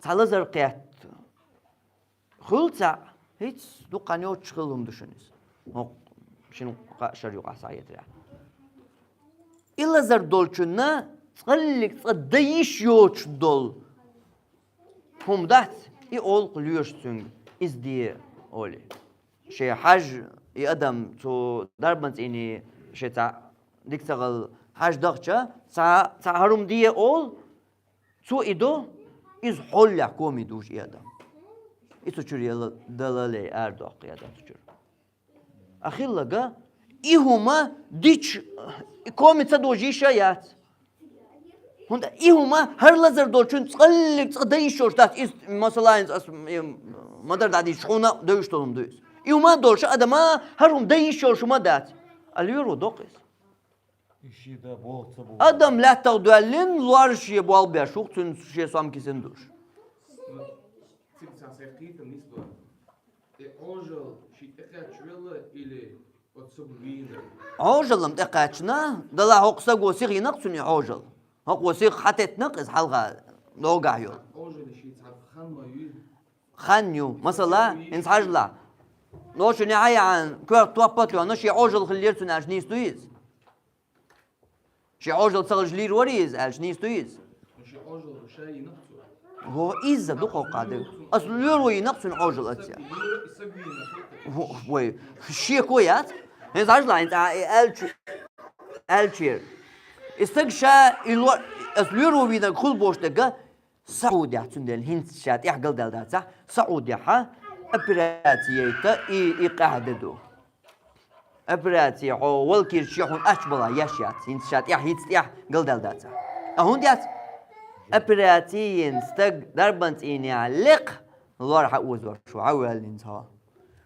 Цхьа лазар кхетта. Хуьлу цхьаъ, хӀинца дукха хан йоцуш хилла хӀума ду шуна иза. ХӀокху шина кхаа шара юкъахь схьаэцарехь. И лазар долчунна цкъаллиг цкъа дан йиш йоцуш долу хӀума дац, и олу-кх лоьраш цуьнга, иза де, олий. Шен хьажа и адам цу дарбан цӀийне шен цхьа дика ца гӀала хьажа дахча, цхьа, цхьа хӀара хӀума де олу, цо и до, иза хьоллехь коми дуьйш и адам. И цу чуьра яла, далале арадоккху и адам цу чуьра. А хилларг, и хӀума дича, и коми ца дожийша яц. ХӀунда и хӀума хӀара лазар долчун цкъаллиг цкъа дан йиш йолуш дац. Иза, масала, хӀинца ас, э, ма-дарра дӀадийцча, хьуна а девзаш долу хӀума ду иза. И хӀума а долуш, адама хӀара хӀума дан йиш йолуш хӀума а дац. А лоьро доккху иза. И шен дан болх ца бу. Адам лаьттах доьллина, лор шен болх беш ву-кх, цуьнан шен сом кисина долуш. Ну, цига цхьа сайн кхетам нисдора. И Ӏожалла шен тӀекхаьчча велла или оцу сага вийна? Ӏожалла-м тӀекхаьчна, делахь хӀокху саго сиха йина-кх цуьнан и Ӏожалла. ХӀокхо сиха хьатеттина-кх иза хьалха догахь йолу. Ӏожалла шен цхьа хан ма ю? Хан ю. Масала, хӀинца хьажал. Нохчо неӀ а яьхьна, коьрта топ а тоьхна, шен Ӏожалла хиллера цуьнан аьлча, нийса дуй иза? Шен Ӏожалла ца хилча лийр варий иза аьлча, нийса дуй иза? ХӀо, иза ду кхоккха дерг. Ас лоьро йина-кх цуьнан Ӏожалла аццехь. ХӀо, вай, шеко яц. ХӀинца хьажал, хӀинца а, э, аьлча, аьлчера. И стаг ша, и ло-, ас лоьро вийнарг хуьлу бохуш дерг, СаӀудехь, цундела хӀинца ша тӀехь галдаьлла дацахь, СаӀудехьа операци яйта и, и къаьхьа де ду. Операци хьо валкирча хьуна ачбала еш яц, хӀинца ша тӀехь, хӀинца тӀехь галдаьлла дацахь. А хӀунда яц? Операци йина стаг дарбан цӀийнехь лекха лор хьан озор шу, хьан ваьллинца хьо.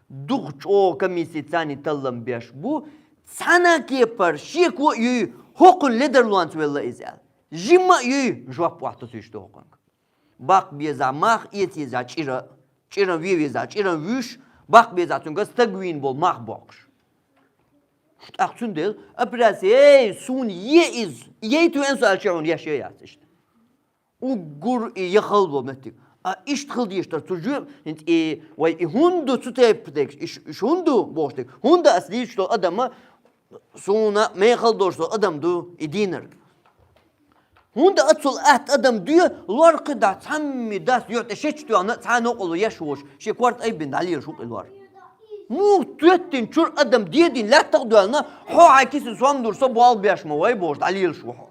Дукха чӀогӀа комиссица таллам беш бу, цхьана кепара шеко а юй, хӀокхунна ледарлонца велла иза аьлла. Жимма а юй, жоп охьатосуьйтуш ду хӀокхуьнга. Баккха беза мах, эца еза чӀира, чӀиран ве веза, чӀиран вуьйш, баккха беза цуьнга стаг вийна болу мах боккхуш. ТӀаккха цундела операци, эй, суна е иза, яйта веана со аьлча, хьуна еш яц иштта. Уггар и яхалла меттиг. А иштта хила дезаш дара цу жоьпа, хӀинца и, вай и хӀунда ду цу тайпа дерг, и ш-, и ш-, хӀунда ду бохуш дерг? ХӀунда ас дийцаш долу адама Суна мехал долуш со адам ду и дийнарг. ХӀунда ацул атта адам дуьйна, лор кхидӀа цхьамми дас юьхь тӀе шечтоьхна, цхьа новкъарло еш волуш, шен корта айбина дӀалелаш ву-кх и лор. Муха тоьттина чуьра адам дедина лаьттах а доьлна, хьо хьайн кисана сом дур со болх беш ма вай бохуш дӀалелаш ву хьо.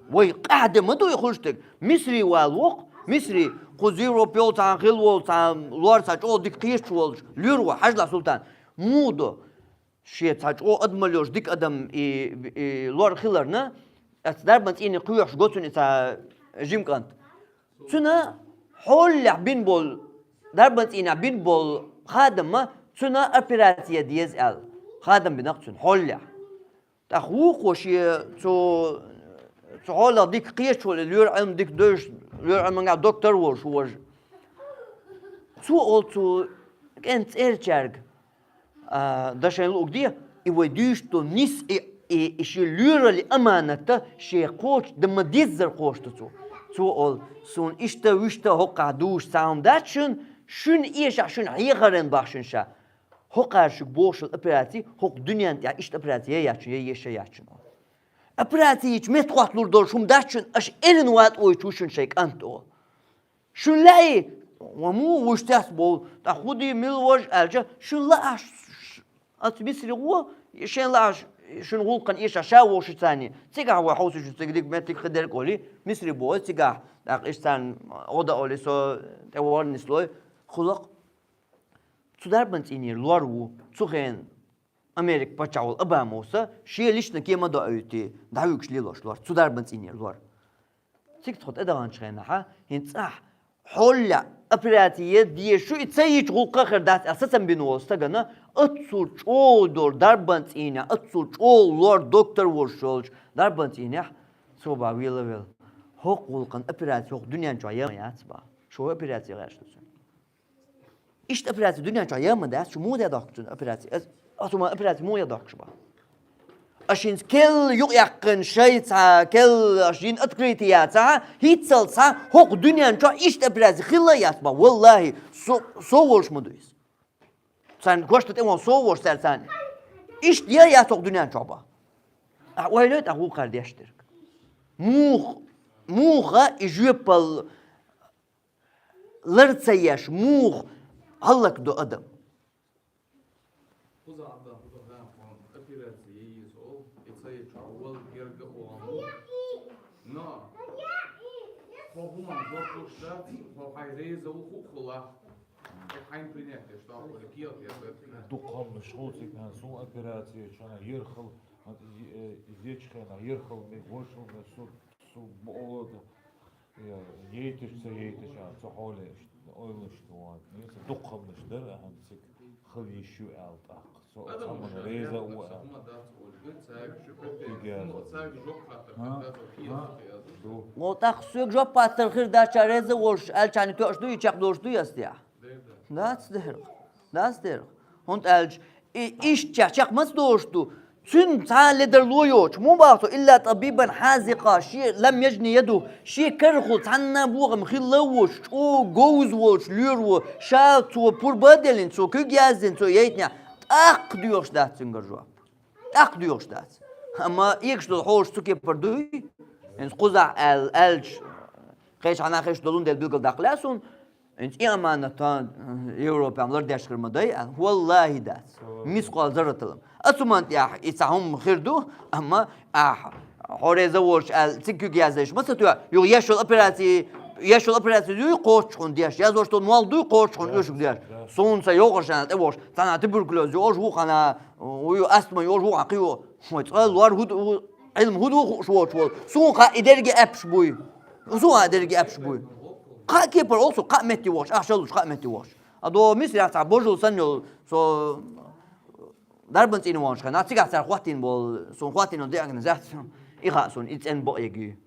Вай къаьхьа де ма ду и хуьлуш дерг. Мисри вала вокху, Мисри, кху Европа йолу цхьа хилла волу цхьа лор цхьа чӀогӀа дика кхеташ волуш, лоьра ву, хьажал, Султан. Муха до? Шен цхьа чӀогӀа адамалла йолуш дика адам и, и лор хиларна, оцу дарбан цӀийне кхоьхьуш го цунна и цхьа жима кӀант. Цуьнан хьолехь бина болу, дарбан цӀийнехь бина болу хадамма цуьнан операци ян деза аьлла, хадам бина-кх цуьнан хьолехь. ТӀаккха вукхо шен цу, цу хьолах дика кхеташ волу, лоьран Ӏилма дика девзаш, лоьран Ӏилманехь доктор волуш ву важа. Цо олу цу кӀентан цӀерачаьрга, а, дан шайна луъург де, и вай дуьйцуш ду нис и, и, и шен лоьраллин аманат шен кхочуш дан ма-деззара кхочуш ду цо. Цо олу, суна иштта, вуьшта хӀокхахь дуьйцуш цхьа хӀума дац шуна, шуна эшахь, шуна хьехаран бахьа шуна ша. ХӀокхара шуьга бохуш йолу операци, хӀокху дуьнен тӀехь иштта операци я яц шуна, я еш я яц шуна. Операци йича меттахӀотталур долуш хӀума дац шуна, аша эрна ватӀа вуьйцуш ву шуна шайн кӀант олу. Шуна лаьий, ва муха вуьш тес бовлу, тӀаккха хӀун ди, мила важа аьлча, шуна лаахь, ш-, ш-, оцу Мисри гӀо, шен лаахь, шуна гӀуллакхана эшахь ша вовшашца царний, цигахь вай хьовсуьйтуш цига дика меттиг хир дерг олий, Мисри боху цигахь, тӀаккха иштта царна гӀо дан олий, со тӀе ворна нислой, хуьлу-кх. Цу дарбан цӀийнера лор ву, цу хенахь Америка паччахь волу Обама ву сан, шен личный кема доуьйтий, дӀавуьгуш лелош лор, цу дарбан цӀийнера лор. Цига тхо тӀедаханчу хенахь, хӀинца цӀахь хьолехь операци ян дезаш ю, и ца йича гӀуллакх а хир дац аьлла сацам бина волу стагана, аццул чӀогӀа долу дарбан цӀийнехь, аццул чӀогӀа лор доктор волуш йолчу дарбан цӀийнехь, цо бах вела а велла. ХӀокху гӀуллакхан операци хӀокху дуьнен чохь ян ма яц бах. Шу операци гӀерташ ду цуьнан. Иштта операци дуьнен чохь ян ма дац, шу муха ян дохку цуьнан операци? Ас, ас хӀума операци муха ян дохкуш бах? Аша хӀинца кел юкъаяьккхина шайца, кел аша йина открытие яцахь, хӀинццалц хӀокху дуьнен чохь иштта операци хилла а яц бах. Валлахи, со, со волуш ма ду иза. Царна гочда тӀе вон со волуш цара царна. Иштта ян яц хӀокху дуьнен чохь бах. Ахьа ойла йой тӀаккха вукхара деш дерг. Муха, муха и жоьпалла лар ца еш, муха хӀаллакдо адам? Кхузахь дан, кхузахь дан, операци ян еза олу, и ца йича вала герга а вахана. Но хьо хӀуманна жоп луш дац, хьо хьайн реза ву хӀуъа хилахь. Хьо хьайна принять деш, тахула кехат ян бетта. Дукха хӀуманаш хьуциган суна операци, чана ерхал, э, зечхена ерхал мег вошал мег суд. Цу бохург, я, яйташ, ца яйташ, а, цу хьоле иштта, ойланаш ду ван. Ница дукха хӀуманаш дара, ахьа цига хила йиш ю аьлла тӀаккха. Со цхьамма реза а ву аьлла. Дигеза. Ду. Мо тӀаккха соьга жоп паттар хир дац, ша реза волуш аьллачарна тоьуш ду, и чекхдолуш ду ястехь? Дац дерг. Дац дерг. ХӀунда аьлча и иштта чекх маца долуш ду? Цуьнан цхьа а ледарло йоцуш, муха боху цо, илла тӀабибан хьазикъа, шен лам ежна ян ду, шен карахула цхьанна а бохам хилла а воцуш, чӀогӀа говза волчу лоьро, ша цо пурба а деллина, цо куьг яздина, цо яйтинехь, тӀаккха доьхуш дац цуьнгара жоп. ТӀаккха доьхуш дац. Амма эгаш долу хьолаш цу кепара дуй? ХӀинца кхузахь аьлла, аьлча, кхечахьа нах хиш долун дела билгал даккха лаьа суна, ХӀинца и аманат тхан Европан лардеш хир ма дай, а? Валлахи, дац. Мискъал зарраталам. Ацу ман тӀехь и цхьа хӀума хир ду, амма ахьа хьо реза волуш аьлла, цига куьг яздеш ма ца тоьа, юха еш йолу операци, еш йолу операци дуй кхоччуш хьуна деш, яздеш долу молла дуй кхоччуш хьуна оьшург деш. Суна сан йогӀаршана тӀе вохуш, цхьана туберкулез йолуш ву хьуна, ву астма йолуш ву хьуна кхин йо. Хьой цкъа лор хӀу ду, Ӏилма хӀу ду хууш воцуш волу? Суна кхаъ и дерриге аьлла буй. Суна кхаъ дерриге аьлла буй. Кхаа кепара олу со кхаа метте вахча, ахча луш кхаа метте вахча. А до Мисрехь цхьа божал санна йолу со дарбан цӀийна вахча хенахь, цигахь цара хӀоттийна болу, суна хӀоттийна деана зехьа, и хаьа суна, и цӀена бакъ егий.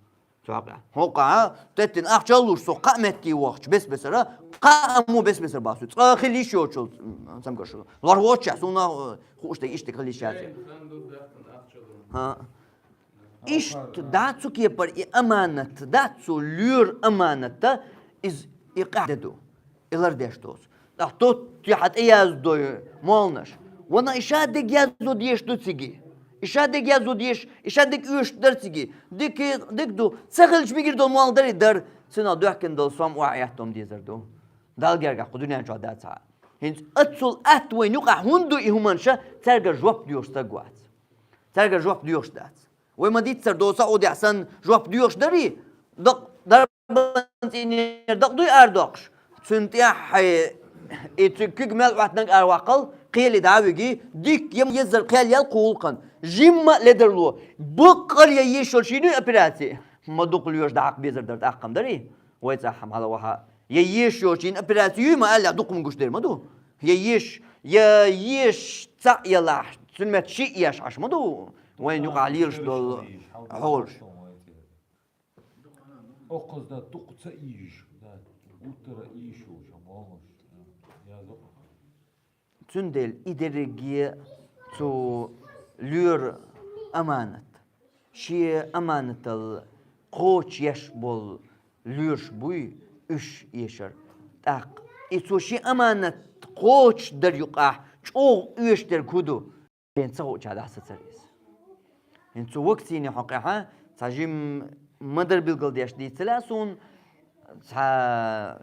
Цу хьокъехь. ХӀокхахь, теттина ахча луш со кхаа метте вахча, бес-бесара, кхаа аммо бес-бесара бахсуй. Цкъа хила йиш йоцуш, цамгарш. Лор воцчехь, суна хууш дерг иштта хила йиш яц. ХӀа. Иштта дац цу кепара и аманат, дац цу лоьран аманатан иза и къаьхьа де ду, и лардеш доцу. ТӀаккха тотти хьан тӀеяздой молланаш. Вана и ша дерг язду деш ду циги. И ша дерг язду деш, и ша дерг оьшуш дар циги. Дика, дика ду. Ца хилча мигир долу молла дарий дар. Цунах доьхкина долу сом охьа эттом дезар ду. Далла гергахь кху дуьнен чохь дац хьа. ХӀинца аццул атта вайн юкъахь хӀунда ду и хӀуманаш, цаьрга жоп доьхуш стаг вац. Цаьрга жоп доьхуш дац. Вай ма диццара доса удехь санна жоп доьхуш дарий, дакъ дарбан цӀийнера дакъ дуй арадоккхуш. Цуьнан тӀехь хьайн и цуьнан куьг мел Ӏоттанарг араваккхал, кхеле дӀа а виги, дикка я еззара кхел ял кху гӀуллакхан. Жимма а ледарло. Баккъал я езаш йолчу йиний операци. Ма дукха лоьраш дӀаккха безар дара тӀаккха-м дарий? Вай цӀахь-м хьала ваха. Я езаш йолчу йина операци юй ма аьллехь дукха-м гуш дерг ма ду. Я езаш, я езаш цхьаъ ялахь, цуьнан метта шиъ еш Ӏаш ма ду. Вайн юкъахь лелаш долу хьолаш. Окхаза да дукха ца ийжаш, да, гуттара ийжаш йолуш хьан бохуш. Язо. Цундела и дерриге цу лоьра аманат. Шен аманатал кхочуш еш болу лоьраш буй уьш эшар. ТӀаккха и цо шен аманат кхочуш дар юкъахь чӀогӀа оьшуш дерг хӀун ду? Шен ца хууча дӀасацара иза. ХӀинца цу вакцине хьокъехьа цхьа жимма ма-дарра билгалдеш дийца лаьа суна, цхьа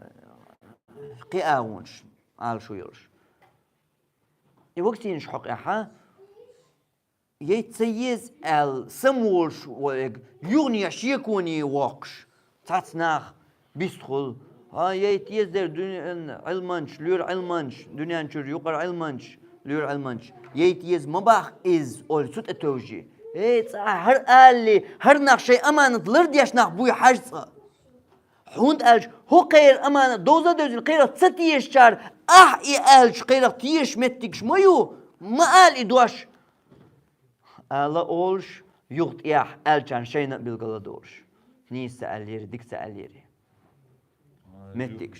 кхин агӀонаш ала шу йолуш. И вакцинаш хьокъехьа яйта ца еза аьлла, самаволуш вайга, юхане шеконе воккхуш, цхьацца нах бистхула. Хьан яйта еза дерг дуьнен Ӏилманча, лоьра Ӏилманча, дуьнен чуьра юкъара Ӏилманча, лоьра Ӏилманча. Яйта еза ма бахка иза, олу цу тӀе тевжий. Э, цкъа хӀара алале, хӀара нах шайн аманат лардеш нах буй хьажа цкъа. ХӀунда аьлча хӀокхеран аманат довза а девзина, кхерах ца тешачара, ахь и аьлча кхерах тешаш меттигаш ма ю, ма ала и дош. Ала олуш, юха тӀехь аьллачарна шайна а билгала долуш. Нийса ца аьллера, дика ца аьллера. Меттигаш.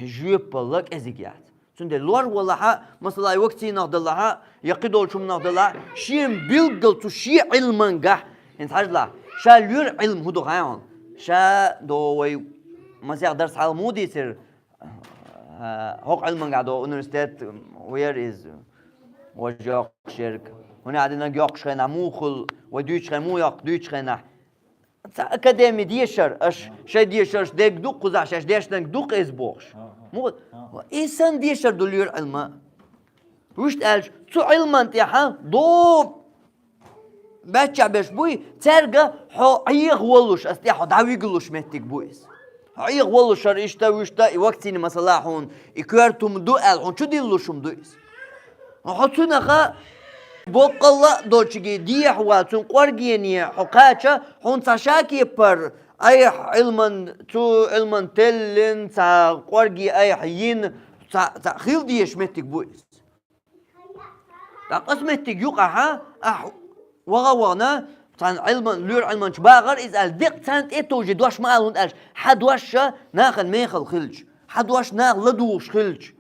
Жоьпалла кӀезиг яц. Цундела лор валахьа, масала, вакцинах далахьа, я кхидолчу хӀуманах далахьа, шен билггал цу шен Ӏилмангахь, хӀинца хьажалахь, ша лоьра Ӏилма хӀун ду хаьий хьуна? Ша до вай масех дарс хьалха муха дийцира, а, хӀокху Ӏилмангахь до университет, where is, важа йоккхуш ерг. ХӀуна а динарг йоккхуш хенахь муха хуьлу, вай дуьйцучу хенахь муха йоккху дуьйцучу хенахь. Цхьа академи дешар, аша шайн дешарш дерг ду, кхузахь шаьш дешнарг ду-кх иза бохуш. Муха? И санна дешар ду лоьра Ӏилма. Вуьшта аьлча, цу Ӏилман тӀехьа до баьччахь берш буй, цаьрга хьо Ӏеха волуш, аса тӀехь хьо дӀавигалуш меттиг бу иза. Хьо Ӏеха волуш хӀара иштта, вуьшта, и вакцина масала хьуна, и коьрта хӀума ду аьлла, хьуна чу диллуш хӀума ду иза. Хьо цунаха боккъалла а долчуьнга дехьа ван, цуьнан кӀоргене хьо кхача, хьуна цхьа ша кепара айхьа Ӏилман, цу Ӏилман теллина, цхьа кӀорге айхьа йина, цхьа, цхьа хила дезаш меттиг бу иза. ТӀаккха аса меттиг юкъахьа, ахь ваха а вахана, цхьана Ӏилман, лоьра Ӏилманчу бахар иза аьлла, декъа царна тӀе а товжий дош ма ала, хӀунда аьлча хьан дош ша нахана мехала хилча, хьан дош наха ладугӀуш хилча.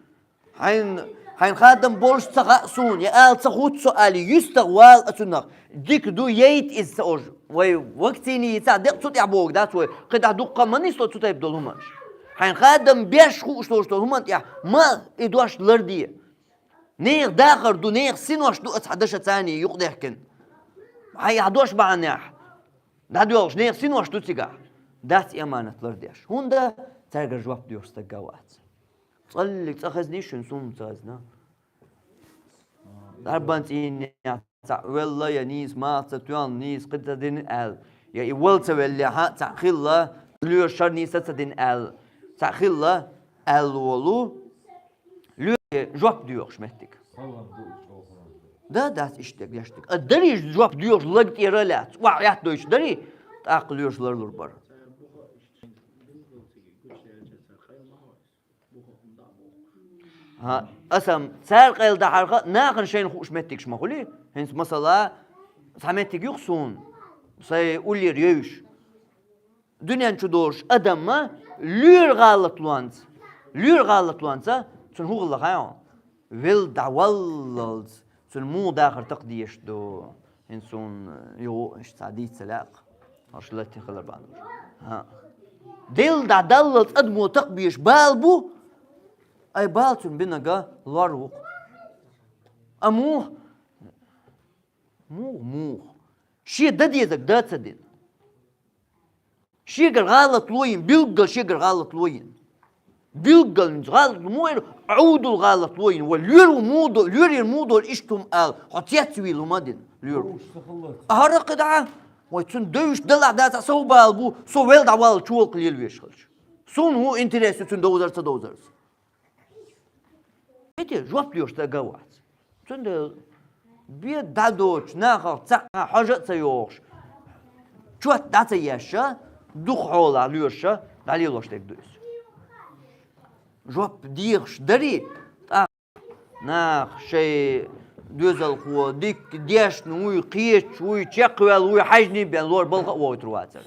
Хьайн, хьайн хадам болуш ца хаьа суна, я ала ца хӀутту со алий, юьстах вала а цунах. Дика ду, яйта иза ца ожу. Вай вакцини йицахь, декъа цу тӀехь богу дац вай. КхидӀа дуккха а ма нисло цу тайпа долу хӀуманаш. Хьайн хадам беш хууш долуш долу хӀуманна тӀехь ма и дош ларде. Нехан дахар ду, нехан синош ду аса хьан дашаца юкъадаьхкина. Хьайн ахь дош бахьанехь дӀадоьлхуш, нехан синош ду цигахь. Дац и аманат лардеш. ХӀунда цаьргара жоп доьхуш стаг а вац. ЦӀаллиг цӀа хезний шуна, суна ца хезна. Дарбан цӀийнехь цхьаъ велла, я нийса малх ца тоьлла, нийса кхин ца дина аьлла, я и вала ца веллехьа, цхьаъ хилла, лоьраш шар нийса ца дина аьлла, цхьаъ хилла аьлла волу, лоьре жоп доьхуш меттиг. Да, дац иштта дерг, деш дерг. А дарий жоп доьхуш лаг тӀера а лаьцна, охьа а дойтуш дарий, тӀаккха лоьраш ларлур бара. ХӀа, аса-м цара къайла дахьарха, нахана шайна хууш меттигаш ма хуьлий. ХӀинца масала, цхьа меттиг ю-кх суна, сайн уллера евзаш. Дуьнен чу долуш адамма лоьра гӀалатлонца, лоьра гӀалатлонца, цунна хӀун хилла хаьий хьуна? Велла дӀаваллалц, цунна муха дахар такха дезаш ду? ХӀинца суна юха иштта цхьа дийца ца лаьа-кх. Хьо шу латте хилар бан долуш. ХӀаъ. Делла дӀадаллалц адамо такха безаш бала бу, ай бала цунна бинарг лор ву-кх. А муха? Муха, муха? Шен дан дезарг дан ца дина. Шегара гӀалат лойна, билггал шегара гӀалат лойна. Билггал гӀалат лойна, Ӏовдал гӀалат лойна. Ва лоьро муха до, лоьрера муха долу иштта хӀума ала, хьо цецвийла хӀума а дина, лоьро. Уж ца хилла. ХӀара кхидӀа, вай цунна девзаш далахь дац, а сов бала бу, со вел дӀавалла чолакх лелавеш хилча. Суна хӀун интерес ю цуьнан довзар, ца довзарца? Эти жоп доьхуш дага вац. Цундела бен дӀадоцуш, нахах цхьаъ хьожа а ца йохуш, чот дӀа ца еш, дукха хьолахь лоьраша дӀалелош дерг ду иза. Жоп дехаш дарий, тӀаккха нах шайн доьзалхо дика дешна вуй, кхеташ вуй, чекхваьлла вуй, хьаьжний бен лор балха а вохуьйтур вацара.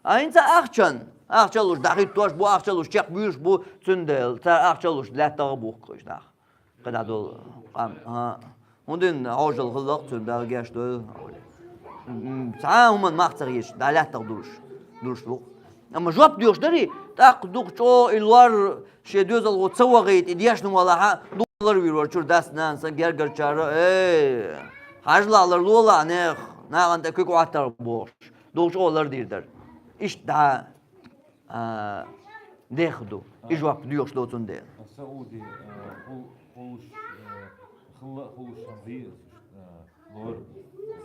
А хӀинца ахчан, ахча луш дӀахӀиттош бу, ахча луш чекхбуьйлуш бу, цундела цара ахча луш лаьттах а бухкуш нах. КхидӀа долу къам, а, хӀунда хьожал хилла-кх цуьнан, Дала гечдойла. М, цхьа а хӀуманна мах ца хеташ, дӀа лаьттах дуьллуш, дуьллуш ву. Амма жоп доьхуш дарий, тӀаккха дукха чӀогӀа и лор шен доьзалхо ца вахийта, и дешна валахь а, дукха ларвийр вара чуьра дас-нанас а, гергарчара а, э, хьажалахь ларлолахь нехан, нахана тӀе куьг Ӏоттар бохуш, дукха чӀогӀа лардийр дара. Иштта дӀа а, деха ду. И жоп доьхуш доцун дела. Сауди, а, хул-, хулуш, а, хилла а хулуш хӀун бий, а, лор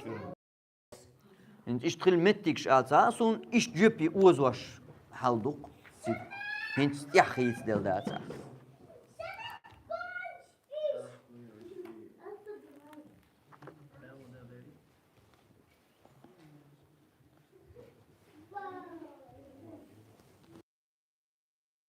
чуьра. ХӀинца иштта хила меттигаш а ца, суна иштта жоьпе озош хьал ду-кх цига. ХӀинца тӀехь хийцаделла дацахь.